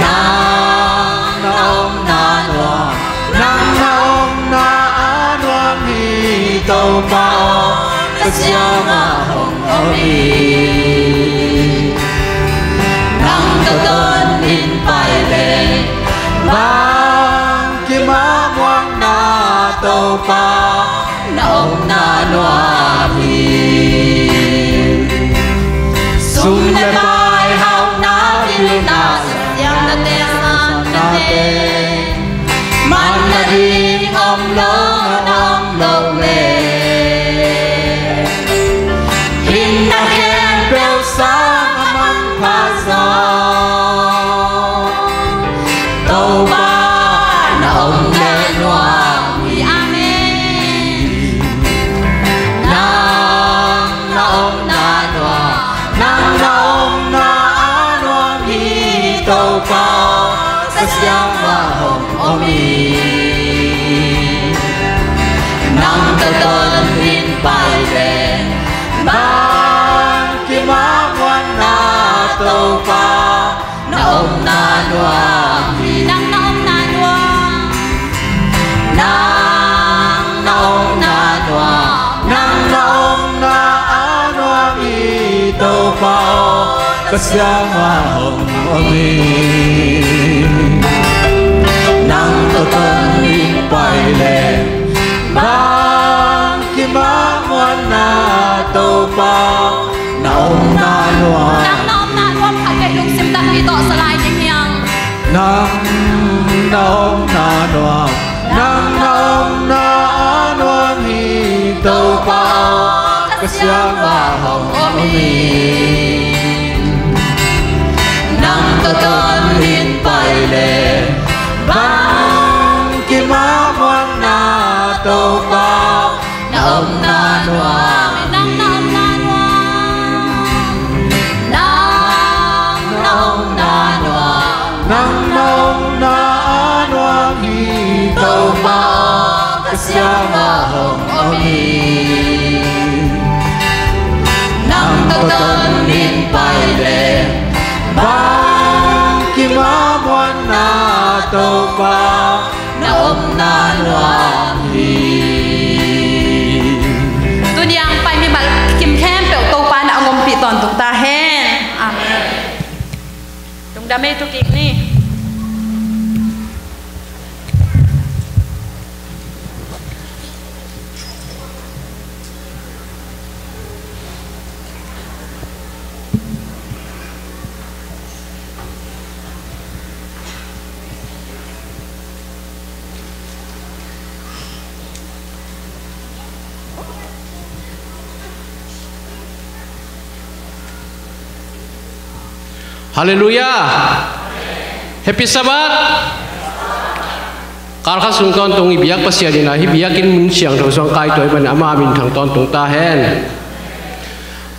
Nang na omna nuam, nang na omna a nuam hi Topa aw, ka siangah hong om hi. Nang tawh ton in pai leng bang kimah muanna, Topa na omna nuam hi. Sum le pai hauhna, pilna, siangthonate, sannate, manna ding om lo, na om lo le, hinna khempeuh sang a manpha zaw Topa na omna nuam hi. Amen. Nang na omna nuam, nang na omna a nuam hi Topa aw, ka siangah hong om hi. Nang tawh ton in pai leng bang kimah muanna, Topa na omna nuam hi. Nang na omna nuam, nang na omna nuam, nang na omna a nuam hi Topa aw, ka siangah hong om hi. Nang tawh ton in pai leng bang kimah muanna, Topa na omna nuam. Nang na omna nuam khat vei lungsim takpi tawh sa lai ding hi hang. Nang na omna nuam, nang na omna a nuam hi Topa aw, ka siangah hong om hi. Nang tawh ton in pai leng bang kimah muanna, Topa na omna nuam hi. Nang na omna nuam, nang na omna nuam, nang na omna a nuam hi Topa aw, ka siangah hong om hi. Nang tawh ton in pai leng bang kimah muanna, Topa na omna nuam hi. Tuni a hong pai mimal kim khempeuh Topa in hong ompih tawntung ta hen. Amen. Lungdam ei, tu kik ni. Halleluiah. Happy Sabbath. Kal khat sung tawntung i biak Pasian in ah hih biakinn mun siangtho suang kai tuah ahih manin ama minthang tawntung ta hen.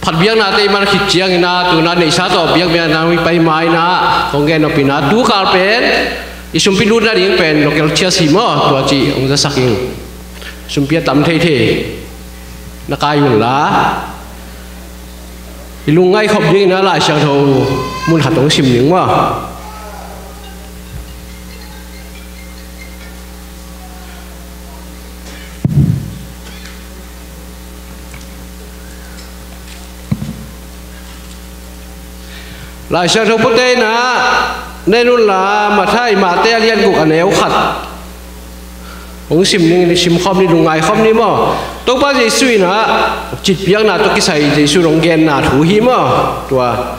Phat biaknate i man khit ciangin ah tu-in ah neihsa tawh biakpiakna i pai ma-in ah kong gen nop in ah tu kal pen i sumpi lutna ding pen local church hi maw, tua cih hong zasak ing. Sumpi a tam theithei na kai un la, i lungngaih khop dingin ah Lai Siangtho mun khat hong sim ning maw. Lai Siangtho puateihna na en un la, Matthai, Matthai a lian guk a neu khat hong sim ning, i sim khawm ni, lungngai khawm ni maw. Topa Jesuh in ah citpiakna tawh kisai Jesuh in hong genna thu hi maw. Tua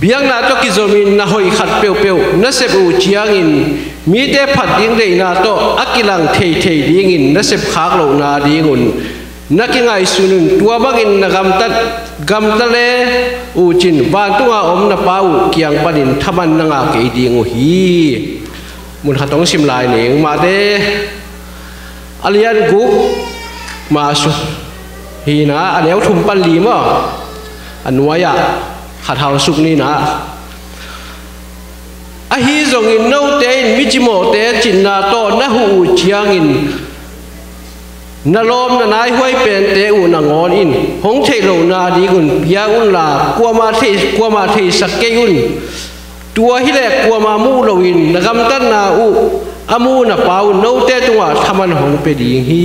Biakna tawh kizomin na hoih khat peuhpeuh na sep uh ciangin mite phat ding deihna tawh a kilang theithei dingin na sepkhak lohna dingun na kingaihsun un. Tua bangin na gamtat, gamta le uh cin vantunga om na Pa uh kiang panin thaman na ngah kei ding uh hi. Mun khat hong sim lai ning. Mate a lian guk, mah suk hi na, a neu thum pan li maw, a nuai-ah khat hong suk ni na. Ahi zongin note in mi cimawhte cinna tawh na huh uh ciangin na lawm na naihuai pente uh nangawn in hong theih lohna dingun pia unla, kuamah thei, kuamah theisak kei un. Tua hi leh kuamah muh loin na gamtatna uh a mu na Pa uh note tungah thaman hong pia ding hi.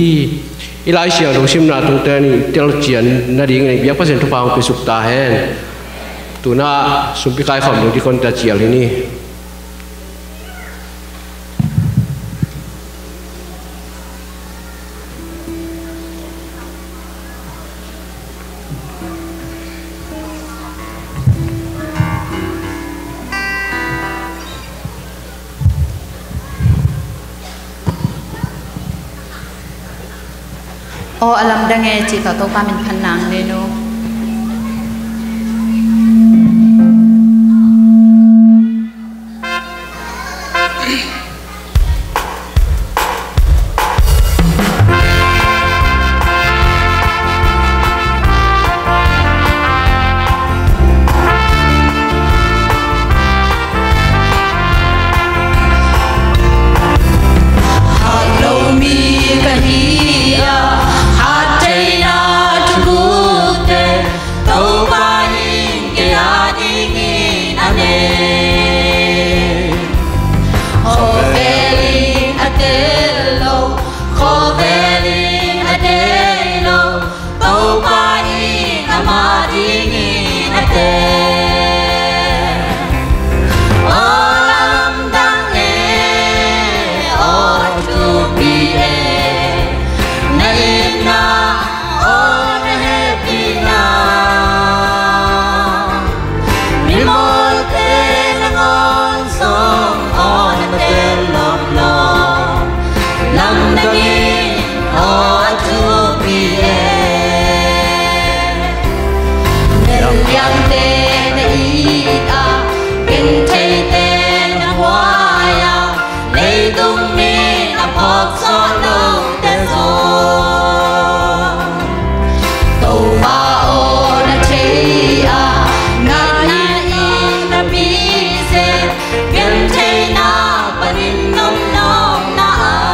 I Lai Siangtho simna tungte ni telcian nadingin biak Pasian thupha hong pia suk ta hen. Tuna sumpi kaikhawm ding dikon ta cial hi ni. Aw a lamdang e cih tawh Topa min phan nang nei nu. Hat lo mi ka hi a, hat theihna thugukte Topa in kei a dingin a nei. Khawvel in a tel lo, khawvel in a deih lo, Topa in amah dingin a tel. Aw lamdang e, aw thupi e, na itna, aw na hehpihna. Mimawlte nangawn zong aw na tel lawmlawm, lamdang in aw a thupi e. Neu liangte na it a, gentheite na huai a, leitung mi na phawk zawh lote zong Topa aw na thei a, ngatna in na pi zel, gentheihna panin nong nawkna ah.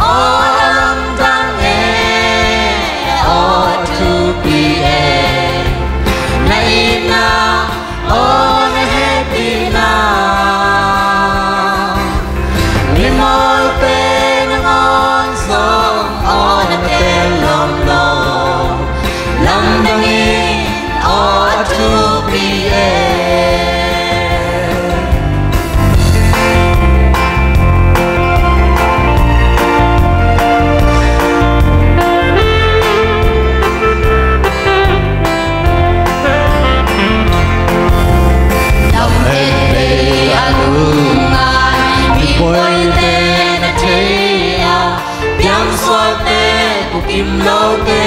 Aw lamdang e, aw thupi e, na itna, aw na hehpihna. Mimawlte nangawn zong aw na tel lawmlawm, lamdang in aw a thupi e. Lam et bei a lungngai mipawite na thei a, piangsualte, pukim lote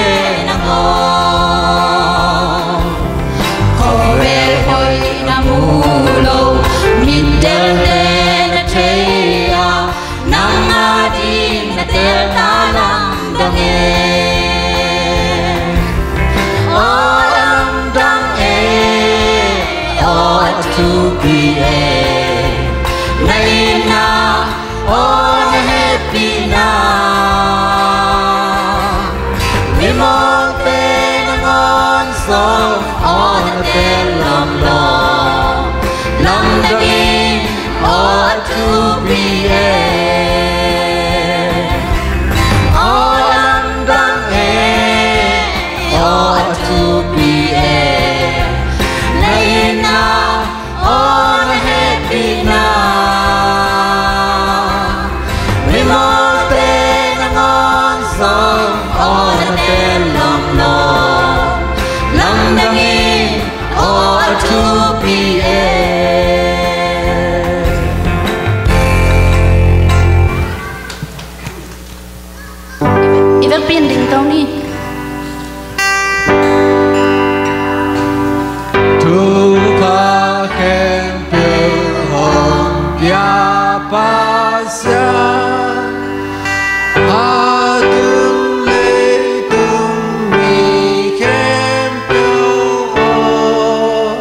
nangawn. Khawvel hoih na mu lo, mittelte na thei a, nang a ding na tel ta, lamdang e. Aw lamdang e, aw thupi e, na itna, aw na hehpihna. Mimawlte nangawn zong aw na tel lawmlawm, lamdang in aw a thupi e. Aw lamdang e, aw a thupi e, na itna, aw na hehpihna. Mimawlte nangawn zong aw na tel lawmlawm, lamdang in Biakpiak ding tawh ni. Thupha khempeuh hong pia Pasian, a tung leitung mi khempeuh aw,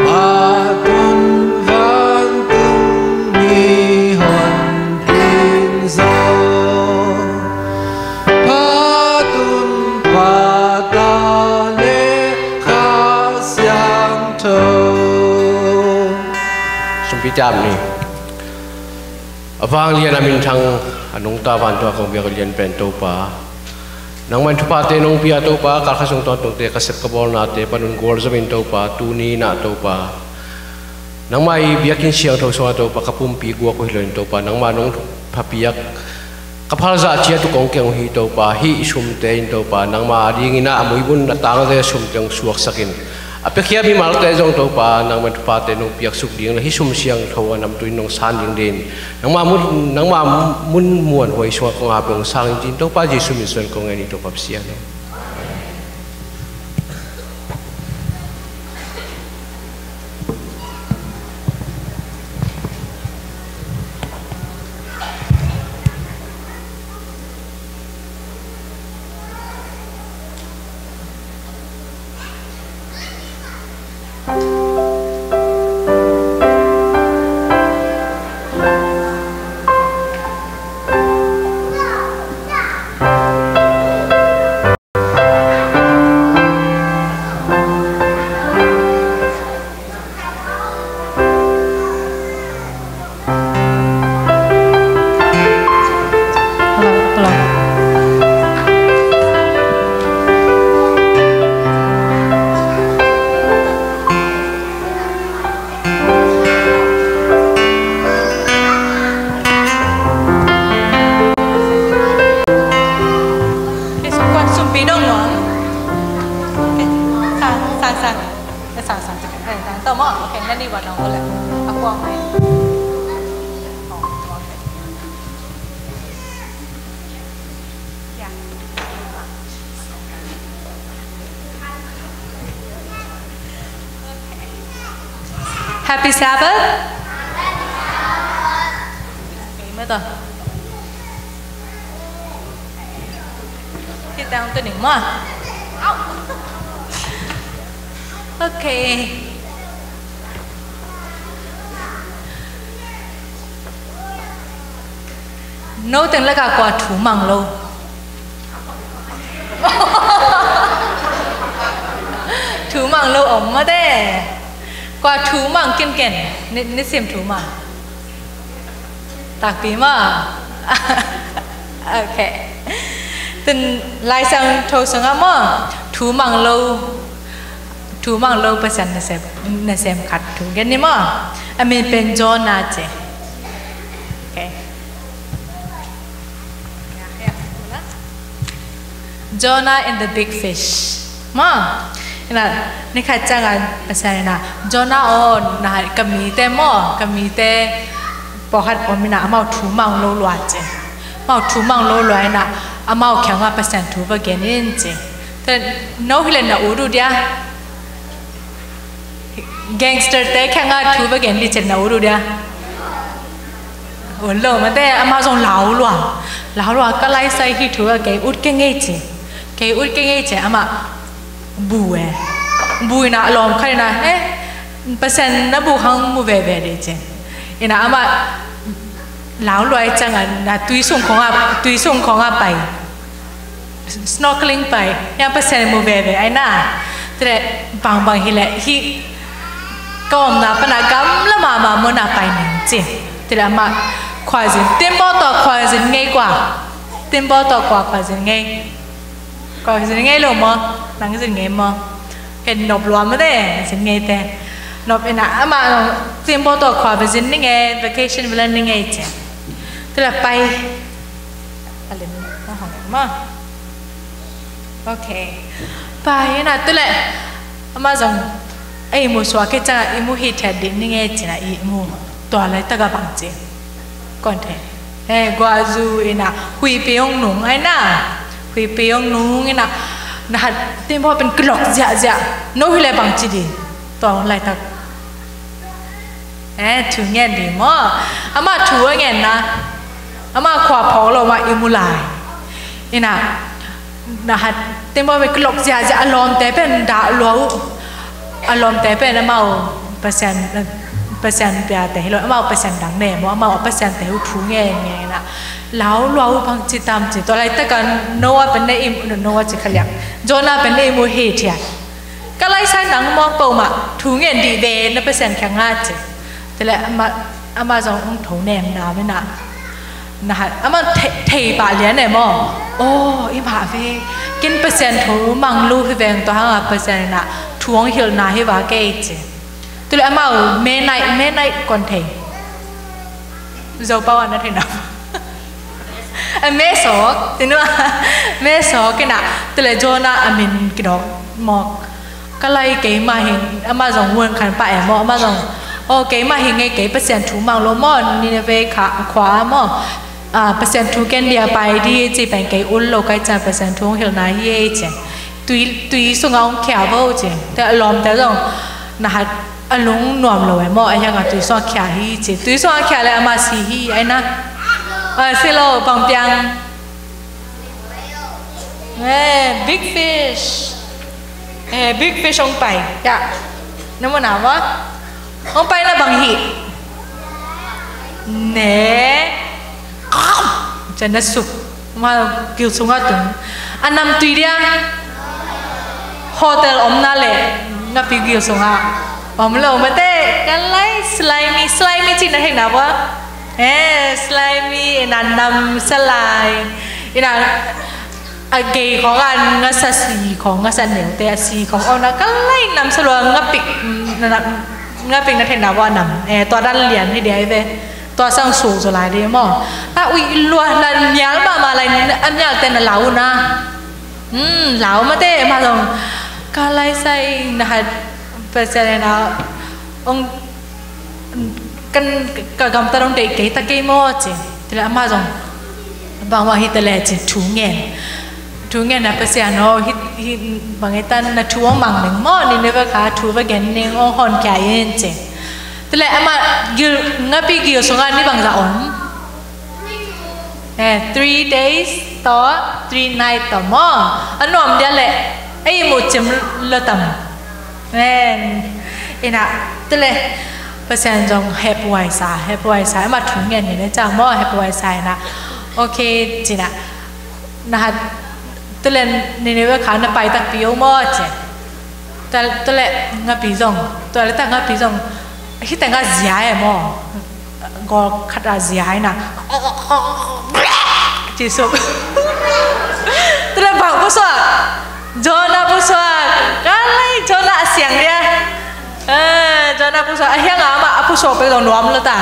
a tung vantung mi honpin zong, Pa, Tapa, Tapa le Kha Siangtho. Sumpi tam ni. A vanglian a minthang a nungta vantung a kong biak lian pen Topa, nangmah in thuphate nong pia Topa, kal khat sung tawntungte ka sep ka bawlnate panun gualzo in Topa, tuni-in ah Topa, nangmah i biakinn siangtho sungah Topa, ka pumpi guak uh hi loin Topa, nangmah nong phapiak ka phalzah ciat uh kong keng uh hi Topa, hih sumte in Topa, nangmah adingin ah a muibun a tangte sumte hong suaksakin, a piakhia mimalte zong Topa, nangmah thuphate nong piaksuk ding le hih sum siangtho a namtui in nong san ding dingin, nangmah mun, nangmah mun muanhuai sungah kong ap hong sang in, ci-in Topa Jesu min suang kong ngen hi Topa Pasian aw. Sang, sang, sang. Eh, sang, sang, sang. Eh, sang, tau mo. Okay, nanti buat nong boleh. Aku ang main. Oh, okay. Ya. Happy Sabbath. Okay, mata. Kita ang tuning mo. Au. Okay. Note teng lakah kua thu mang lo? Thu mang lo om mah te. Kua thu mang kenken, ni, nisim thu mang. Takpi maw? Okay. Tun Lai Siangtho sungah maw, thu mang lo, thu mang lo Pasian nasem, nasem khat thu gen ni maw. A min pen Jonah ci. Okay. Jonah and the big fish. Maw, ina, ni khat ciangin Pasian ina, Jonah aw, na, ka mite maw, ka mite pawlkhat om ina, amau thu mang lo lua ci. Amau thu mang lo lua ina, amau kiangah Pasian thu va gen in ci. Te no hi le na ut uh dia. Gangster te kiangah thu va gen ding ci na ut uh dia. Ut lo mah te, amah zong lau lua. Lau lua, ka lai sai hih thu a kei ut kei ngei ci. Kei ut kei ngei ci, amah bu e. Bu ina a lawm khat ina, eh, Pasian na bu hang mu veve ding ci. Ina amah lau lua i ciangin, na tui sung khawngah, tui sung khawngah pai. Snorkeling pai, hia Pasian mu veve ai na. Tua leh bangbang hi leh hih ka omna pan a gamla mahmah munah pai ning ci. Tua leh amah khuazin, teembaw tawh khuazin ngei kua. Teembaw tawh kua khuazin ngei. Khuazin ngei lo maw, nang zin ngei maw. Ken nop lua mah te, zin ngei te. Nop ina amah teembaw tawh khua va zin ning e, vacation va la ning e ci. Tua leh pai. A lim na hong ma. Okay. Pai ina tua leh amah zong ei mu suak kei ciangin i mu hi thiat ding ning e ci ina i mu tua laitak a bang ci. Kon thei. Eh, guahzu ina huihpi hong nung ai na. Pei hong nung ina, na hat tembaw pen kilok ziahziah. No hi leh bang ci ding? Tua hun laitak. Eh, thu ngen ding maw? Amah thu a ngenna, amah khua phawk lo mah i mu lai. Ina, na hat tembaw pen kilok ziahziah, a lawmte pen dah lua uh. A lawmte pen amau Pasian, Pasian piate hi lo, amau Pasian dang ne maw, amau Pasiante uh thu ngen ngen ina. Lau lua uh bang ci tam ci, tua laitak a Noah pen na i mu, Noah ci kha liang. Jonah pen na i mu hi thiat. Ka laisai nang mawk peuhmah, thu ngen dih ve na Pasian kiangah ci. Tua leh amah, amah zong hong tho nem na mena. Na hat, amah thei, thei pah lian e maw. Aw, i mah ve. Ken Pasian thu mang lo hi veng tua hangah Pasian ina thu hong hilhna hi va kei ci. Tua leh amau Mennonite, Mennonite kong thei. Zopau ah na thei na. A, Mennonite, ci nu a, Mennonite ina, tua leh Jonah a min kidawk mawk. Ka lai keimah hi, amah zong hun khan pah e maw, amah zong, aw, keimah hi ngei, kei Pasian thu mang lo maw, Nineveh khua, khua maw. A, Pasian thu ken dia pai di ci pen kei ul lo kai ciang Pasian thu hong hilhna hi ei ci. Tui, tui sungah hong khia vo ci. Tua lawmte zong na hat a lung nuam lo e maw, a hiangah tui sungah khia hi ci. Tui sungah khia leh amah si hi, ai na. A, si lo, bang piang. Eh, big fish. Eh, big fish hong pai. Ya. Na mu na maw? Hong pai na bang hi. Ne. Ciang na suk. Ma gil sungah tung. A nam tui dia. Hotel omna leh ngapi gil sungah om lo mate. Ka lai slimy, slimy ci na hei na bua. Eh, slimy ina nam salai. Ina a gei khawng a ngasa si khawng, ngasa neute a si khawng, aw na ka lai nam sa lua ngapik, na, na, ngapik na thei na bua nam. Eh, tua dan lian hi dia hi ve. Tua sang suk zaw lai ding maw. A ui lua na mial mahmah lai, a mialte na lau na. Hmm, lau mate, ma zong. Ka lai sai na hat Pasian na ong kan ka gamtat ong deih kei ta kei maw ci. Tua leh amah zong bangmah hi ta leh ci thu ngen. Thu ngen na Pasian aw, hi, hi, bang hi ta na thu ong mang ning maw, Nineveh khua thu va gen ning ong hon kia in ci. Tua leh amah gil, ngapi gil sungah ni bangzah om. Eh, three days tawh three night tawh maw. A nuam dia leh ei mu cim lo tam. Amen. Ina, tua leh Pasian zong hehpihhuai sa, hehpihhuai sa, amah thu ngen ni le cang maw, hehpihhuai sa ina. Ok, ci na. Na hat, tua leh Nineveh khua na pai takpi o maw ci. Tua, tua leh ngapi zong, tua leh ta ngapi zong, hih tengah zia e maw. Gawl khat a zia ina. Ci suk. Tua leh bang pusuak. Jonah pusuak. Ka lai Jonah a siang dia. Eh, Jonah pusuak. A hiang a amah a pusuak pek zong nuam lo ta.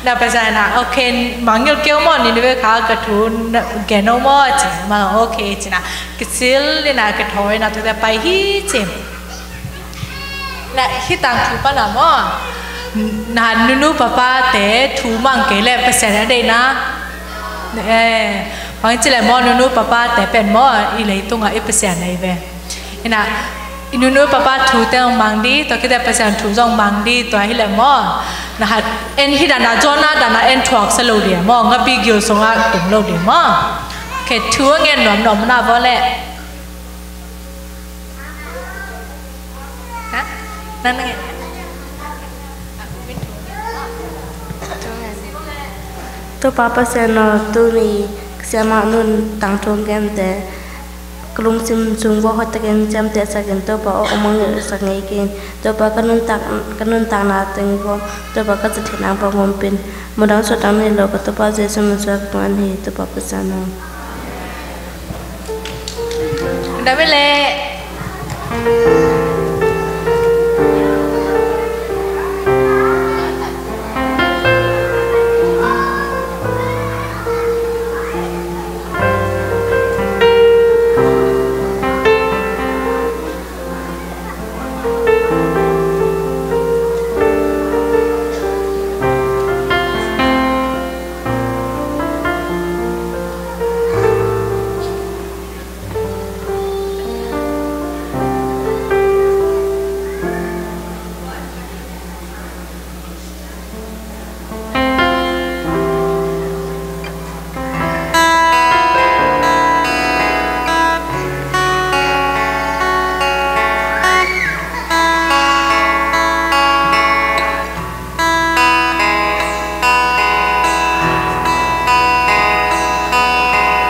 Na Pasian ina, ok, mangngilh kei o maw, Nineveh khua ka thu na gen o maw ci. Ma, ok, ci na. Kisil ina, kithawi ina, tua pai hi ci. Na, hih tangthu pan a maw. Na nunu papate thu mang kei leh Pasian a deihna. Eh, bang ci leh maw, nunu papate pen maw, i leitungah i Pasian ahi ve. Ina, i nunu papa thute hong mang di, tua khit teh Pasian thu zong mang di, tua hi leh maw. Na hat, en hih dan a, Jonah dan a en thuak sa lo ding maw, ngapi gil sungah tung lo ding maw. Kei thu a ngen nuamnuam na vua leh. Ha? Nang, nang. Topa Pasian aw, tuni ka siamah nuntakna thu ngen teh ka lungsim sung vua hoih takin ciamtehsak in, Topa aw, hong mangngilhsak ngei kei in. Topa ka nuntak, ka nuntakna teng vua, Topa ka za theihna vua hong ompih in. Mudang suahtak nei lo ka Topa Jesuh min suang ka ngen hi, Topa Pasian aw. Dame le.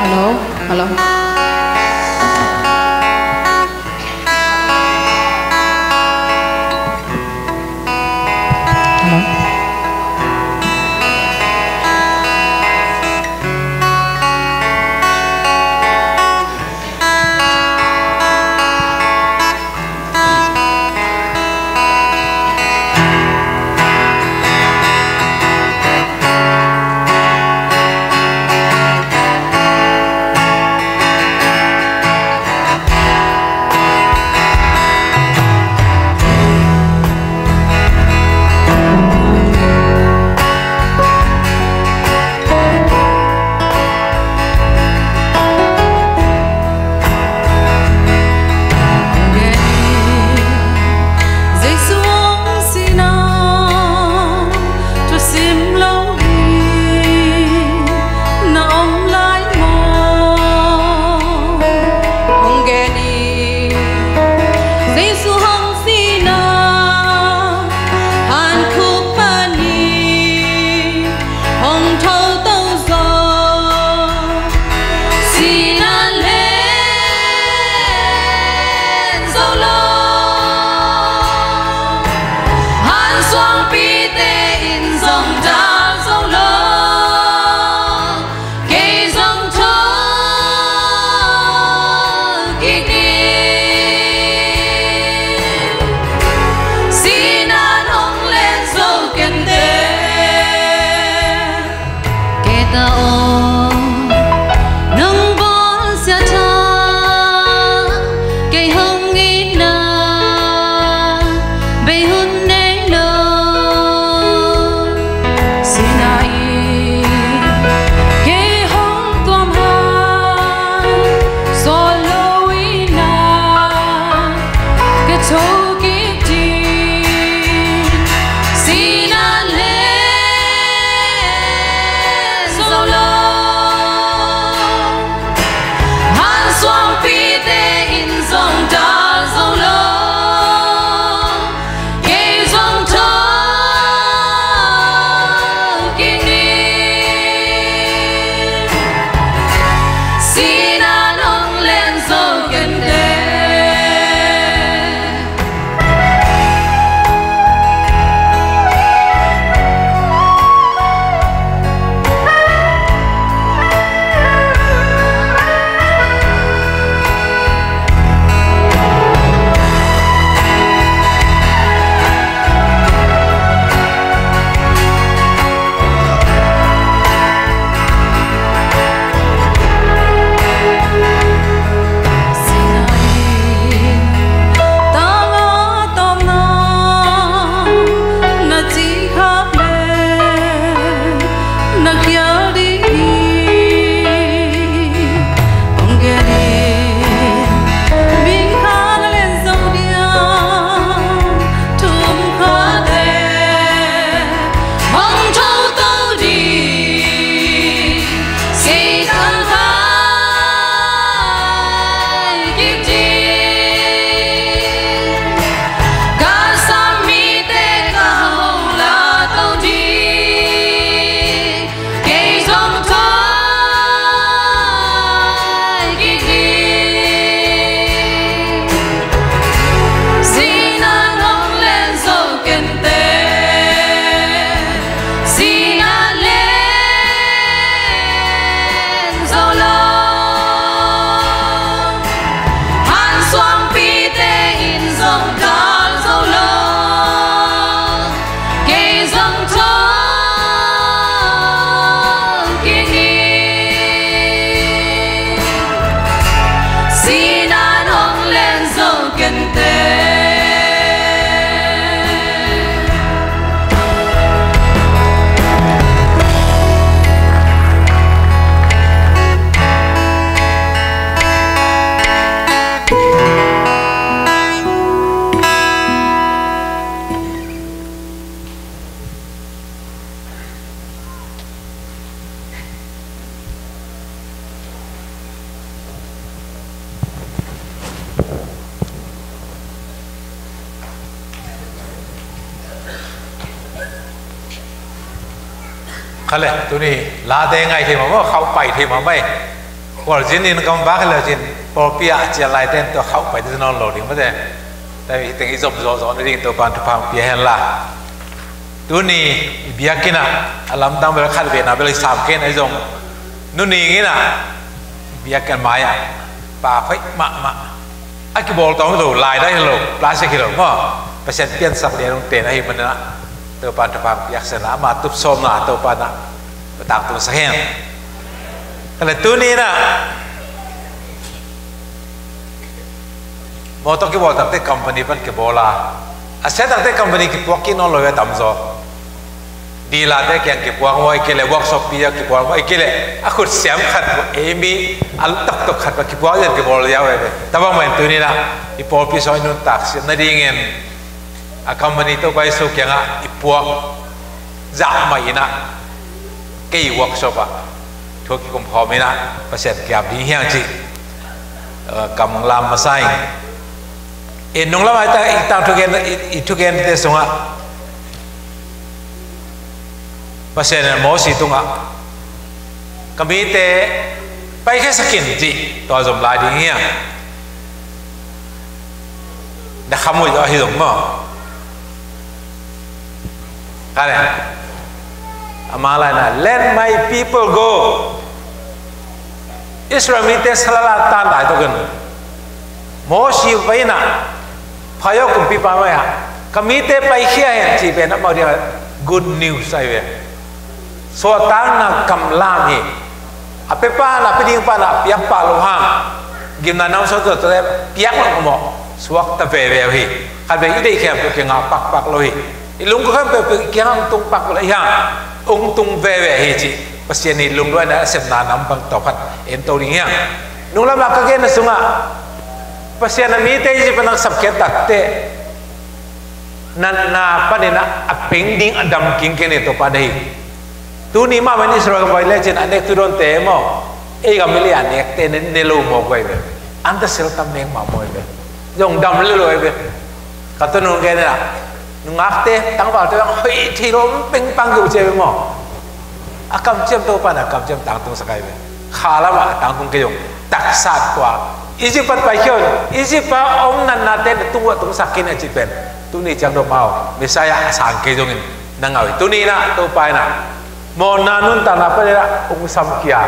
Hello? Hello? Hello? Jesu hong sihna thusim lo hi, na om lai maw? Hong gen in. Jesu hong sihna hankhuk panin hong thoto zaw, sihna len zo lo, hansuangpite in zong dal zo lo, kei zong thokik ni. Sihna hong len zo kenteh. Kei ta aw, nong bawlsiat a, kei hong itna bei hun nei lo. Sihna in kei hong tuam hang, sawt lo in a, ka thokik ding. Sihna len zo lo, hansuangpite in zong dal zo lo, kei zong thokik ni. Sihna hong len zo kenteh. Hong thoto ding, Satan hai kik ding. Ka sam mite ka hong lato ding, kei zong thokik ding. Sihna hong len zo kenteh. Sihna len zo lo, hansuangpite in zong dal zo lo, kei zong thokik ni. Sihna hong len zo kenteh. Khale, tuni late ngai thei mah maw, khauh pai thei mah maw. Khualzin in kam vak hi lo cin, pawlpi ah a cian laite in tua khauh pai ding nawn lo ding mate. Tua hi teng i zom zawhzawh nading Topa'n thupha pia hen la. Tuni i biakinn ah a lamdang bel khat vena bel i sam kei in ahi zong, Nu Ning in ah i biakinn mai-ah pa hoih mahmah, a kibawl tawm hi lo, lai dah hi lo, plastic hi lo maw, Pasian piansak lian hong ten ahih manin ah Topa'n thupha piak sehna, ama tupsawmna Topa'n ah tangtung sak hen. Ka le tuni in ah mawtaw kibawl takte company pan kibawl a, a sia takte company kipuak kik nawn lo hi a tamzaw. Dealer-te kiang kipuak maw, ahih kei leh workshop pi ah kipuak maw, ahih kei leh a khutsiam khat maw, ei mi a toktok khat maw kipuak zen kibawl ziau hi ve. Tua bang mahin tuni in ah i pawlpi sung i nuntak siam nadingin a company Topa Jesu kiangah i puak zah mah in ah, kei workshop ah thu kikum khawm in ah Pasian kiam ding hi hang cih, eh, kam lam masa ing. I nung lam ah i ta, i tang thugen, i, i thugente sungah Pasian in Mosi tungah, "Ka mite paikhiasak in," cih tua zom lai ding hi hang. Na kham uh ahi zong maw. Ka le, a mah lai-in ah, "Let my people go." Israel mite salala tan lai tokin Mosi vai-in ah, Pharaoh kumpipa mai-ah, "Ka mite paikhia hen," cih pen amau dingah good news ahi ve. Suahtakna kam lam hi. A pepa na, a pe ding pa na, a piak pah loh hang, gimna nam suak tuate piak loh mawh, suakta veve uh hi. Khat vei i deih khempeuh kiangah pakpak lo hi. I lungkua khempeuh kiangah hong tung pak lo hi hang, hong tung veve hi cih Pasian i lungduaina a sepna nam bang tawh khat en to ding hi hang. Nunglam ah ka genna sungah Pasian a mite Egypt pan a sapkhiat takte natna panin ah a peng ding a dam kingkeng ding Topa deih hi. Tuni mahmah in Israel gam vai lecin a nek tu dawnte maw, ei gam i lei a nekte ne, ne lo mawk uh ahi ve. An ta sel tam nek mah mawk ahi ve. Zong dam le lo ahi ve. Ka tanu gen ah, nungakte, tangvalte bang hoih thei lo, pengpang kei uh ci ahi ve maw. A kamciam Topa in a kamciam tangtung sak ahi ve. Kha lamah a tangtung kei zong taksa tua, Egypt pan paikhia un, Egypt a om natnate na tung uh a tungsak kei in a cih pen tuni ciang dong amau Messiah a sang kei zongin na ngah uh hi. Tuni in ah Topa in ah mawhna nuntakna panin ah hong samkhia,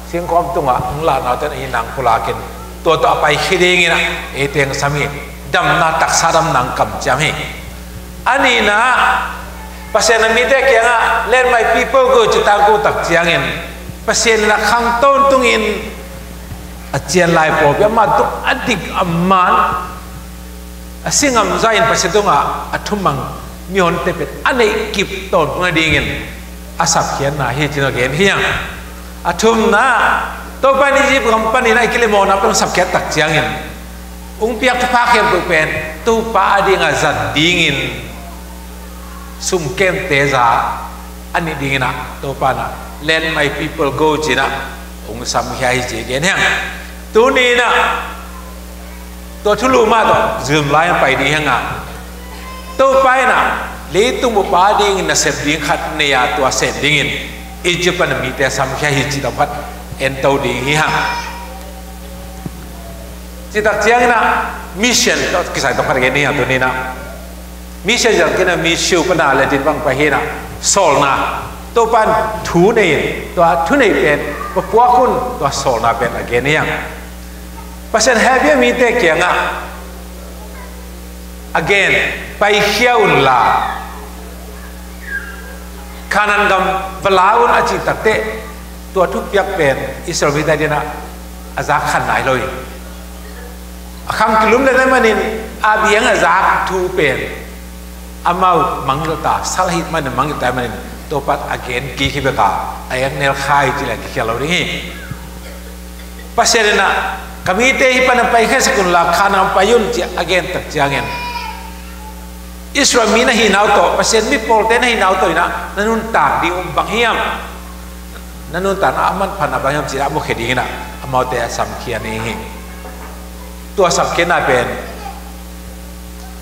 singkawm tungah hong lahna uh ten ahi nang pulakin tua tawh a paikhia dingin ah eite hong sam hi. Damna, taksa damna hong kamciam hi. A nihna ah Pasian a mite kiangah, "Let my people go," ci tangko tak ciangin Pasian in ah khang tawntungin a cian lai pawlpi amah tung a dik a man, a si ngam zahin Pasian tungah a thumang mihonte pen a neih kip tawntung nadingin a sapkhiatna hi ci-in a gen hi hang. A thumna, Topa in Egypt gam panin a kilem mawhna pen sapkhiat tak ciangin hong piak thupha khempeuh pen Topa a dingah zat dingin sumkemte za a nih dingin ah Topa in ah, "Let my people go," ci-in ah hong samkhia hi ci gen hi hang. Tuni in ah tua thulu mah tawh zumlai pai ding hi hang a, Topa in ah leitung bup a dingin nasep ding khat nei a, tua sep dingin Egypt pan a mite samkhia hi cih tawh khat en to ding hi hang. Cih tak ciangin ah mission tawh kisai tawh khat gen hi hang tuni in ah. Mission zang kei in ah, mission pana Latin bang pai hi in ah, sawlna. Topa in thu nei in, tua thu nei pen va puak un, tua sawlna pen a gen hi hang. Pasian hehpih a mite kiangah a gen, "Paikhia unla, Kanaan gam va la un," a cih takteh, tua thupiak pen Israel mite adingin ah a zak khan nai lo hi. A khang kilum leh ahih manin a biang a zak thu pen amau mangngilh ta, sal ahih manin mangngilh ta ahih manin Topa in a gen kik hi bek a, a eknel kha hi ci leh kikhial lo ding hi. Pasian in ah, "Ka mite hih panin paikhiasak unla, Kanaan pai un," ci a gen tak ciangin Israel mi na hihna uh tawh, Pasian mi pawlte na hihna uh tawh in ah na nuntak ding uh bang hiam? Na nuntakna a manphatna bang hiam cih a mukhia dingin ah amaute a samkhia ni hi. Tua samkhiatna pen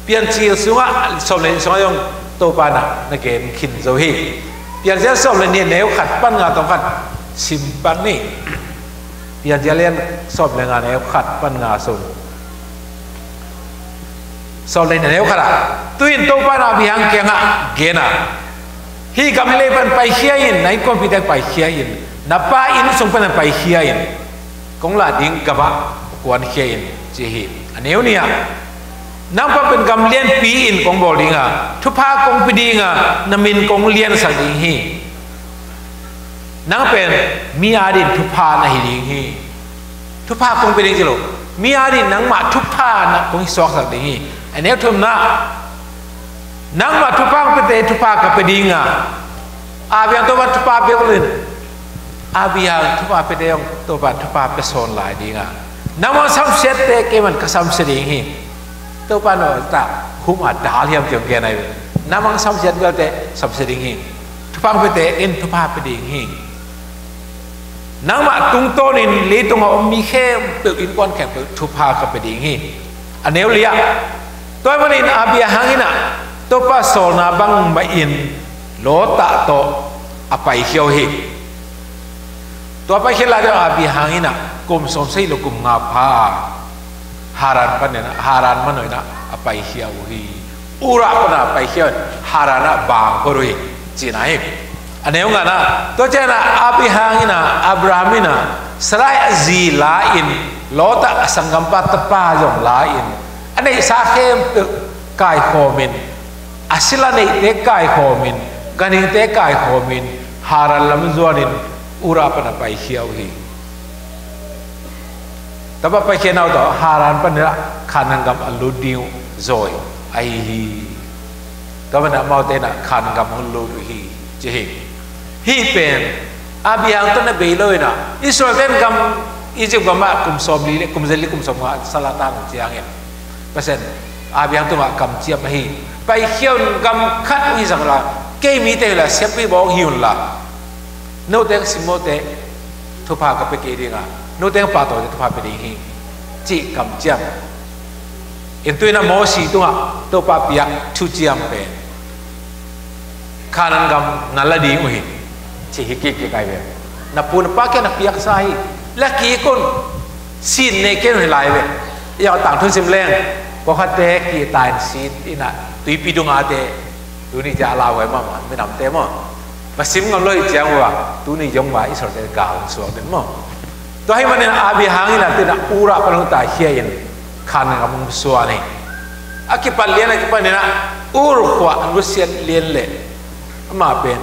Piancil sungah, sawm le nih sungah zong Topa in ah na gen khin zo hi. Piancil sawm le nih, neu khat pan nga tawm khat sim pak ni. Piancil a lian sawm le nga, a neu khat pan nga sung. Sawm le nga, a neu khat ah, tu-in Topa in Abraham kiangah gen a, hih gam lei pan paikhia in, na innkuanpihte paikhia in, na pa inn sung pan paikhia in, kong lah ding gam ah kuankhia in, ci hi. A neu nih ah, nang pan pen gam lianpi in kong bawl ding a, thupha kong pia ding a, na min kong liansak ding hi. Nang pen mi adingin thupha na hi ding hi. Thupha kong pia ding ci lo, mi adingin nangmah thupha na kong suaksak ding hi. A neu thumna, nangmah thupha hong piate thupha ka pia ding a, Abraham Topa thupha pia lo in, Abraham thupha piate hong Topa thupha pia sawn lai ding a, nangmah samsiatte keiman ka samsia ding hi. Topa in a ta hum a dal hiam ci hong gen ahi ve. Nangmah samsiat belte samsia ding hi. Thupha hong piate in thupha pia ding hi. Nangmah tungtawnin leitung a om mi khempeuh, innkuan khempeuh thupha ka pia ding hi. A neu li ah, tua ahih manin Abraham in a Topa sawlna bangmah in Lot tawh a paikhia uh hi. Tua paikhia lai teh Abraham in a kum sawm sagih le kum nga pha a, Haran panin a, Haran mano in a paikhia uh hi. Ur ah pan a paikhia uh in Haran ah bang phot uh hi, cihna hi. A neu ngana, tua ciangin a Abraham in a, Abraham in a Sarai a zi la in, Lot a sanggampa tapa zong la in, a neihsa khempeuh kaikhawm in, a sila neihte kaikhawm in, ganhingte kaikhawm in, Haran lam zuan in Ur ah pan a paikhia uh hi. Tua pan paikhia uh tawh Haran panin a Kanaan gam a lut ding uh zawi ahi hi. Tua pan amaute in a Kanaan gam hong lut uh hi, ci hi. Hih pen Abraham tawh na bei lo in a, Israel-te in gam, Egypt gam ah kum sawmli le, kum zali, kum sawmnga sal a tan uh ciangin, Pasian Abraham tungah kamciam ahi. Paikhia un, gam khat hong hisak la, kei mite hi la, siampi bawng hi un la, note hong simmawhte thupha ka pia kei ding a, note hong pahtawite thupha pia ding hi, cih kamciam. In tu-in a Mosi tungah Topa piak thuciam pen, Kanaan gam na la ding uh hi, ci hi kikkik ahi ve. Na pu na pa kiang na piaksa hi. La kik un, sin nei kei un hi lai ve. Ia, tangthu sim leng, pawlkhatte kihta in sin in a, tuipi dung a te, tuni cia a lauhuai mahmah minamte maw, va sim ngam lo hi ciang uh a, tuni zong mah Israel-te gal hong suak den maw. Tua ahih manin Abraham in a tu-in a Ur ah pan hong taikhia in Kanaan gam hong suan hi. A kipan lian a kipan in a Ur khua a nusiat lian leh amah pen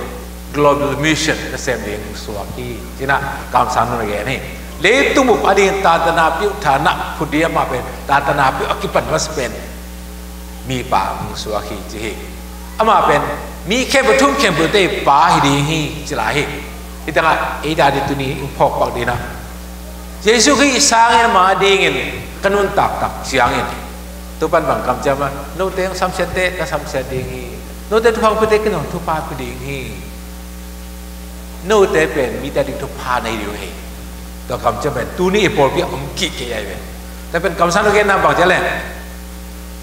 global mission nasem ding hong suak hi, ci-in a kamsang nung a gen hi. Leitung bup ading tangthu napi uh, tha na phut ding, amah pen tangthu napi uh a kipan masa pen mipa hong suak hi, ci hi. Amah pen mi khempeuh, thu um khempeuhte pa hi ding hi, ci lai hi. Hih tangah ei ading tuni hong phawk pak ding a, Jesu Khrih sangin ama adingin ka nuntak tak ciangin, Topa in bang kamciam a, note hong samsiatte ka samsiat ding hi. Note thupha hong piate kei zong thupha pia ding hi. Note pen mite ading thupha na hi ding uh hi. Tua kamciam pen tuni i pawlpi ah om kik kei ahi ve. Tua pen kamsang nung a genna bang ci hiam leh,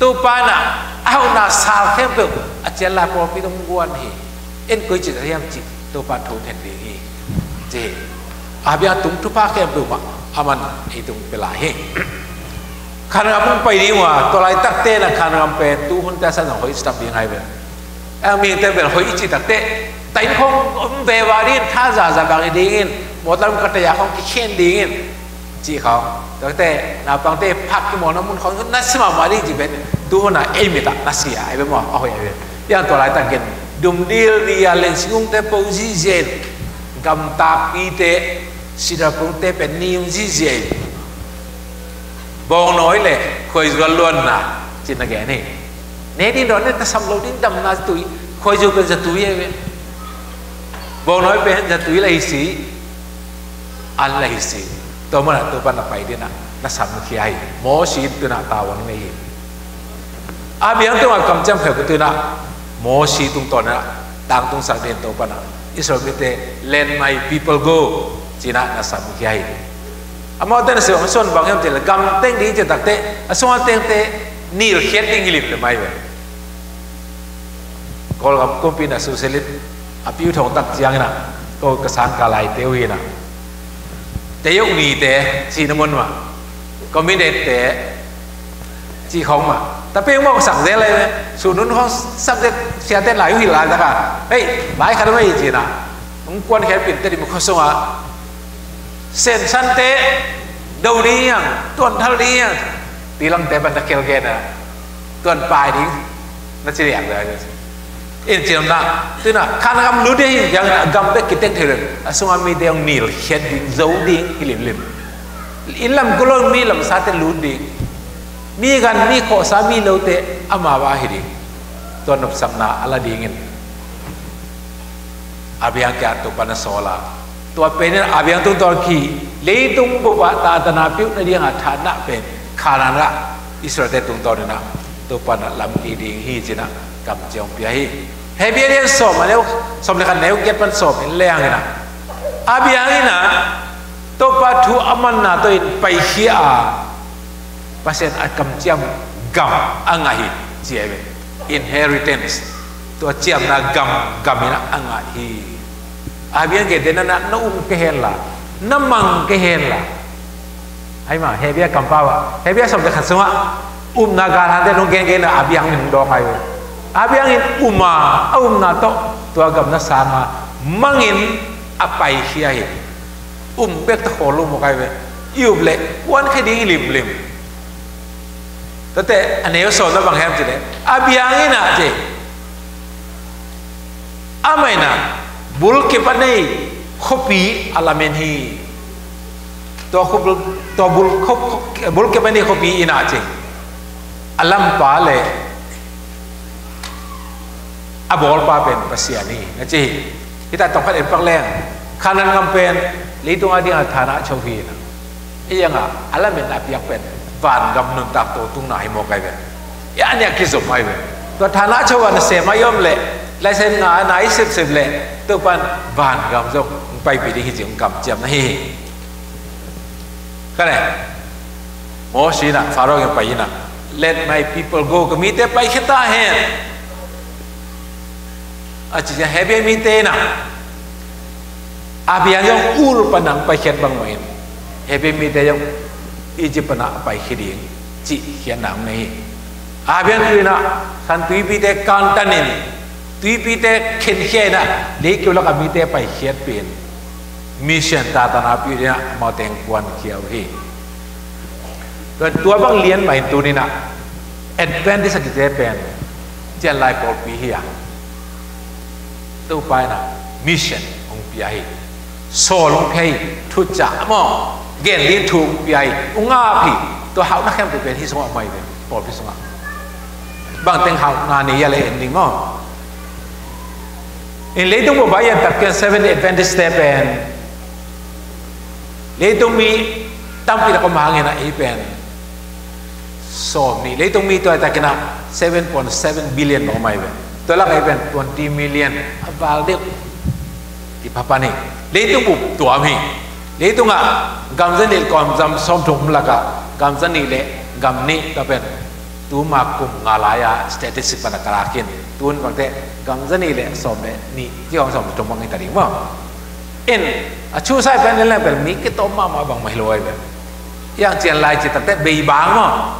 Topa in a, a hauhna sal khempeuh a cial lai pawlpi tawh hong guan hi. En koi ci ta hiam cih Topa thu phen ding hi, ci hi. Abraham tung thupha khempeuh mah aman ei tung pia lai hi. Kanaan gam hong pai ding uh a, tua laitakte in a Kanaan gam pen tuhunte a sangin hoih citak ding ahi ve. A mihingte bel hoih i cih takteh, ta inn khawng om veve dingin, thazaza bang hi dingin, mawtaw lam ka tei a khawng kikhen dingin, cih khawng. Tuate naupangte phak kimawlna mun khawng na si mahmah ding cih pen, tuhun a ei mit ah na si a, ei bel maw, a hoih a hoih. Hih hang tua laitakin dumdil, rial, lensingkungte po zihziah in, gamtakpite, sidar pungte pen nim zihziah in, bawngnawi le khuaizual luanna cih na gen hi. Ne ding dawn, ne tasam lo ding damna zatui, khuaizu pen zatui hi ve. Bawngnawi pen zatui la hi si, an la hi si. Tua munah Topa na pai ding a na samkhia hi. Mosi in tu-in a tavuan nei hi. Abraham tungah kamciam khempeuh tu-in a Mosi tungtawn in a tangtungsak dingin Topa in a Israel mite, "Let my people go," ci-in a na samkhia hi. Amaute na sep a suan bang hiam cih leh, gam teng ding cih takteh a sungah tengte nilkhiat ding hi limlim ahi ve. Kawlgam kumpi in a socialist a piu thong tak ciangin a, ko ka sangkah laite uh hi in a, Tayok nite cih na mun mah, communist te cih khawng mah. Tapi mawk sak zel lai, sunun khawng subject siate lai uh hi lai taka. Hei, lai khat mah hi cih na. Hong kuan khempeuh Tedim khua sungah, Sen sante do ding hiang, tuan thal ding hiang, tilangte pan na khelkhiat na, tuan pai ding, na ci liang dah. In ciamna, tu na, khan gam lut ding hi, hiang na gam bek kitek thei lo. A sunga mite hong nilkhiat ding, zo ding hi limlim. Inn lam kua lo, mi lamsate lut ding. Mi gan, mi khawhsa, mi lote ama va hi ding. Tua nopsakna a la dingin Abraham kiang Topa na sawl a, tua pen in Abraham tungtawn khi leitung bup ah tatana piuh nading a thanah pen Kanaan ah Israelte tungtawn in ah Topa na lamkik ding hi ci-in ah kamciam pia hi. Hebru lian sawm a neu, sawm le khat neu giat pan sawm in leng in ah, Abraham in ah Topa thu a manna tawh in paikhia a, Pasian a kamciam gam a ngah hi, ci hi ve. Inheritance, tua ciamna gam, gam in a ngah hi. Abraham gen te na, na, na um kei hen la, na mang kei hen la. Ahi ma, Hebru kampau ah, Hebru sawm le khat sungah upna galhangte nong gen gen na Abraham in dawk ahi ve. Abraham in um a, a upna tawh tua gam na sang a, mang in a paikhia hi. Um bek ta khawl lo mawk ahi ve. I up leh kuankhia ding hi limlim. Tuate a neu sawm na bang hiam cih leh, Abraham in ah ci, amah in ah bulkip a nei khuapi a lamen hi. Tua khua bul, tua bul, khua, bulkip a nei khuapi in ah ci, a lampa le a bawlpa pen Pasian hi, na ci hi. Hita tawmkhat en pak leng, Kanaan gam pen leitung a ding a thanah cho hi na. Ei ang a, a lamen a piak pen vangam nuntak tawh tungna hi mawk ahi ve. Ei a nih a kizom ahi ve. Tua thanah cho a nasem a i om leh, laisen nga na i sepsep leh, Topan vangam zong hong paipih ding hi ci hong kamciam na hi. Ka ne, Moses in ah, Faro kiang pai in ah, "Let my people go, ka mite paikhia ta hen," a ci ciang Hebru mite in ah, Abraham zong Ur pan a hong paikhiat bang mah in, Hebru mite zong Egypt pan a paikhia ding cih khiatna hong nei hi. Abraham in ah, San Tuipite kantan in, tuipite khenkhia in ah, leikeu lak a mite paikhiatpih in, mission tatana pih in ah, amau teng kuankhia uh hi. Tua, tua bang lian mah in tuni in ah, Adventist a kite pen cianlai pawlpi hi a, Topa in ah mission hong pia hi. Sawl hong pia hi, thuciam maw, gen ding thu hong pia hi, hong ap hi. Tua hauhna khempeuh pen hih sungah om ahi ve, pawlpi sungah. Bang teng hauhna nei a le en ding maw. In leitung bup a i et tak ciang Seventh Adventist te pen leitung mi tampi tak om hangin ah ei pen sawm nih, leitung mi tua i et tak ciang ah seven point seven billion bang om ahi ve. Tua lak ei pen twenty million a val deuh kiphapan hi. Leitung bup tuam hi. Leitungah gam zanih le gam sawmthum lak ah gam zanih le gam nih, tua pen tuma kum nga lai a statistic pan a ka lak in, tun bangte gam zanih le sawm le nih, ci hong sawmthum bang hi ta ding maw. In a, chu sai pen leng pen mi kitawm mahmah bangmah hi lo ahi ve. Ei ang cianlai cih tak teh beibang maw.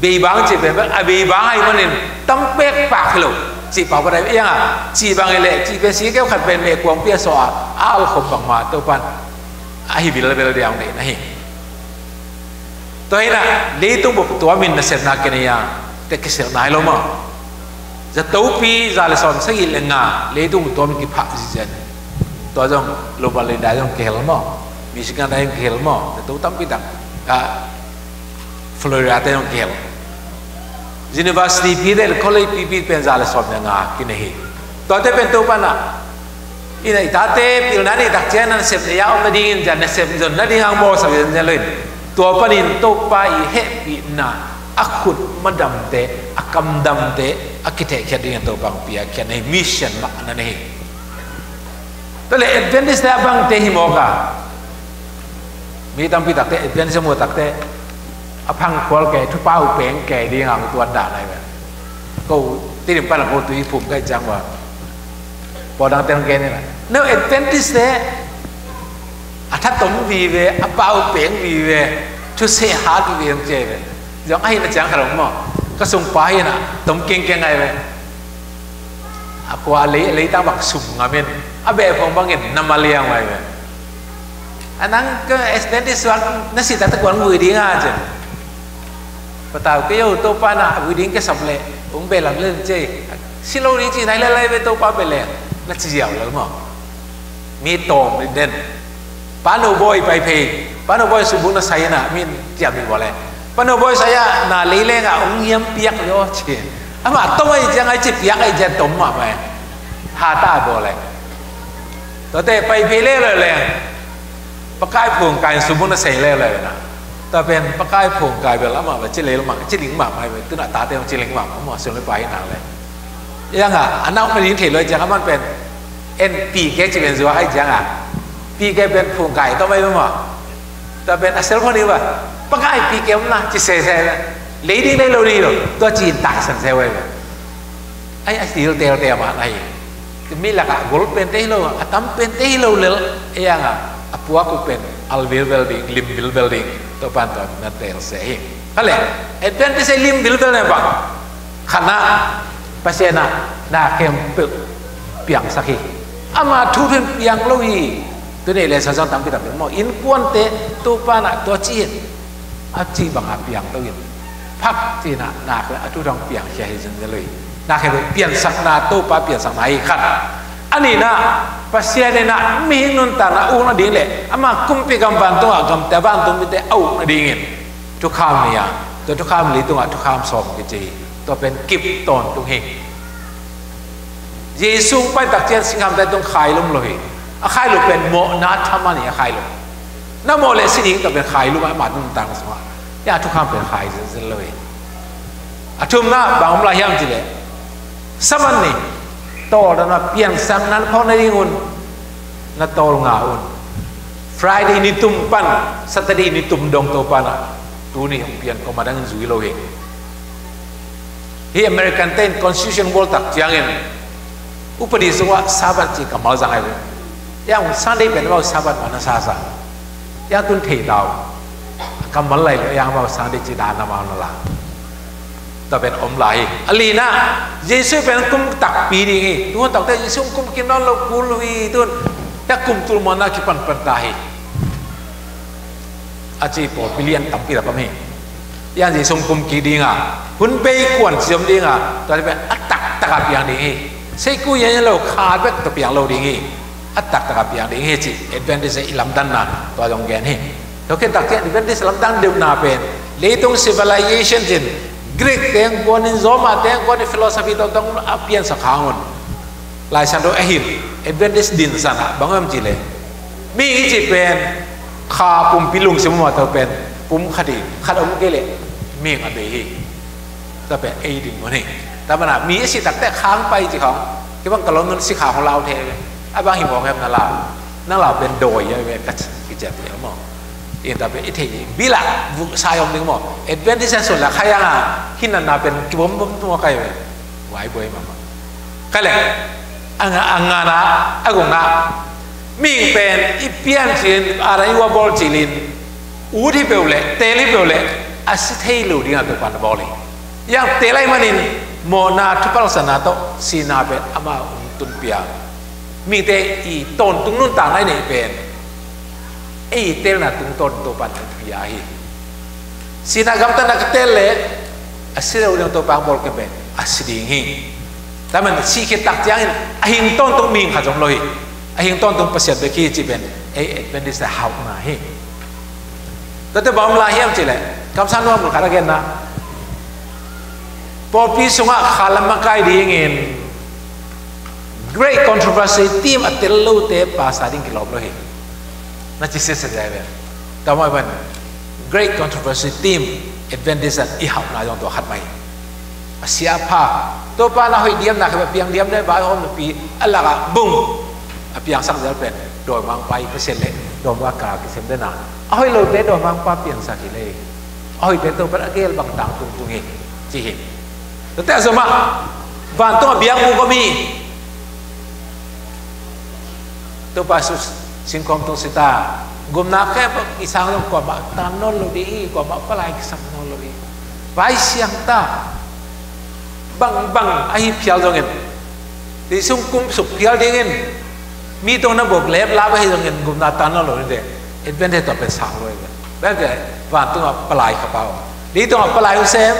Beibang cih pen a beibang ahih manin tam pek pak hi lo. Cih pau pan ahi ve. Ei ang a, cih bang hi leh, cih pen si keu khat pen meh kuangpi a sawh a, a alkhop bangmah Topan a hi bilbel ding deih na hi. Tua hi in ah, leitung bup tuam in nasepna kinei a, te kiselh nai lo maw. Zatopi za le sawm sagih le nga leitung tuam kiphah zizen. Tua zong Loma Linda zong kihel maw, Michigan zong kihel maw, zato tampi tak, ah, Florida te zong kihel. University pi le college pipi pen za le sawm le nga kinei hi. Tuate pen Topan ah, in ah i tate pilna nei tak ciang na nasep nei a om nadingin, ciang nasep zon nading hong bawlsak zenzen lo in, tua panin Topa i hehpihna a khut madamte, a kamdamte a kitehkhiat dingin Topa hong piakkhiat na hi, mission mah na nei hi. Tua le Adventist te a bangte hi mawk a, mi tampi takte Adventist a mu takte a phangkhual kei, thupha uh peng kei ding hong tuan dan ahi ve. Ko Tedim pan a ko tui phum kai ciang ua, pawdang te hong gen in ah, no Adventist te A thatom vive, a pau peng vive, thuseh hat vive ang cia ve. Zong ahi na ciang khat om maw. Ka sungpa hi na tom kengkeng ai ve. A kua a lei, a leitang bang sum ngam in, a beh phong bangin na ma liang ai ve. A nang ka Adventist suak na si taktak kuan vui ding a cin. Patau kei yo, Topa na vui ding ke sap le ung beh lam len cia. Si lo ding ci nai le lai ve Topa beh le. Na ci ziau lo maw. Mi tawm rin den. Panu bawi pai phei. Panu bawi subung na sai na min tiam mi baw le. Panu bawi sai a na lei leng a ung hiam piak lo ci. Ama tom ai ciang ai ci piak ai ciang tom ma mai. Ha ta baw le. Tua te pai phei le le le. Pakai phung kai subung na sai le le na. Tua pen pakai phung kai bel ama ba ci le ma ci ling ma mai bel. Tu na ta te ci ling ma ma sun le pai na le. Yang a, a nak ma ling thei lo ciang a man pen. En pi ke ci pen zua ai ciang a. Pi ke pen phung kai to mai ma. Tua pen a cell phone ni ba. Pakai pi ke om na ci se se le. Lei ding lei lo ni lo. Tua ci in tai san se wai ba. Ai, ai, til tel tel ma nai. Mi lak a gol pen te hi lo, a tam pen te hi lo lel. Ei ang a, a puak uh pen al vilvel ding, lim vilvel ding. Tua pan tua na tel se hi. Hale, Adventist ei lim vilvel ne bang. Khat na, Pasian na, na khempeuh piangsak hi. Ama thu thu in piang lo hi. Tu nei le sa zong tampi tampi maw. Innkuante, Topa na tua ci in. A ci bang a piang to in. Phak ci na, nak le a thu thang piang khia hi zenzen lo hi. Nak he piansakna, Topa piansakna hi khat. A nihna, Pasian in a mihing nuntakna ukna ding le ama kumpi gam vantung a gamte a vantung mite a ukna dingin thukham ni a, tua thukham leitung a thukham sawm kici hi. Tua pen kip tawntung hi. Jesu hong pai tak ciang singkhamte tung khailum lo hi. A khailum pen mawhna tham a ni a khailum. Na mawh le si ding tua pen khailum a, ama nuntakna sungah. Ya thukham pen khai zenzen lo hi. A thumna bang om lai hiam cih leh, Sabbath ni tawldamna piansakna na phawk nadingun na tawlnga un. Friday nitum pan Saturday nitum dong Topa na tuni hong pian kawm a dangin zui lo hi. Hih American te in constitution bawl tak ciangin upadi sungah Sabbath ci kammal zang ahi ve. Yang Sunday pen amau Sabbath mah na sasa. Yang tun thei tau. Kammal lai lo yang amau Sunday ci dan amau na la. Tua pen om lai hi. A lina, Jesu pen kum takpi ding hi. Tuhun takte Jesu kum kin nawn lo kul hi tun. Ya kum tul mawhna kipanpan ta hi. A ci pawl billion tampi tak om hi. Yang Jesu kum kik ding a, hun bei kuan ci om ding a, tua pen a taktak a piang ding hi. Seiku yan lo kha bek tua piang lo ding hi. A taktak a piang ding hi ci Adventist i lamdanna tua zong gen hi. Tua khit tak ciang Adventist lamdang deuhna pen leitung civilization cin Greek teng kuanin Roma teng kuanin philosophy tawh tawng a piansak hangun Lai Siangtho a hin Adventist dinsan ah bang om ci le, mi i ci pen kha pumpi lungsim mah tawh pen pum khat hi, khat om kei le mi a bei hi. Tua pen ei ding mun hi. Tua mana mi a si takte khang pai ci khong kibang ka lon nun si khang hong lau the ve. A bang hi mawng hem na lau. Nang lau pen dawi a ve ka ci, ki ciat ve maw. In tua pen i thei ding bila vuk sai om ding maw. Adventist a sun la khai a nga hin na na pen kibom bom tua kai ve. Wai buai mama. Kai le a nga, a nga na, a gong na. Ming pen i pian cin a ra i wa bol cilin. Ut hi peuh le, tel hi peuh le, a si thei lo ding a Topan a bawl hi. Yang tel ai manin mawhna thupalsana tawh sina pen ama hong tunpia. Mite i tawntung nuntakna i neih pen ei telna tungtawn Topan hong pia hi. Sina gamtatna ka tel le a si lo ding Topa hong bawl ken pen a si ding hi. Taman si khit tak ciangin a hing tawntung ming khat zong lo hi. A hing tawntung Pasian bek hi ci pen ei Adventist a hauhna hi. Tate bang om lai hiam cih leh kamsang nuam mun khat a genna. Pawlpi sungah khalam a kai dingin great controversy team a tel lote pasa ding kilawm lo hi. Na ci siasia zia ve. Tua mah ban great controversy team Adventist an i hauhna zong tua khat mai. A sia pha. Topa na hoih diam na kha piang diam le vai hom na pi a lak ah bung. A piangsak zel pen dawimangpa i Pasian le dawimangpa ka kisem dena. A hoih lote dawimangpa piangsak hi le. A hoihte Topa a gel bang tang tungtung hi ci hi. Tate a zomah vantung a biak mu ko mi. Topa Jesu singkawm tung sita Gupna khempeuh kisang zong kuamah tan nawn lo ding hi, kuamah palai kisam nawn lo ding hi. Vai siangta bangbang ahi phial zongin, leisung kum suk phial dingin, mi tungah na buak leplap ahi zongin gupna tan nawn lo ding hi. Advent hi tua pen sang lo hi. Pen pen vantungah palai kha pah uh. Leitungah palai uh sem.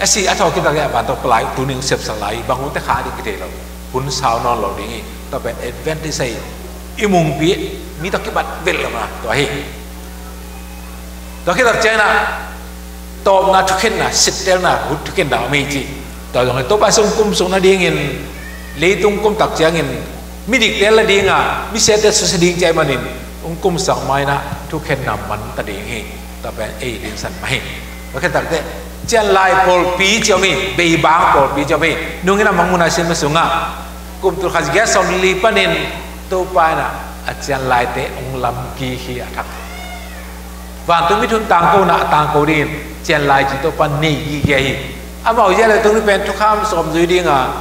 A si a thawh khit tak leh a vantungah palai uh tuni hong sepsak lai hi. Bang hun teh kha ding kithei lo. Hun sau nawn lo ding hi. Tua pen Adventist ahi i mungpi, mi tawh kibat velh lo na tua hi. Tua khit tak ciangin ah tawpna, thukhenna, sittelna, hun thukhenna om hi ci. Tua zong hi Topa sung kum suk nadingin, leitung kum tak ciangin midikte la ding a, misiate susia ding ci ahih manin hong kumsak ma-in ah thukhenna man ta ding hi. Tua pen ei dinsan mah hi. Tua khit tak teh cianlai pawlpi ci om hi, beibang pawlpi ci om hi. Nungin a mangmun a sin ma sungah kum tul khat za giat sawmli panin Topa in ah a cianlaite hong lamkik hi a thak. Vantung mithun tangkona a tangko dingin cianlai ci Topa nei gige hi. Amau zia le tuni pen thukham sawm zui ding a,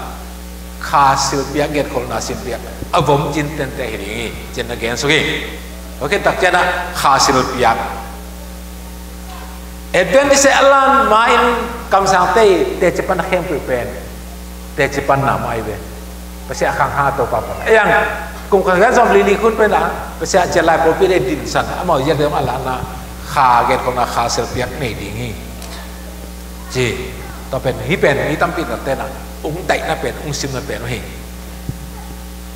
kha silpiak, genkholhna silpiak a vom cin tente hi ding hi, ci-in na gen suk hi. Tua khit tak ciangin ah kha silpiak, Adventist a lan ma-in kamsangte teci panna khempeuh pen teci panna mah ahi ve. Pasian a khang hang Topa pan a, ei ang kum khat za giat sawmli li khun pen ah Pasian cianlai pawlpi le dinsan, amau ziate zong a lanna kha, genkholhna kha silpiak nei ding hi ci. Tua pen hih pen mi tampi takte in ah hong daihna pen, hong simna pen uh hi.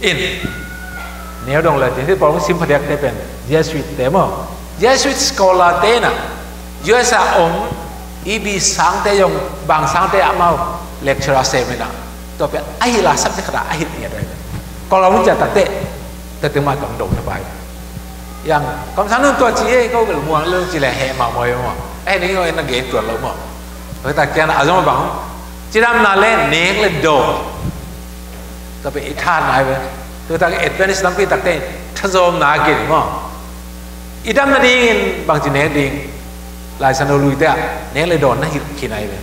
In, neu dong le tin, hih pawl hong sim phadiakte pen Jesuit te maw, Jesuit scholar te in ah U S a om E B sangte zong, bang sangte amau lecturer sem in ah, tua pen ahi la subject khat ah ahi ngiat uh hi. Kol a hong ciah tak teh, tua teng mah tawh hong do na pai. Yang kamsang nu tua ci ei, ko bel muang lo ci leh heh mahmah hi maw. Ahi ning lo in na gen tuan lo maw. Tua tak ciang a zong a bang, cidamna le nek le dawn, tua pen i thahatna hi ve. Tua tak Adventist tampi takte in thazawmna a gen maw. I dam nadingin bangci nek ding? Lai Siangtho luite ah nek le dawn na hilh khin ahi ve.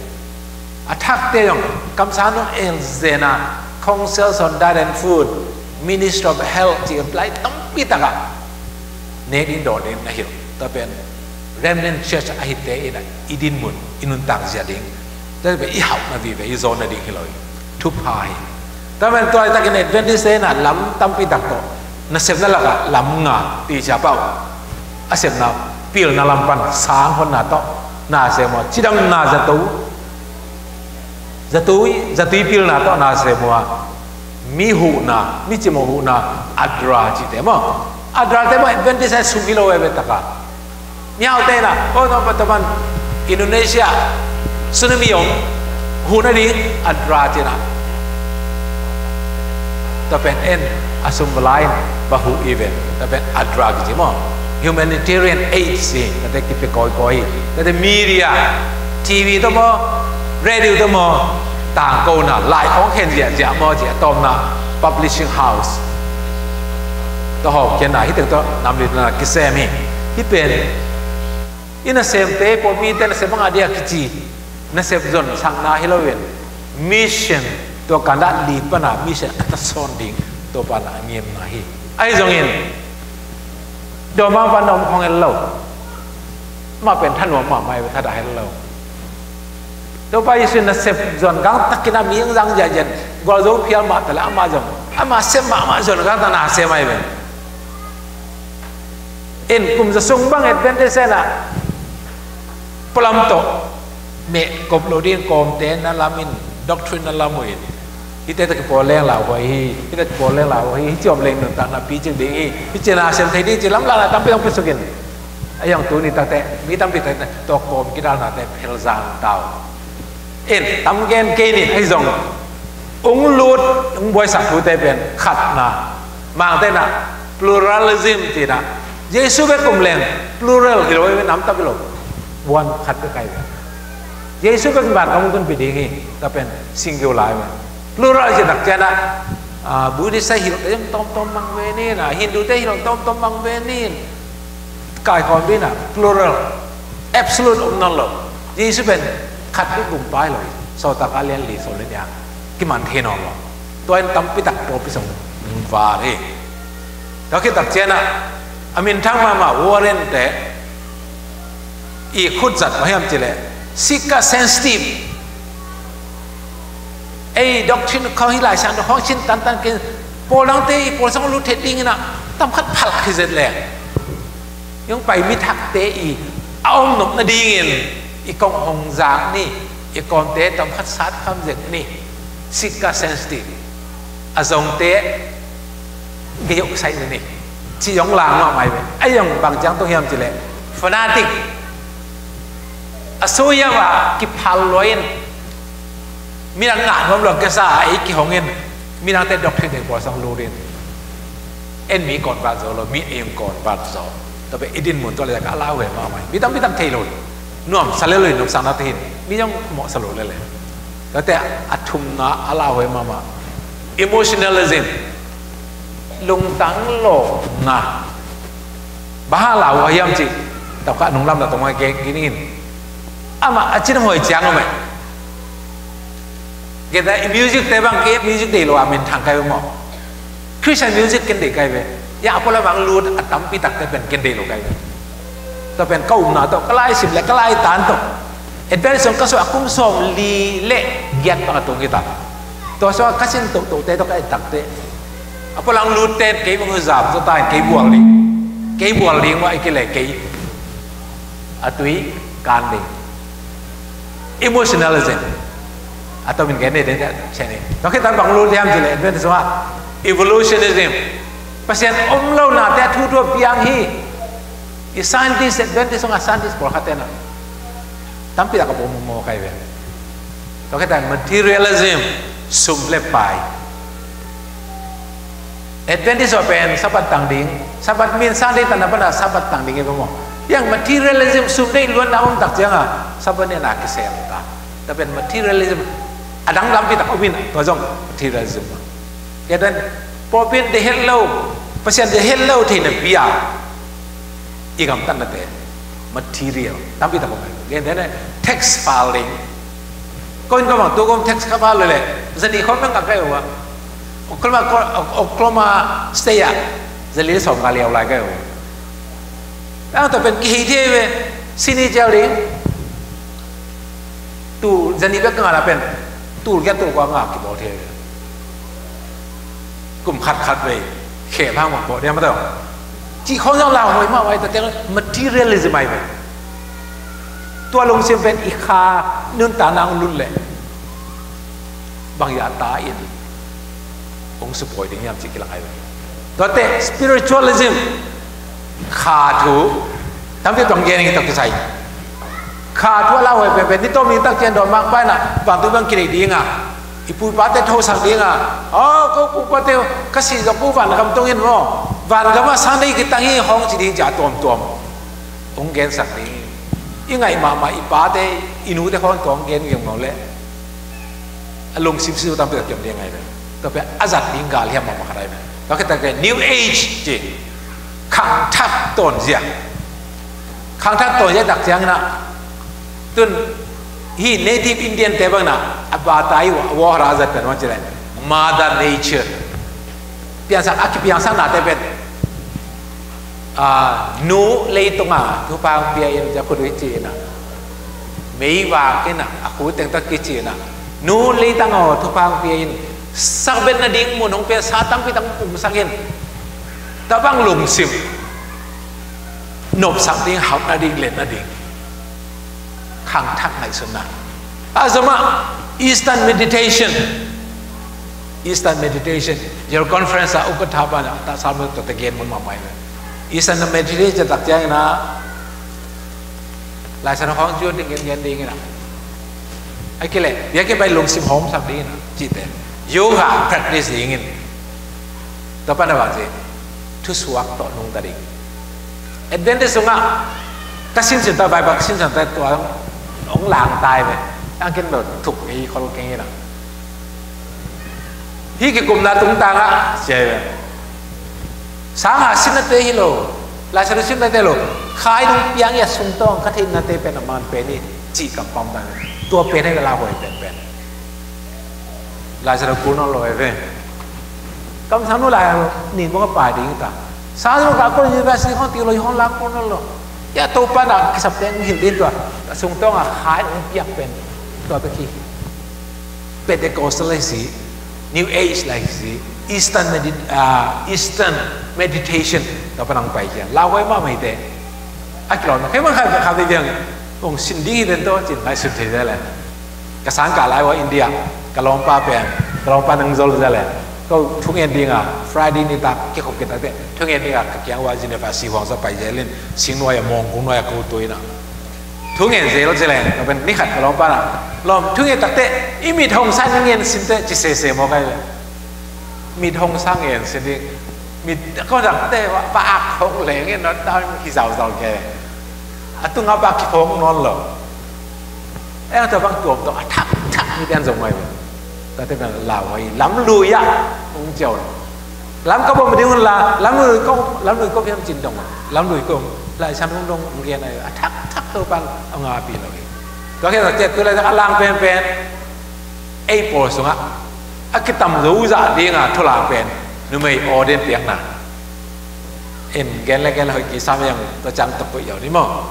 A thakte zong kamsang nu elzena, Councils on Diet and Food, Ministry of Health ci lai tampi takah nek ding dawn ding na hilh. Tua pen Remnant Church ahite in ah i dinmun, i nuntak zia ding, tua pen i hauhna vive, i zawn nading hi lo hi. Thupha hi. Tua pen tua hi takin Adventist te in ah lam tampi tak tawh, nasepna lakah lam nga ti cia pah uh. A sepna, pilna lam pan sang honna tawh na sem uh a, cidamna zato, zatui, zatui pilna tawh na sem uh a, mi huhna, mi cimawh huhna, adra cite maw. Adra te maw Adventist a sum hi lo ve, ve taka. Mihaute in ah, oh, no, pataman, Indonesia tsunami om, huhna ding adra ci-in ah, tua pen en a sum va la in va huh hi ve. Tua pen adra kici maw. Humanitarian aid ci, tua te kipia kawikawi hi. Tua te media, T V tawh maw, radio tawh maw, tangkona, lai hong khen ziahziah maw ci a, tawpna publishing house tawh hawmkhiatna, hih teng tawh namlitna kisem hi. Hih pen i nasemte, pawlpite nasem bang a dia kici, nasep zon sakna hi loin, mission, tua kanah li pana mission a tasawn ding Topa na a ngiamna hi. Ahi zongin dawmang pan na om khong en lo. Amah pen thanuam mahmah hi ve, thadah hen lo. Topa Jesuh in nasep zon gangtakin a mi hong zang ziahziah in, gualzo phial mah ta leh amah zong, amah sep mahmah zon gangtak na sem ahi ve. In kum za sung bang Adventist in ah pualam tawh meh kop lo ding, kawmte na lam in, doctrine na lam uh in, hihte tawh kipawl leng lauhuai hi, hihte tawh kipawl leng lauhuai hi, hih ci om leng nuntakna picing ding hi, hih ci na sem thei ding ci lamlahna tampi hong pia suk in. Ahi zong tuni takte mi tampi takte tua kawm kidalnate phelzang ta uh. In tam gen kei ni, ahi zong hong lut, hong buaisak thute pen khatna, Mangte in ah pluralism ci-in ah, Jesuh bek um leng plural hi lo, i nam tak hi lo. One, khat bek ahi ve. Jesuh bek in vantung tun pi ding hi, tua pen singular hi ve. Plural ci tak ciang ah, ah, Buddhist te hilh te tawmtawm mang ve ni in ah, Hindu te hilh tawmtawm mang ve ni in, kaikhawm ding in ah plural, absolute om nawn lo. Jesuh pen khat bek gumpa hi lo hi. Sawltak a lian li, sawlin nia kiman thei nawn lo. Tua in tampi tak pawlpi sung val hi. Tua khit tak ciang ah A minthang mahmah Warren te i khut zat bang hiam cih leh, sikka sensitive. Ei doctrine khawng hi, Lai Siangtho khawng cin tantan kei in, pawl dangte i pawl sung lut theih dingin ah tam khat phalak hi zet leng, hong pai mithakte i a om nop nadingin i kong hong zak ni, i kawmte tam khat sat kham zek ni, sikka sensitive. A zongte gei uh kisai ni ni. Ci zong lang mahmah hi ve. A zong bang ciang tung hiam cih leh, fanatic. A so hiam a kiphal lua in, midang ngah nuam lo kisa a ei kihong in, midangte doctrine te pawl sung lut in, en mi convert zo lo, mi ei hong convert zo. Tua pen i dinmun tua le ka a lauhuai mahmah hi. Mi tam, mi tam thei lo hi. Nuamsa le lo hi, nuamsa na te hin. Mi zong mawhsa lo le le. Tuate a thumna a lauhuai mahmah. Emotionalism. Lungtang lo nga. Bang hang lauhuai hiam cih, tawh ka nunglam na tong ngai kei kinin. Amah a cin hong hoih ciang om e. Kei ta i music te bang, kei music deih lo a minthang kai ve maw. Christian music ken deih kai ve. Ya, a pualam ah lut a tampi takte pen ken deih lo kai ve. Tua pen ka upna tawh, ka laisim le ka laitan tawh, Adventist sung ka suah a kum sawmli le giat bang a tung hi ta. Tua sungah ka sin tohtohte tawh ka et takte, a pualam ah lutte kei bang uh zam zaw ta in, kei bual ding, kei bual ding mah i kileh kei a tui kan ding. Emotionalism. A tomin gen nei den sia ni. Tua khit tan bang lut hiam cih leh, Adventist sungah evolutionism. Pasian om lo nate a thu thu a piang hi. I scientist, Adventist sungah scientist pawlkhat te na tampi tak a pom maw kai ve. Tua khit tan materialism, sum le pai. Adventist aw pen Sabbath tang ding, Sabbath min Sunday tanna pana Sabbath tang ding hi bang maw. Yang materialism, sum deih luatna om tak cianga Sabbath ni na kisel ta. Tua pen materialism, a dang lampi tak om in, tua zong materialism. Kei tan pawlpi in deih het lo, Pasian deih het lo theihna pi a i gamtatnate, material tampi tak om. Gentehna tax filing. Ko in ko bang tu ko tax ka file le le, zanih khawng ka ngak kai uh a. Oklahoma, Oklahoma State ah zanih le sawmnga liau lai kai uh a. Ang tua pen kihei thei ve, sini ciau ding. Tul zanih bek ka ngak a pen tul giat tul kua ngak kibawl thei ve. Kum khat khat vei khe phang mah bawh diam a tawh. Cih khawng zong lauhuai mah vai, tua teng materialism ai ve. Tua lungsim pen i kha nuntakna hong lut leh bang hiam ta in hong supawi ding hiam cih kilak ai ve. Tuate spiritualism, kha thu, tampi tong gen ing tawh kisai. Kha thu a lauhuai penpen, ni tawm ni tak cian dawn mangpa in a, vantung bang kineih ding a, i pu i pate thosak ding a, aw, ko pu pate ka sih zawh pu vangam tong in maw, vangam ah sang dei kitang hi hong ci ding ci a tuamtuam hong gensak ding. I ngaih mahmah i pate i nute khawng tua hong gen gemgam leh a lungsim sisu tampi tak kiam ding ai ve. Tua pen a zat ding gal hiam mahmah khat ai ve. Tua khit tak pen New Age ci, khangthak tawnzia. Khangthak tawnzia tak ciangin a, tun hih native Indian te bang in a, a batai uh a, a vawhra a zat pen bang ci leh Mother Nature. Piangsak, a kipiangsaknate pen, a, nu leitung a thupha hong pia in, a khut uh hi ci in a, meivak in a, a khut teng tawh kici in a, nu leitang aw thupha hong pia in, sakbet nading mun hong pia, sa tampi tak hong pumsak in. Tua bang lungsim, nopsak ding, hauh nading, let nading, khangthak ngaihsutna. A zomah Eastern meditation, Eastern meditation, General Conference a ukatha pa na ta sam lo, tua te gen mun mahmah hi. Eastern meditation tak ciangin a, Lai Siangtho khawng ciut ding, gen gen ding in a, a kileh biakinn pai lungsim hawmsak ding in a, cihte yoga practice ding in. Tua pan a bang ci, thusuak tawh nungta ding. Adventist sungah ka sinsin ta, Bible ka sinsin ta, tua hong lang tai ve. Ang ken lo thuk ei khol keng in a. Hih kikumna tungtang ah sia hi ve. Sanga sinnate hi lo, Lai Siangtho sinnate hi lo, khai nung piang i a sungtawng ka theihnate pen a man pen hi, cih kam pamtang. Tua pen hi ve lauhuai penpen. Lai Siangtho kul nawn lo hi ve. Kamsang nu lai nin bang a pai ding ta. Sa zong ka kol university khong theology khong lak kol nawn lo. Ya Topa na kisap teng hil din tua. A sung tawng a khai ong piak pen tua bek hi. Pentecostal lai si, New Age lai si, Eastern medi-, ah, Eastern meditation tua pan ang pai kian. Lau huai mah mai te. A kilawm na kei man khai khai viang ong sin ding hi den to cin ngai sun thei le. Ka sang ka lai wa India, ka lawmpa pen, ka lawmpa nang zol zale. Ko thungen dinga, Friday ni tak, kikhop kitak te, thungen dinga, ka kiang wa Geneva si huang sa pai zelin, sing nuai a mong kung nuai a ko tuina. Thungen zel zale, ka pen ni khat ka lawmpa na. Lawm, thungen tak te, i mit hong san ngen sin te, ci se se mo kai. Mit hong san ngen sin di, mit ko tak te, wa, pa ak hong le ngen, no, ta, ki zau zau ke. A tunga pa ki phong non lo. Eng tua bang tuam tua a thak thak ni tian zong mai. Tua te pen lau hoi lam lui a ung ciau. Lam ka bom ding un la, lam lui ko, lam lui ko piam cin dong. Lam lui ko, lai san ung dong ung rian ai a thak thak tua pan a nga pi lo. Tua ke tua te tua lai a lang pen pen. Ei pawl sungah a kitam zo zah dinga thula pen numei ordain piakna. In gen le gen le hoih kisam yang tua cang tok koih yau ni maw.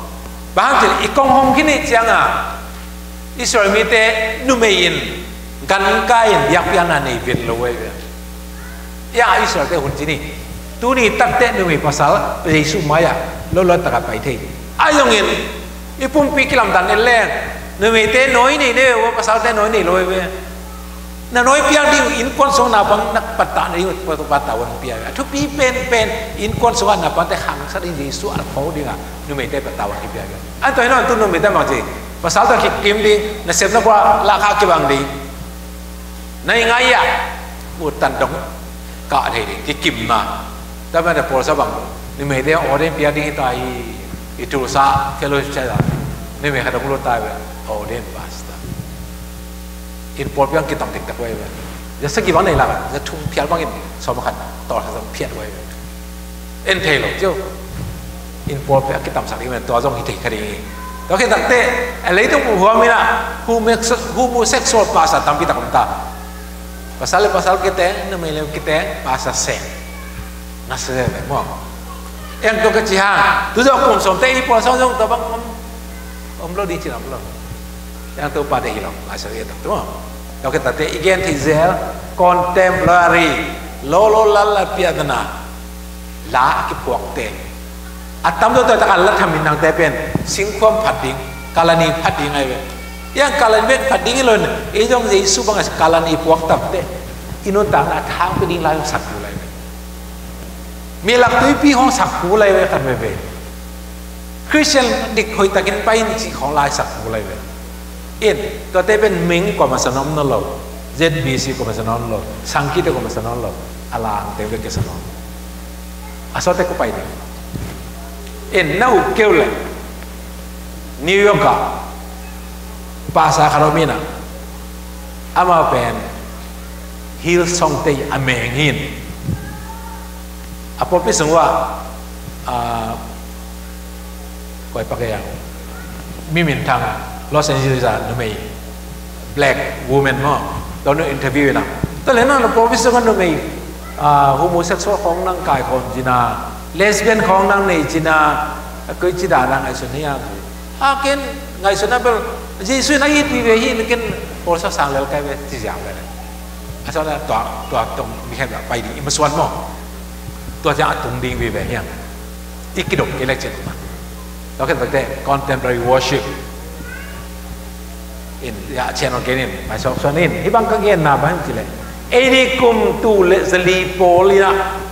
Bang hang cin i kong hong khin ih cianga Israel mite numei in gankai in biakpiakna nei vin lo ei ve. Ya Israel te hun cin ih tuni takte numei pasal Jesu mai-ah lolo takah pai thei. A zongin i pumpi kilamdan en leng numeite nawi nei ne uh, pasalte nawi nei lo ei ve. Na nawi piak ding innkuan sung naupang na pattah na ding pattah wan pia. A thupi penpen innkuan sungah naupangte khangsak ding Jesu a tho dingah numeite pattah wan kipia. An tua hi nawn tu numeite bang ci pasal tua kikim ding na sepna kua lahkha kibang ding. Na i ngai ah uttan dong kah thei ding kikimna. Tua mah na pawl sa bang numeite ordain piak ding hi ta hi. I Tulsa fellowship sa numei khat dong lut ta ve ordain pastor. In pawl piang kitam diktak vai ve. Za sagih bang nei lak za thum phial bangin sawm khat tawlkhat zong phiat vai ve. En thei lo cio. In pawl piang kitamsak ding men tua zong hi thei kha ding hi. Tua khit takte a leitung uh huam inah homosexual pastor tampi tak om ta. Pasal le pasal kiteng numei le kiteng pastor seng. Na se ve maw. Eng tua ka ci hang tu zawh kum sawmte i pawl sawm zong tua bang om, om lo ding cin om lo. Eng tua pate hi lo Lai Siangtho i tak tu maw. Tua khit takte i gen thei zel contemporary lo lo lal la piatna la a kiphuakte. A tam tua tua tak a la thamin nangte pen singkhuam phat ding kalani phat ding ai ve. Yang kalani bek phat ding i lo in i zong Jesu bang a kalani puak tamte i nuntakna a thang pe ding lai sak tu lai ve. Mi lak tuipi hong sak hu lai ve khat veve. Christian dik hoih takin pai in cih hong lai sak hu lai ve. In tuate pen ming kua masa na om nawn lo. ZBC kua masa na om lo. Sangkite kua masa na om lo. A langte ve kesa nawn. A sawte kua pai ding. In na uh keu le New York ah pasa khat om inah ama pen Hillsong te a meng hin. A pawlpi sung uh ah, ah, koi pak ei ang mi minthang Los Angeles ah numei black woman maw. Tua nu interview inah tua le na pawlpi sung ah numei ah, homosexual khawng nang kai khawm cina lesbian khawng nang nei cina koi ci dana ngaihsun hi ang. A ken ngaihsun a bel Jesu in a it vive hi na ken pawlsa sang lel kai ve ci ziang ve. A sawt a tua, tua tong mi khen pai ding i masuan maw. Tua ciang a tung ding vive hiam. I kidop kei lek cin ma. Tua khen takte contemporary worship in ya channel gen in mai sawk suan in hi bang ka genna bang hi ci le ei ni kum tu le zali pawl inah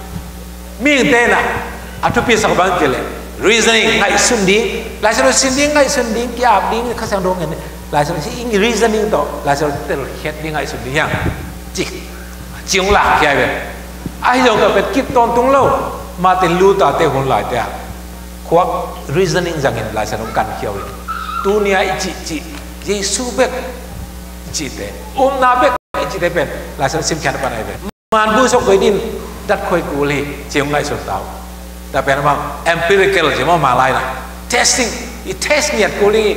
mihingte inah a thupi sak bang ci le reasoning ngaihsun ding Lai Siangtho sin ding ngaihsun ding ki-ap ding Kha Siangtho ngen Lai Siangtho sin reasoning tawh Lai Siangtho tel khiat ding ngaihsun ding hiang ci ci hong lak khia ve. Ahi zong ka pet kip tawntung lo. Martin Luther te hun laite ah khuak reasoning zangin Lai Siangtho kan khiau in tunia i cihcih Jesu bek i cihte umna bek i cihte pen Lai Siangtho sim khian pan ai ve. Man bu sok koi din dat khoi kul hi ci hong ngaihsun tau. Ta pen amang empirical ci maw ma lai na testing i test ngiat kul ding hi.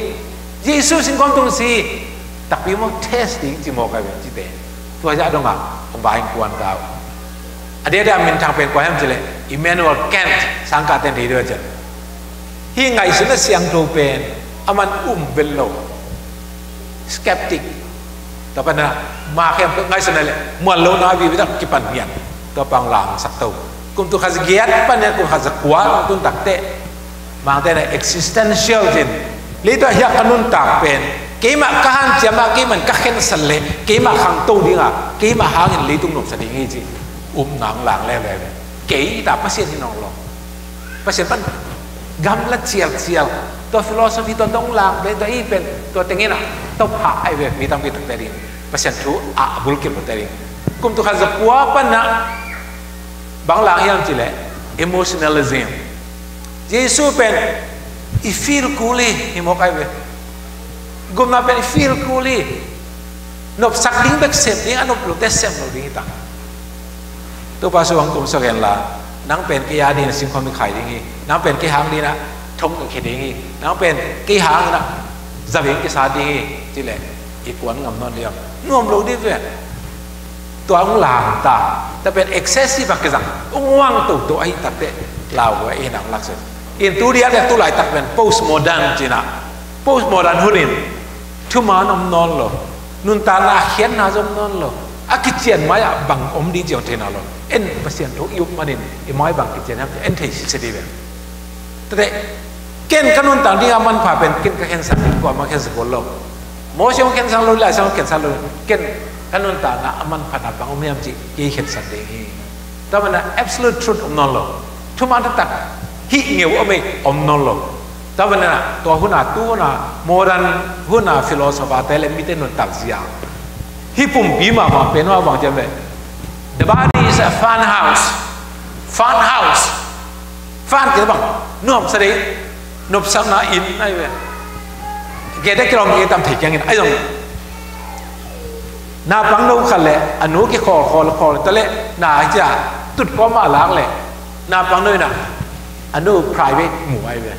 Jesu sin kawm tung si takpi maw test ding ci maw kai ve cihte. Tua zah dongah hong vai hong kuan tau. A diakdiak minthang pen kua hiam cih leh Immanuel Kant, sangkahte in thei deuh a cian. Hih ngaihsutna siangtho pen a man um vet lo. Skeptic. Tua pan a, ma khiam ngaihsutna leh muan lohna vive tak kipan hian. Tua pan langsak to. Kum tul khat za giat pan a kum tul khat za kua hong tun takteh, Mangte na existential cin, leitung ah hiah ka nuntak pen keimah ka hanciam a, keimah in ka khensat leh keimah khangto ding a, keimah hangin leitung nuamsa ding hi ci. Upna hong lang leuleu. Kei ta Pasian hi nawn lo. Pasian pan gamla cialcial. Tua philosophy, tua dong lang, tua i pen, tua teng in a, tua pha ai ve, mi tampi takte ding. Pasian thu a bulkil lote ding. Kum tul khat za kua pan a, bang lang hiam cih leh emotionalism. Jesu pen i feel cool hi, hi mawk ai ve. Gupna pen i feel cool hi. Nopsak ding bek sem ding, a nop lote sem lo ding hi ta. Topa sung hong kumsak hen la, nang pen kei a ding a singkhawm i khai ding hi. Nang pen kei hang ding a thong ka khia ding hi. Nang pen kei hang ding a zaveng kisa ding hi. Cih leh i kuan ngam nawn ding a, nuam lo ding ve. Tua hong lang ta. Tua pen excessive a kizang, hong uang toto ahih takteh lau hua i nang lak sin. In tu diakdiak tu laitak pen postmodern cihna. Postmodern hun in thuman om nawn lo. Nuntakna a khiatna zong om nawn lo. A kician mai-ah bang om ding ci hong theihna lo. En Pasian thu i up manin i mai bang kician hiam cih en thei sitset ding ve. Tate, ken ka nuntak ding a manpha pen ken ka khensat ding, kuamah khensat kul lo. Moses hong khensat lo, Lai Siangtho hong khensat lo. Ken ka nuntakna a manphatna bang om hiam cih kei khensat ding hi. Tua manin a absolute truth om nawn lo. Thuman taktak hih ngeu om ei, om nawn lo. Tua manin a tua hun a, tu hun a, modern hun a philosopher te leh mite nuntak zia, hih pumpi mahmah pen hua bang ci hiam leh, the body is a fun house. Fun house. Fun kei bang, nuamsa ding, nopsakna inn ai ve. Gede kilawm i tam thei kiangin ai zong, naupangno khat leh a nu kikhawlkhawl khawl ta leh, na cia tut kawm a lak leh, naupangno in a, a nu private mu ai ve.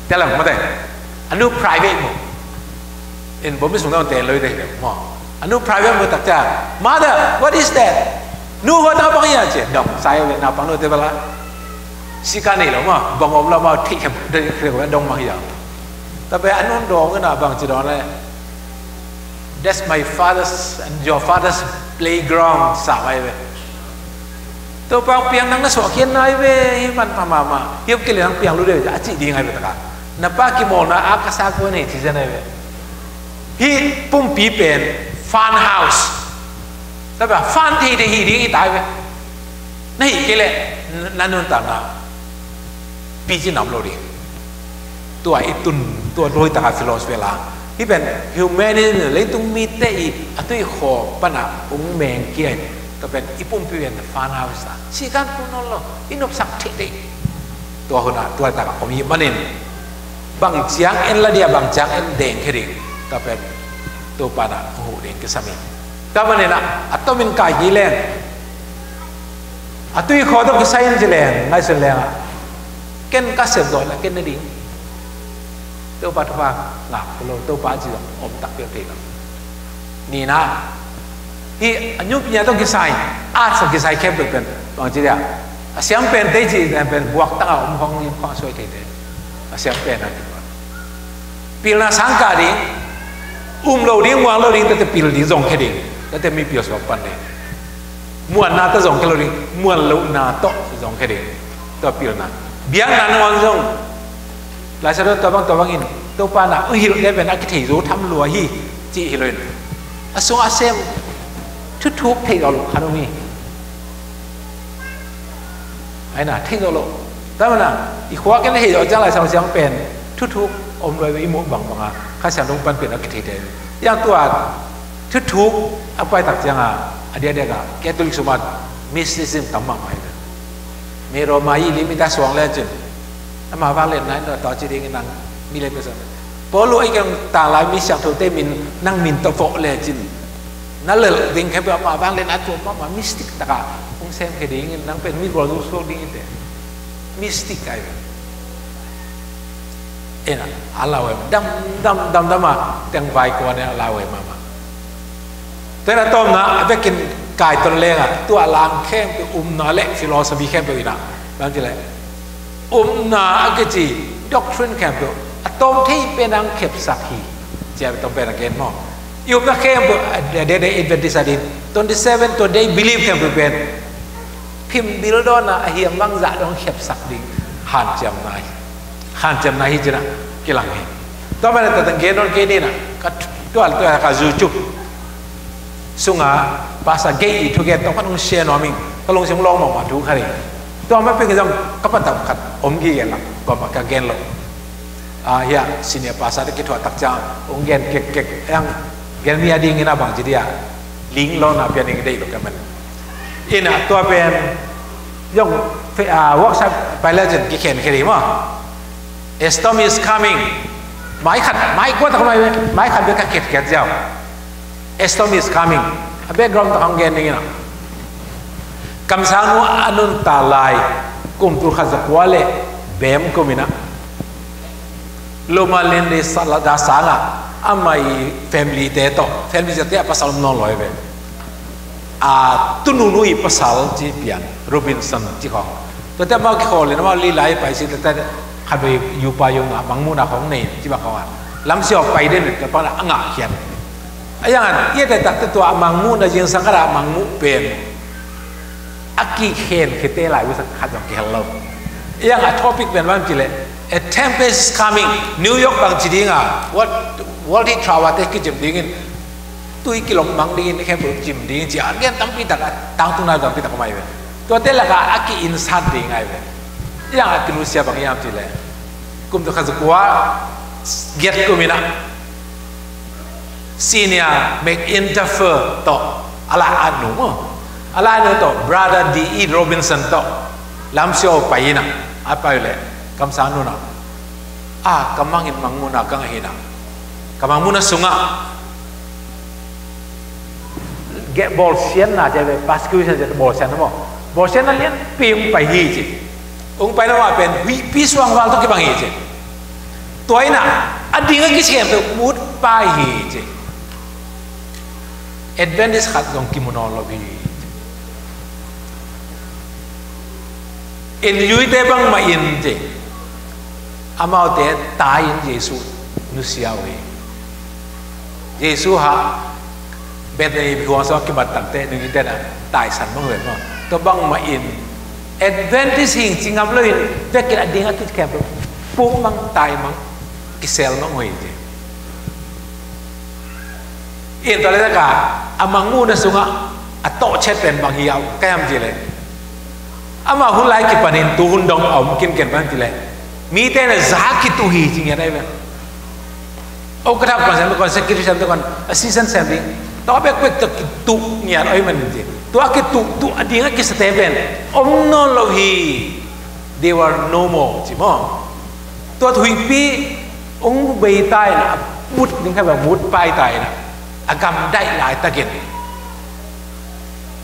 Tel ang mate. A nu private mu. In bom i sung dang tel lo i dei deuh maw. A nu private mu tak cia, "Mother, what is that?" "Nu, hua tau bang hia?" ci dong sai ve, naupangno te bala. Sika nei lo maw, bang om lo maw, thei khem, dong mang hia. Tua pen a nu dong in a bang ci dong leh, "That's my father's and your father's playground," sa mai ve. Topa piang nang na suahkhiatna hi ve, hih man pha mahmah. Hih om kei leh nang piang lua deuh a cih ding ai ve taka. Na pa kimawlna a ka sa kua nei ci zen ai ve. Hih pumpi pen fun house. Tua pen fun theithei hi ding hi ta ai ve. Na hih kei leh na nuntakna picin om lo ding. Tua i tun, tua dawi taka philosophy la. Hih pen humanism, leitung mite i a tuikhawk pan a hong meng kia in. Tua pen i pumpi pen fun house ta. Sikan kun nawn lo, i nopsak theih theih. Tua hun a, tua taka om i hih manin, bang ciang en la dia, bang ciang en deng khe ding. Tua pen Topa na hong huh ding kisam hi. Tua manin a, a tomin kai kei leng, a tuikhawk tawh kisai in ci leng, ngaihsun leng a, ken ka sep zawh na ken na ding. Topa thupha ngak lo, Topa ci zong om takpi thei lo. Nihna, hih a nyu pi nya tawh kisai, a sa kisai khempeuh pen bang ci dia, a siam pen tei ci pen buak tanga om khawng, khawng a suai thei te. A siam pen a, pilna sang kah ding, um lo ding, muang lo ding, tate pil ding zong khe ding, tate mi pil suak pan ding. Muanna tawh zong khe lo ding, muan lohna tawh zong khe ding. Tua pilna, biakna nangawn zong, Lai Siangtho tua bang, tua bangin, Topa na hong hilhte pen a kithei zo tham lua hi, cih hi lo in, a sung a sem thuthuk theih zawh loh khat om hi. Ai na, theih zawh loh. Tua manin a, i khuak in a theih zawh ciang Lai Siangtho siang pen thuthuk om lo i muh bangbang a, Kha Siangtho pan pen a kitheite. Yang tua thuthuk a pai tak ciang a, a diakdiak a Catholic sung ah mysticism tam mahmah hi. Mi Roma i lim i ta suang lecin, ama vang liatna in tua ci ding in nang mi liat pesa. Paul uh ei keng tanglai mi siangthote min, nang min tawh vawh lecin, na lelh ding khe peuh, ama vang liatna tua mahmah, mystic taka hong sem khe ding in, nang pen mi gualzo suak ding in te. Mystic ai ve. Ena, a lau em, dam, dam, dam, dam a, teng vai kuan a lau em mahmah. Tua a tawpna, a vekin Kaiton lenga tua lang khempeuh, upna le philosophy khempeuh inah, bang ci le, upna a kici doctrine khempeuh a tawm thei pen ang khepsak hi. Cia tawm pen a gen maw? I upna khempeuh a dede Adventist a din twenty seven, twenty eight belief khempeuh pen phim bil dawnna a hiam bangzah dong khepsak ding hanciamna hi. Hanciamna hi cinah kilang hi. Tua mana tatang gen dawn kei dinah ka tual tua ka YouTube sunga pasa gei i thugen tawh khat hong share nuam ing. Ka lungsim lawng mawkmawk thu khat hi. Tua ma ping zong ka patap khat om gige lak kawmah ka gen lo. Ah, hiah senior pasa te kithuah tak ciang hong gen kekkek ang gen mi a dingin a bang ci dia ling lawna pian ing dei lo ka man. Inah tua pen zong fe- ah, workshop pilot zin kikhen khe dei maw? A storm is coming. Mai khat, mai kua tak mai, mai khat bek ka khetkhet ziau. A storm is coming. A background tak hong gen dingin ah. Kamsangnu a nunta lai kum tul khat za kua le bem kum inah Loma Linda sangah amah i family te tawh, family te a pasal om nawn lo hi ve. A tununu i pasal ci pian Robinson ci khawng. Tuate amau kikhawlin amau lilai pai si tete khat vei yupa yu ngah mangmuhna khawng nei ci bak khawng a lamsiaw pai den tua pan a ngah khian. A yang an i te tak te tua mangmuhna zingsang khat a mangmuh pen a kikhen khete lai usak khat zong kihel lo. A yang a topic pen bang ci le, a tempest is coming. New York bang ci dinga World Trade Center te kicim dingin tui kilong mang dingin khempeuh cim ding ci a gen tampi tak a tangtung nai tampi tak mai ve. Tuate laka a ki-insat ding ai ve. Yang a kilusia bang hiam ci le kum tu khat za kua giat kum inah senior MacIntyre tawh a la a nu maw, a la a nu tawh brother D E Robinson tawh lamsiaw pai inah a pai le kamsangnu nah a ka mangin mangmuhna ka ngah hinah ka mangmuhna sungah bawlsiatna ci a ve, persecution ci a bawlsiatna maw? Bawlsiatna lianpi hong pai hi ci. Hong paina mah pen huihpi suangval tawh kibang hi ci. Tua inah a ding a kisiam peuh mut pai hi ci. Adventist khat zong kimu nawn lo hi. Inn yuite bangmah in ci. Amaute tai-in Jesu nusia uh hi. Jesu hah Bethany khuang sungah kimat takte nungin tena taisan bang uh hi maw? Tua bangmah in Adventist hing ci ngam loin vekin a ding a kikhempeuh puk mang tai mang kisel mang uh hi ci. In tua le taka a mangmuhna sungah a tawhchet pen bang hi a ka hiam ci le, ama hun lai kipanin tu hun dong a om kinken bang ci le, mite na za kituh hi ci ngiat ai ve. O ka thak pan sem kon secretary sem kon assistant sem ding, tua bekbek tua kituh ngiat ai man ci. Tua kituh tuh a ding a kisate pen om nawn lo hi. They were no more ci maw? Tua huihpi hong bei ta in a mut ding kha bang mut pai ta in a gamdaih laitakin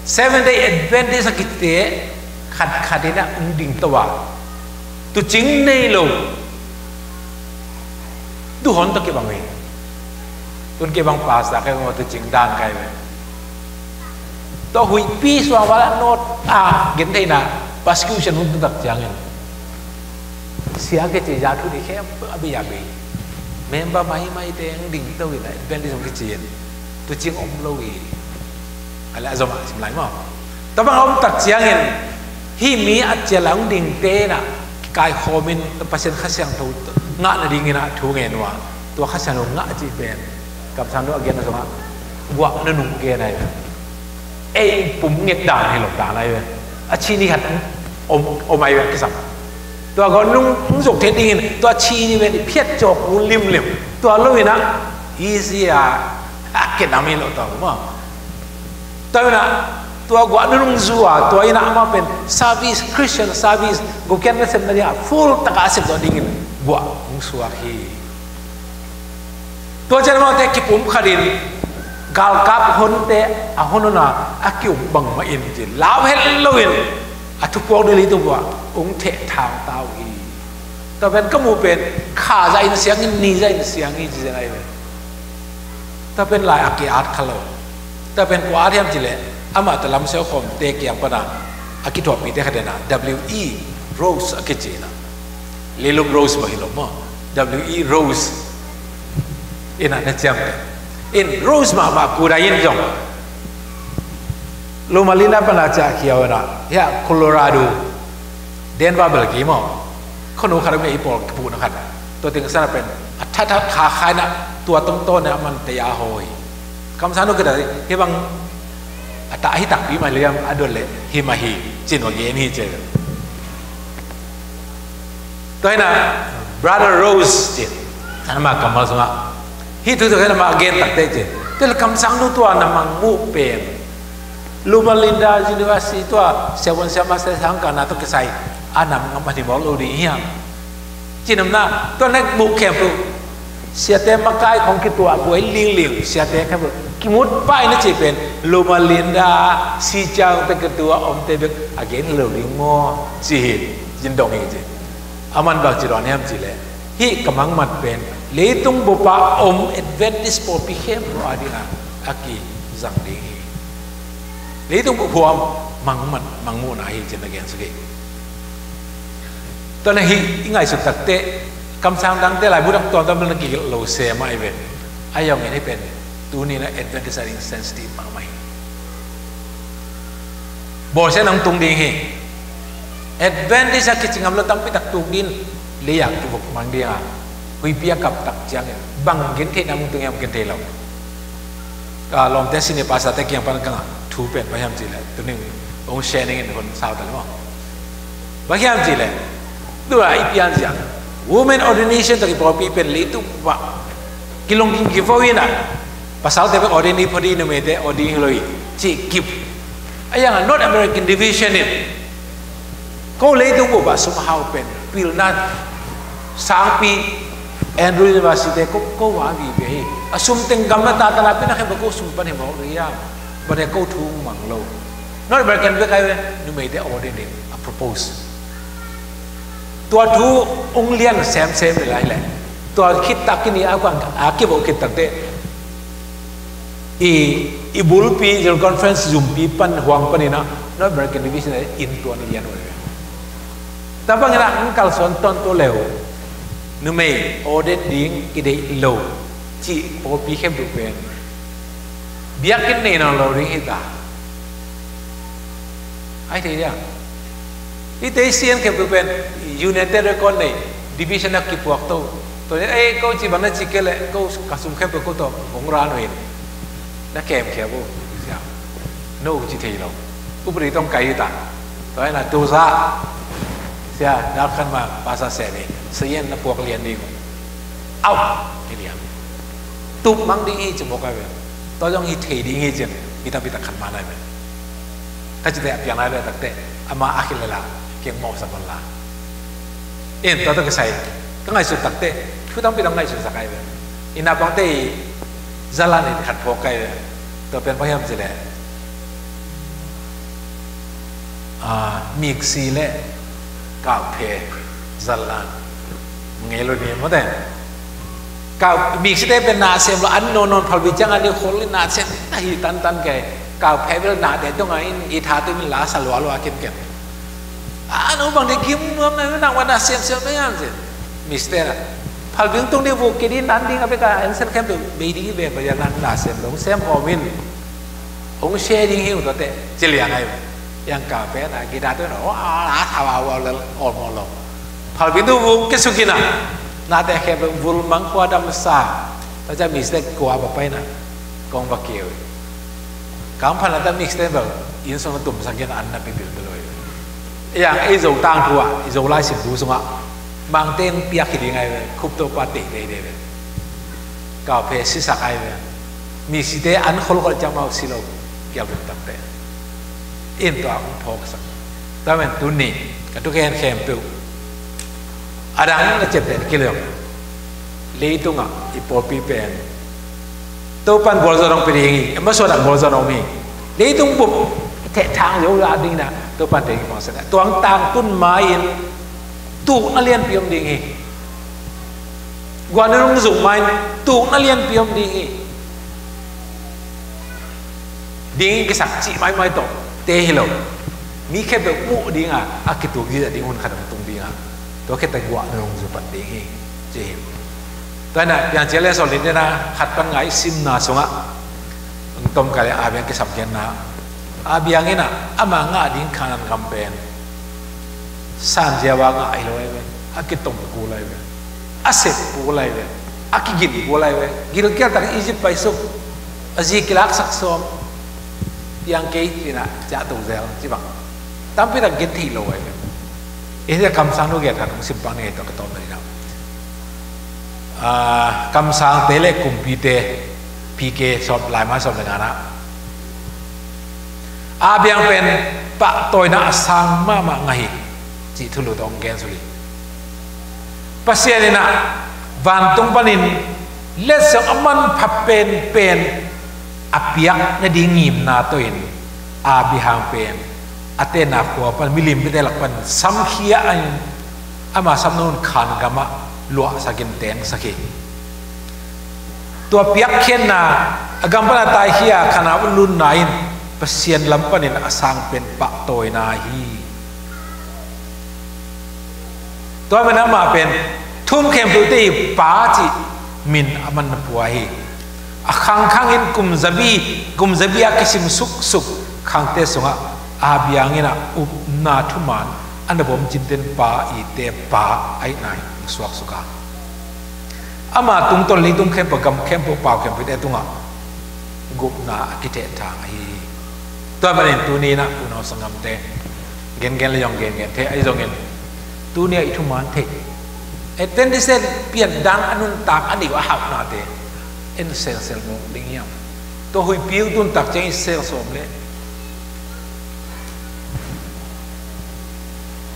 Seventh Day Adventist a kite khatkhat in a hong dingto a tucing nei lo tuhon tawh kibang hi. Tun kibang pastor kei maw tucing dan kai ve. Tua huihpi suang vala nawt a gentheihna persecution hun tutak ciangin sia kici za thu dih khempeuh a bei a bei. Member maimai teng ding to in a Adventist hong kici in tucing om lo hi. A le a zom a sim lai maw? Tua bang a om tak ciangin hih mi a cial a hong dingte in a kikaikhawm in Pasian Kha Siangtho ngah nadingin a thu ngen uh a, tua Kha Siangtho ngah cih pen kamsang dawh a gen a zong a guah nunung gen ahi ve. Ei pum nget dan hi lo dan ahi ve. A chini khat om om ahi ve kisam. Tua guah nung hong zok thei dingin tua chini ven i phiat cawk uh limlim. Tua lo in a easy a a kenam hi lo tua maw? Tua in a tua guah nunung zu a tua in a amah pen service, Christian service, gukian nasem na ding a full taka a sep zawh dingin guah hong suak hi. Tua cian amaute kipum khatin galkap honte a hon hon a a kium bangmah in ci lau het loin a thupuak dili tu buah hong theh thang ta uh hi. Tua pen ka muh pen kha zah in siang in ni zah in siang hi ci zen ahi ve. Tua pen lai a ki-at kha lo. Tua pen kua at hiam ci leh Amah tawh lamsiau khawmte kiang pana a kithuahpihte khat in ah W E Rose a kici in ah, Leilung Rose bang hi lo maw, W E Rose in ah na ciamteh in, Rose mahmah kudai in zong Loma Linda pana ciah khiau in ah, hiah Colorado, Denver bel ki maw, khuanu khat a mi i pawl kipuhna khat, tua teng sana pen a thathat kha kha in ah, tua tungtawn in ah man tei a hawi. Kamsang nu kidai hi bang a tah hi takpi mah liam a dot leh hi mah hi, cin wa gen hi ci. Tua hi in ah Brother Rose cin, anmah kammal sungah hih thu tua hi in ah mah gen takte cin. Tua leh kamsang nu tua na mangmuh pen Loma Linda University tua siavuan siamah sesang kana tua kisai a nam ngam a hi mawk lo ding hiam? Cinamna tua na muh khempeuh siate makai khong kituah buai lingling, siate khempeuh kimut pai na cih pen Loma Linda si ciang te kituah omte bek a gen lo ding maw? Ci hi, cin dong hi ci. A man bang ci dawn hiam cih leh, hih ka mangmat pen leitung bup a om Adventist pawlpi khempeuh a dingah a kizang ding hi. Leitung bup huam mangmat, mangmuhna hi cin na gen suk hi. Tua na hih i ngaihsut takte, kamsang dangte laibu dang tuamtuam bel na kigelh lo se mah hi ve. A hi zongin hih pen tuni in ah Adventist a ding sensitive mahmah hi. Bawlsia nang tung ding hi. Adventist a kici ngam lo tampi tak tuk ding, lei a kivuk mang ding a, huipi a kap tak ciangin bang gen theih na mung tung hiam gen thei lo. Ka lawmte senior pastor te kiang pan kang a thu pen bang hiam cih leh, tuning ong share ning in hun sau ta le maw. Bang hiam cih leh, tu a i pian ciang women ordination tawh kipawlpi pen leitung bup ah kilong king kifo in ah, pasalte bek ordain hi phot hi, numeite ordain hi lo hi cih kip. A hi zongin North American Division in ko leitung bup ah sum a hau pen pilna sangpi Andrew University ko, ko va vive hi. A sum teng gam na ta ta na pi na khem ko sum pan hi mawk lo hi a, bang e ko thu mang lo. North American bek a hi ve, numeite ordain in a propose. Tua thu ong lian semsem le lai le, tua khit tak kini a kuang a kibo khit tak te i, i bulpi General Conference zumpi pan huang pan in ah North American Division in tua ni lian uh. Tua bang in ah ong kalsuan tawntung le uh, numei ordain ding kideih lo cih pawlpi khempeuh pen biakinn nei nawn lo ding hi ta. Ai thei dia. Hihte i sian khempeuh pen United Record nei, division a kipuak to. Tua ni ei ko ci bang na ci kei leh ko ka sum khempeuh ko tawh hong ra nuin na kemkhia bu. Sia, no ci thei lo. Upadi tawh kai hi ta. Tua hi in ah tu za, sia, dal khan ma pasa se ni, sa yen na puak lian ding. Au, hi lian. Tup mang ding hi ci mawk a ve. Tua zong hi thei ding hi cin, mi tampi tak khan ma nai ve. Ka cite a piang lai le takte, ama a khil le la, kiang mawh sa bal la. In tua tua kisai ka ngaihsut takte, thu tampi dang ngaihsut sak ai ve. Ina pangte i zalan in khat phawk ai ve. Tua pen bang hiam cih leh, a, miksi le kauphe zalan ngei lo ni mawte. Ka miksi te pen na sem lo, an nawn nawn phalbi ciang an i khol in na sem ta hi tantan kei. Kauphe bel nate dong a in i tha tu min la sa lua lua kin ken. A no bang de kim nuam na na wa na sem sem na yan se. Miksi te na phalbi tung di vuk ki di nan ding a bek a en sen kem tu bei ding i bek ba ya nan na sem lo sem hawm in. Hong share ding hi ung tuate ci liang ai. Yang ka pen a gita tu na wa la tha wa wa la awlmawh lo. Phalbi tu vung ke sukina. Nate khem lo vul mang khua dam sa. Ta ca miksi te kua ba pai na. Kong ba keu. Kam phan la ta miksi te ba inn sung na tum sa gen an na pi bil bil lo. Yang ei zo tang thu a, ei zo lai sin bu sung a. Mang teng piak hi ding ai ve. Khup to pa te te te ve. Kauphe sisak ai ve. Misite an kholkhol ciang mau si lo, kial vuk takte. In tua hong phawk sak. Tua men tuni ka tu khen khempeuh a dang na cep den kilem. Leitungah i pawlpi pen Topan gualzawh dong pe ding hi. Em, masuan ah gualzawh dong hi. Leitung bup theh thang zo la ding na Topan te ding pang sak. Tuang tang tun ma in tukna lianpi om ding hi. Guan rung zuk ma in tukna lianpi om ding hi. ding kisak cih maimai tawh te hi lo. Mi khempeuh muh dinga a kituk ding, a ding hun khat hong tung dinga, tua khit teh guah nunung zui pan ding hi, ci hi. Tua hi-in ah Piancil le Sawlin in ah khat pan nga i simna sungah hong tom kha le, Abiang kisam genna, Abiang in ah ama ngah ding Kanaan gam pen sanziau a ngah hi lo ahi ve. A kitom kul ahi ve. A sep kul ahi ve. A kigin kul ahi ve. Gilkial tak Egypt paisuk, a zi kilaksak sawm, piang kei ci-in ah ciah to zel ci bang tampi tak gen thei lo ahi ve. Ei hi a kamsang nu gen khat hong sim pang ni, tua ka tawpna ding ah, ah, Kamsangte le Kumpite, P K sawm, laiman sawm le ngana, Abiang pen pahtawina a sang mahmah ngah hi cih thulu tawh hong gen suk hi. Pasian in ah vantung panin letsong a manpha penpen a piak nading ngimna tawh in Abiang pen a tenna khua pan, milim bite lak pan samkhia in, ama samna hun Kanaan gamah luahsak in tengsak hi. Tua piakkhiatna, a gam pan a taikhia Kanaan a lutna in Pasian lam panin a sang pen pahtawina hi. Tua man amah pen thu um khempeuhte i Pa cih min a manna pua hi. A khangkhang in kum zabi, kum zabi a kisim suksuk khangte sungah Abiang in ah upna thuman a na bawm cinten pa ite pa ahihna hong suaksuk a, ama tungtawn leitung khempeuh, gam khempeuh, pau khempeuhte tungah gupna a kithehthang ahi hi. Tua manin tuni in ah unau sanggamte, gengen le zong gengen thei ahi zongin, tuni a i thuman theih Adventist te piandan a nuntak a nei uh a hauhnate en selsel mawk ding hiam? Tua huihpi uh tun tak ciang i sel sawm leh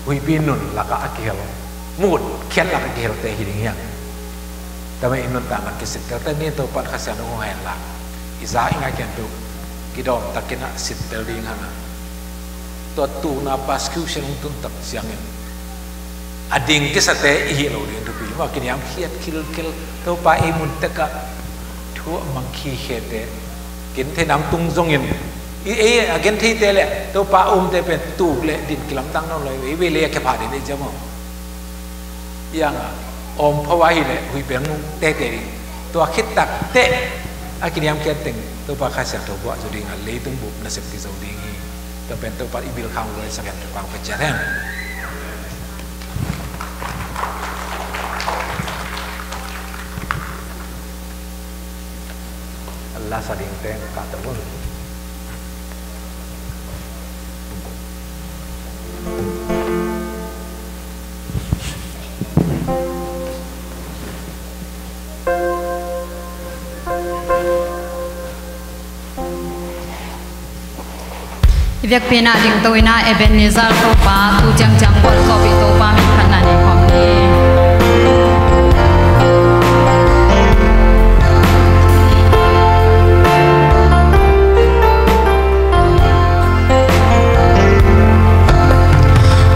huihpi nun lakah a kihel, muhkhiat lakah a kihelte hi ding hiam? Tua manin i nuntakna kisittel ta ni, Topa Kha Siangtho hong hawm hen la, i za i ngai khempeuh kidawm takin ah sittel ding hang a, tua tukna persecution hong tun tak ciangin a ding kisate i hih loh ding thupi. Mah kiniamkhiat khilkhel, Topa ei mun tekah thu a mang khikhete, gentheihna hong tung zongin, i, ei a gentheite le Topa a umte pen tuk le din kilamdang nawn lo hi, ei vei lei a kepha din ei ciam aw. Iang a, awmpho a hi le huih beng teitei ding. Tua khit tak teh a kiniamkhiat teng Topa Kha Siangtho buah zo ding a, leitung bup nasep kizo ding hi. Tua pen Topa i bil khang lo i sak hen, pang pe ciat hen. A la sa ding teng ka ta un. I vekpi-in ah dingto in ah Ebenezer Topa tu ciangciang gualzawhpih Topa min phatna nei khawm ni.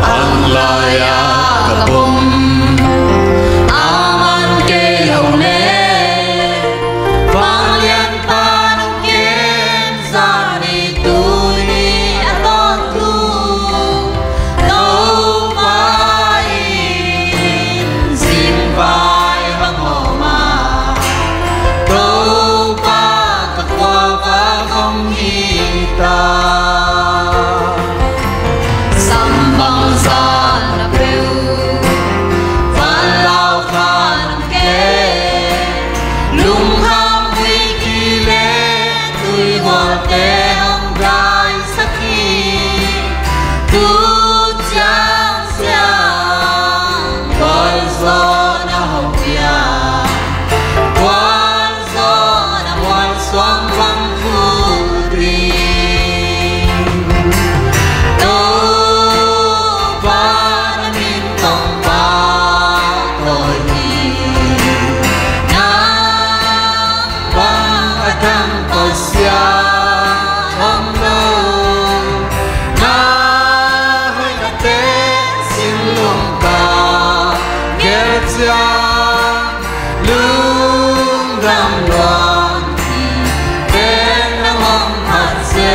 Ang lai-ah ka pom, a man kei hong ne, vanglian pan hong kem, zani tuni a tawntung Topa in zingvai hong om a, Topa ka khuavak hong hi ta. Sam bangzah na peuh, vanlau khan hong kem, lungkham huih kileng tuigualte hong daisak hi. Tu ciang siang gualzawhna hong pia, gualzawhna mualsuang bang thu ding. Topa na min tawh pahtawi hi. Nang bang a dang Pasian om lo. Na hoih na teh sin lungka gel ciang, lungdam luang hi. Pen nang om khat se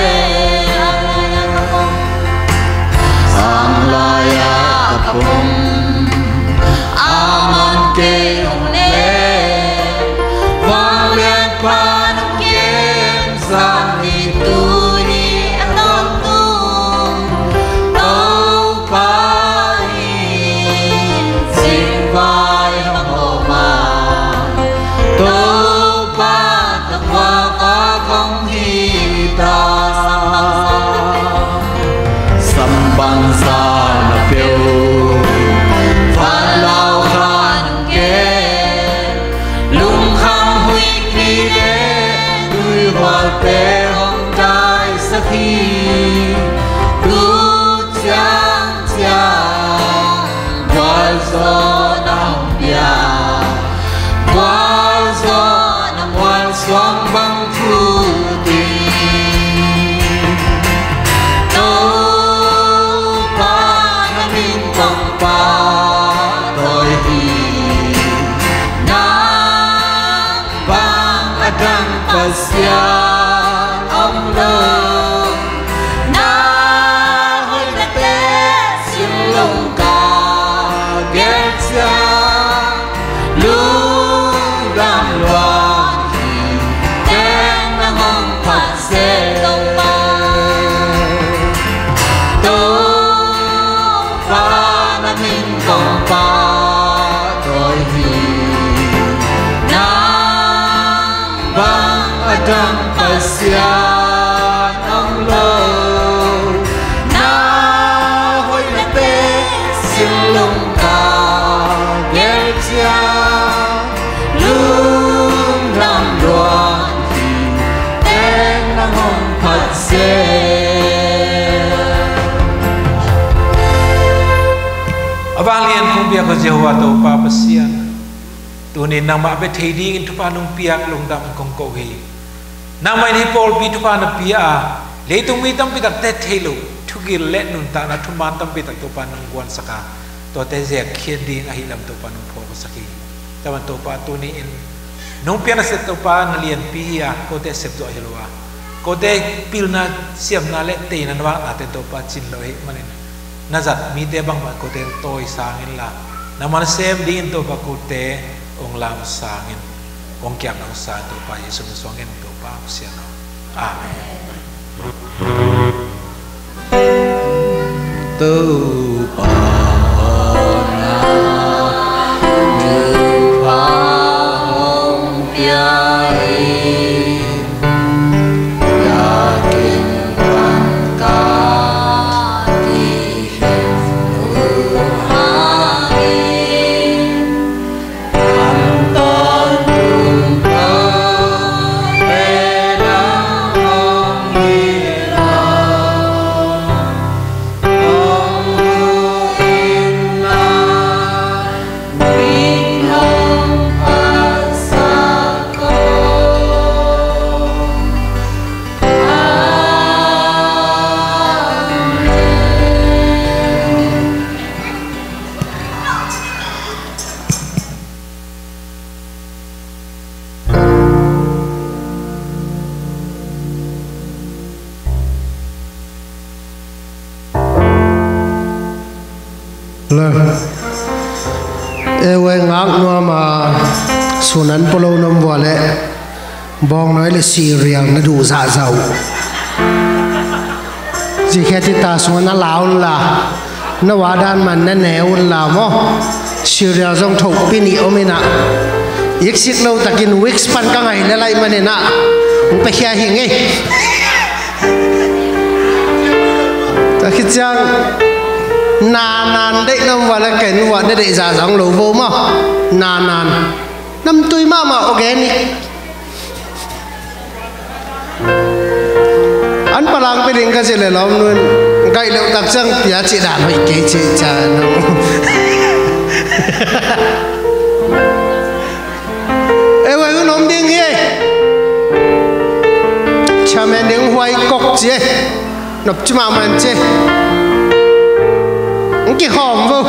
Pasian om lo, na hoihnate sin lungka gelcia, lungdam luang hi teng nang hong phat seh. Topa na min kong pahtawi hi, nang bang a dang Pasian om lo, na hoihnate sin lungka gelcia, lungdam luang hi teng nang hong phat seh. A vanglian kong biak aw Jehovah Topa Pasian, tuni-in nangmah bia thei dingin thupha nong piak lungdam kong ko hi. Nangmah in hih pawlpi thupha na pia a, leitung mi tampi takte thei lo thugil le nuntakna thuman tampi tak Topa nong guansak a, tuate zekkhiat ding ahi lam Topa nong phawksak hi. Tua man Topa tuni-in nong piak nasep Topa na lianpi hi a, kote sepzawh hi lo a, kote pilna siamna le teina na vaknate Topa cin lo ahih manin, na zat mite bangmah kote tawisang inla, nangmah na sem dingin Topa kote hong lamsang in, hong kiamna hong sang in Topa Jesuh min suangin Topa Pasian aw. Amen. Topa na thupha hong pia in, biakinn pan ka kikhen uh hangin, Le. E wei ngak nuam a, sunan polo nom vua le bawngnawi le serial na duh zahzah uh. Zikhe tita sungah na la unla, na wa dan man na ne unla maw. Serial zong thohpi nih om inah, iksik lo takin Wix pan ka ngai le laih maninah hong pekhia hi ngei. Tua khit ciang nanan deih na om vua le ken vua na deih zahzah hong lo vo maw. Nanan namtui mahmah organic. An palang pi ding ka ci le lawm nun gaih leuh tak ciang pia cih dan hoih kei cih ca no. E wei hun om ding hi. Chairman ding huai kok ci e. Nop ci mahmah ci e. Ng kikhawm vo.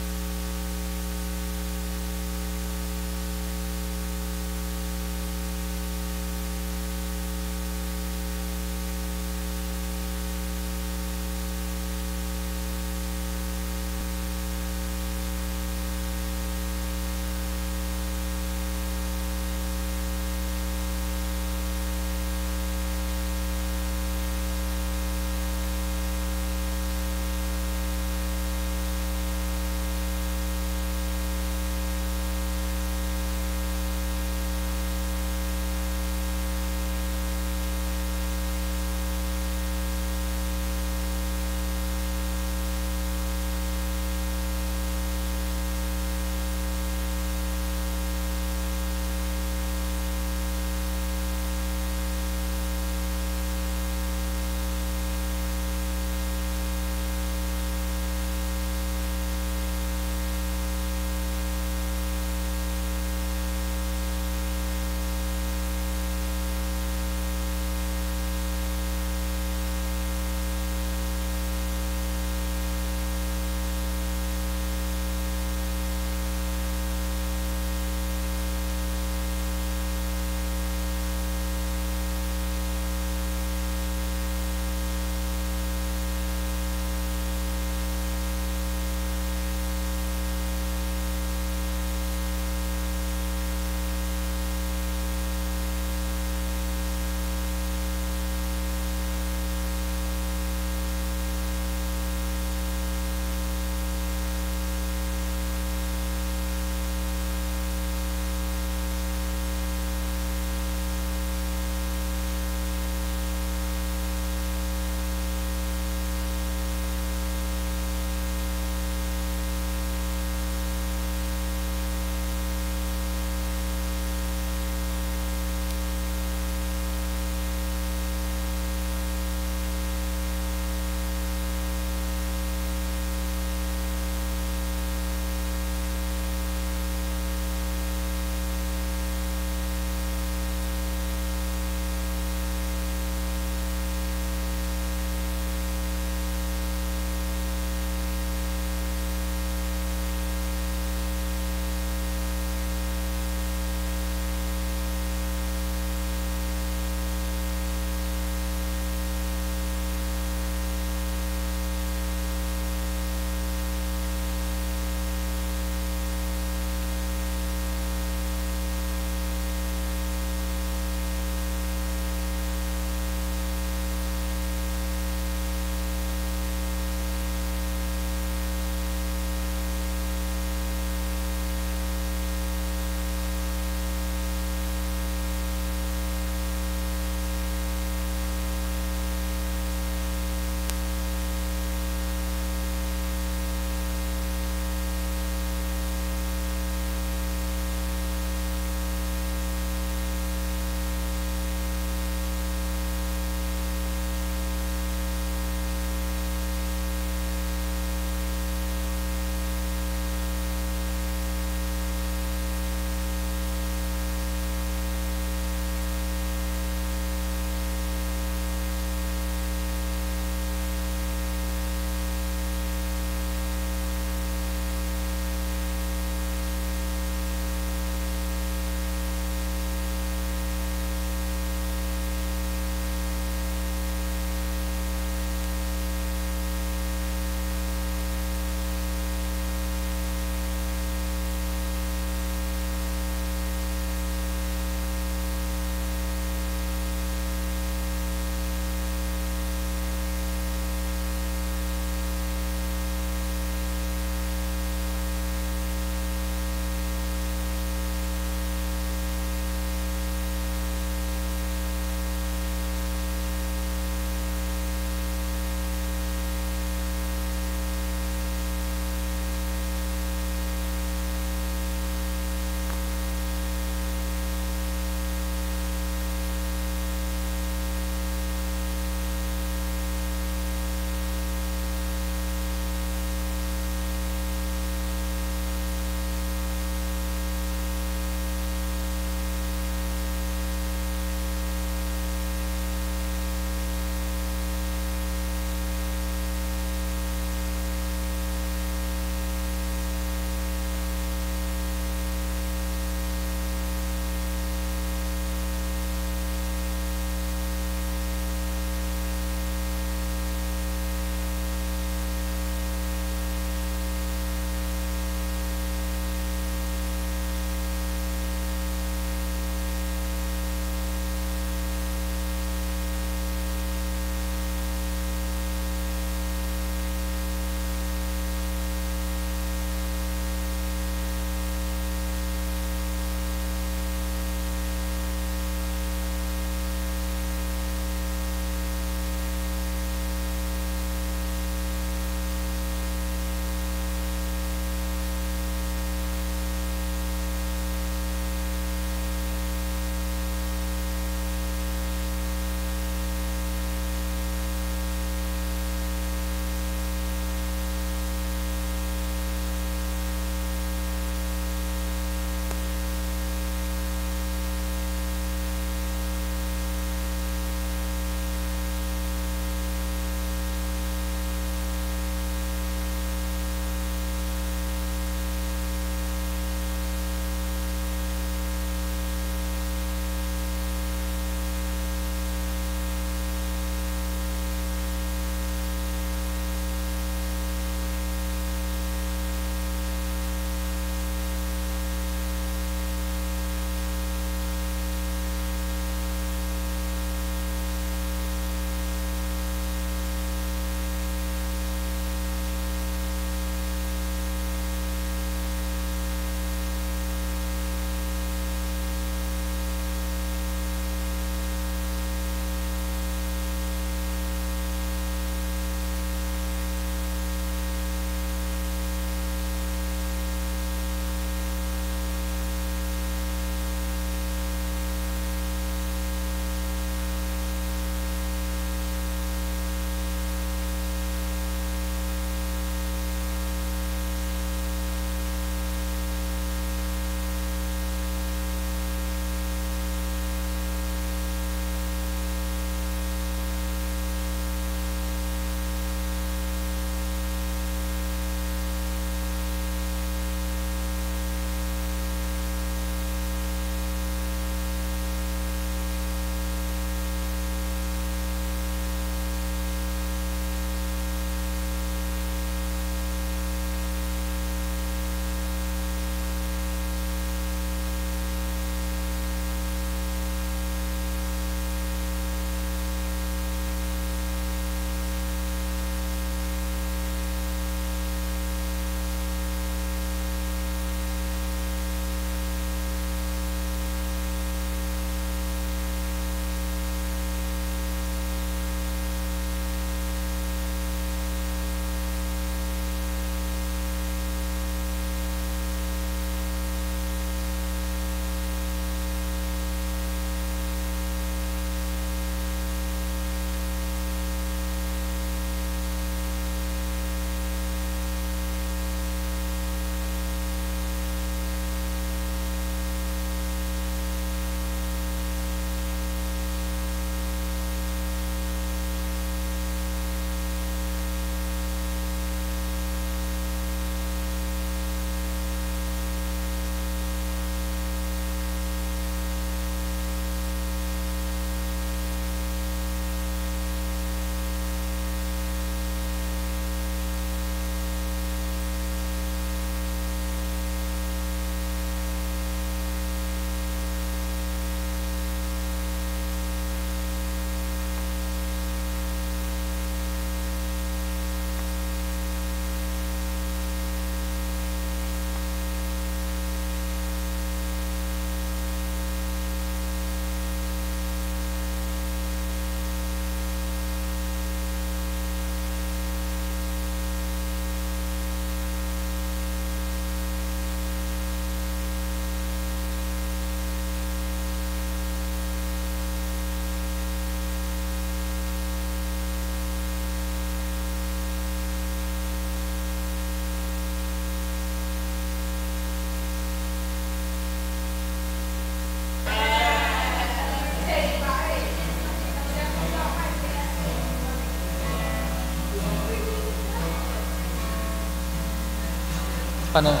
ခါနဲ့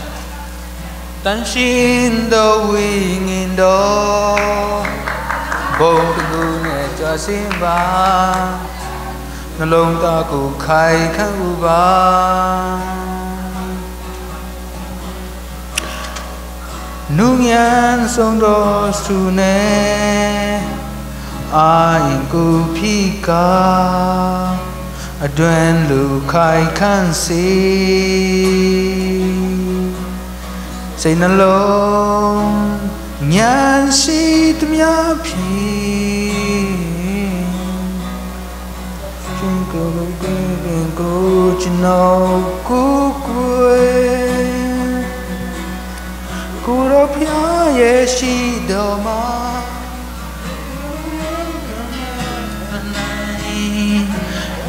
တန်ရှင်းသောဝိညာဉ်တော် ဘုန်းတကူနဲ့ကြွဆင်းပါ နှလုံးသားကိုခိုင်ခံ့ဦးပါ နူညံဆုံးသောသူနဲ့ အာရုံကိုဖြည့်ကာ အတွင်းလူခိုင်ခံ့စေ စိတ်နှလုံး ဉာဏ်ရှိသမျှဖြင့် ရှင်ကိုယ်ကိုယ်ကိုကျွန်တော်ကိုယ်ကိုယ် ကိုယ်တော်ဖျားရဲ့ရှိတော်မှာ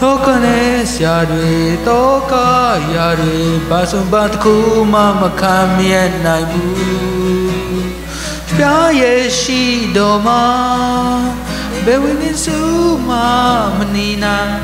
တော့ကနဲ့ဆရာတွေတော့ကရာတွေဘာဆုံးဘာတစ်ခုမှမခံမြဲနိုင်ဘူးဖျားရဲ့ရှိတော်မှာဘယ်ဝိနည်းစုမှမနေနိုင်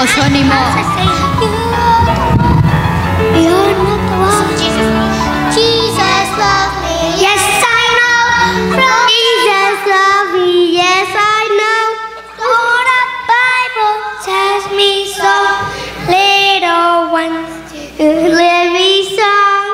I'll show you more. You're not the one. Jesus loves me. Yes, I know. Jesus loves me. Yes, I know. Oh, the Bible tells me so. Little ones to let me song.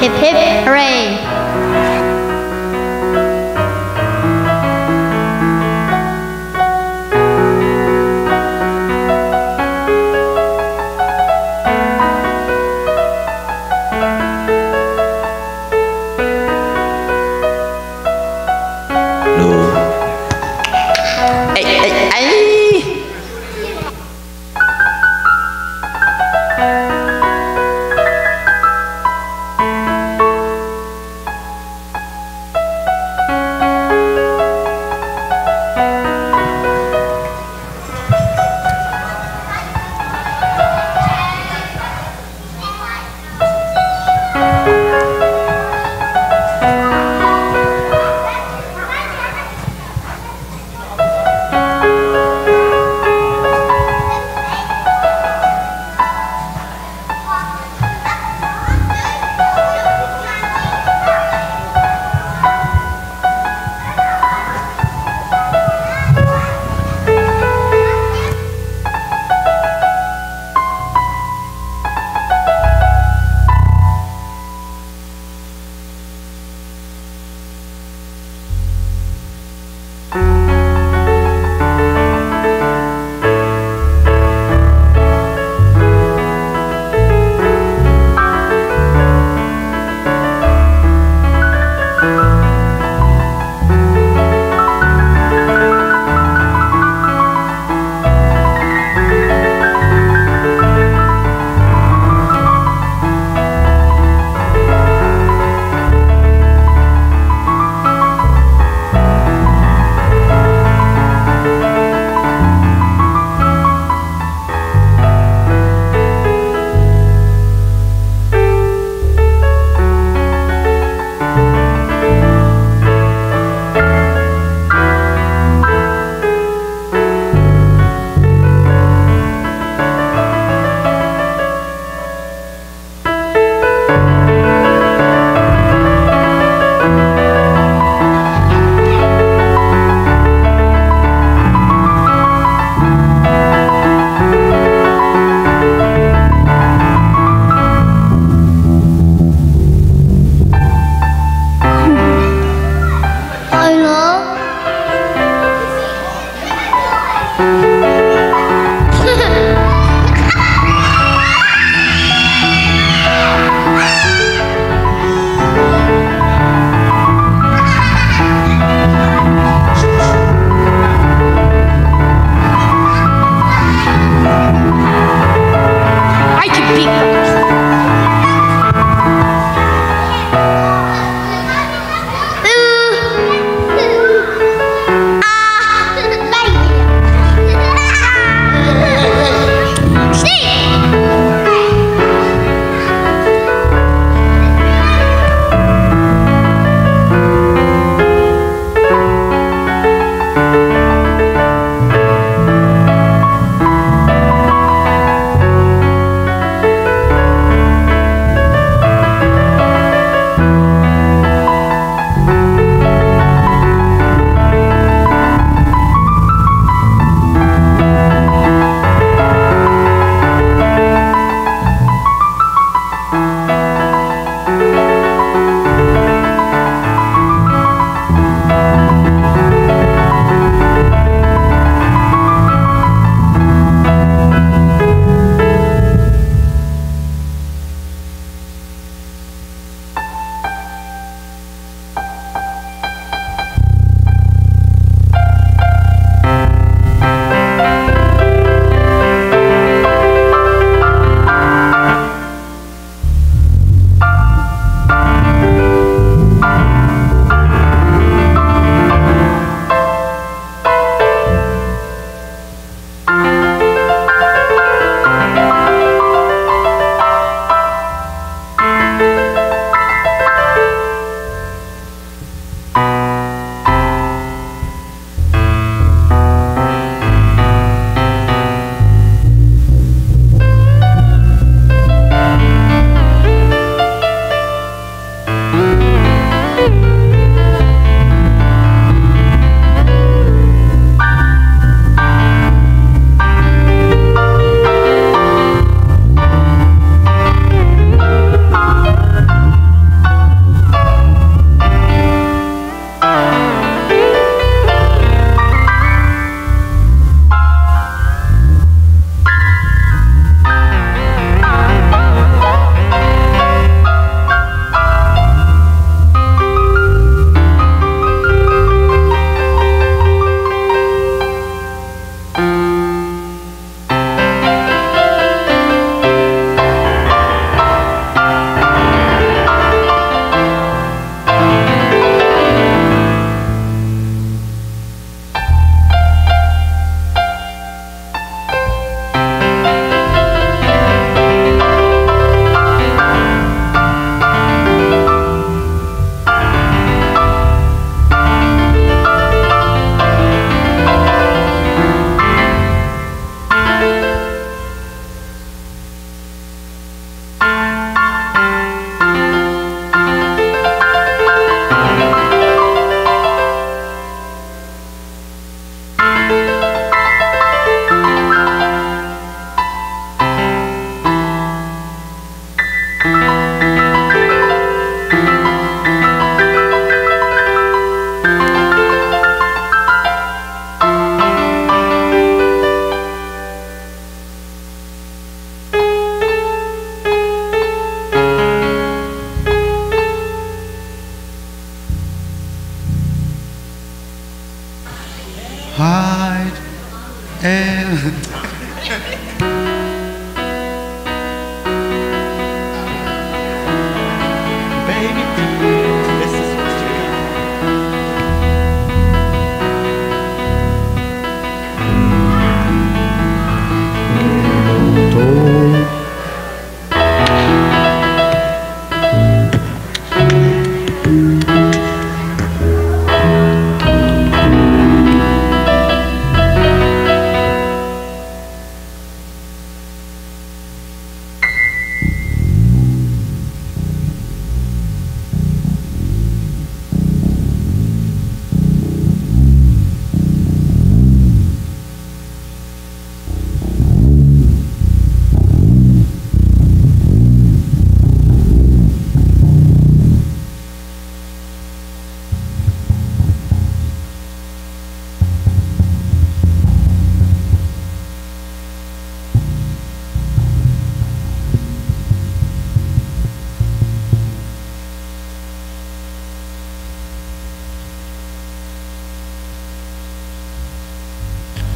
Hip, hip, hip, hooray! Hide and baby dear, this is what's to come.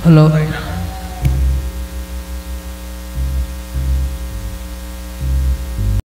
Hello.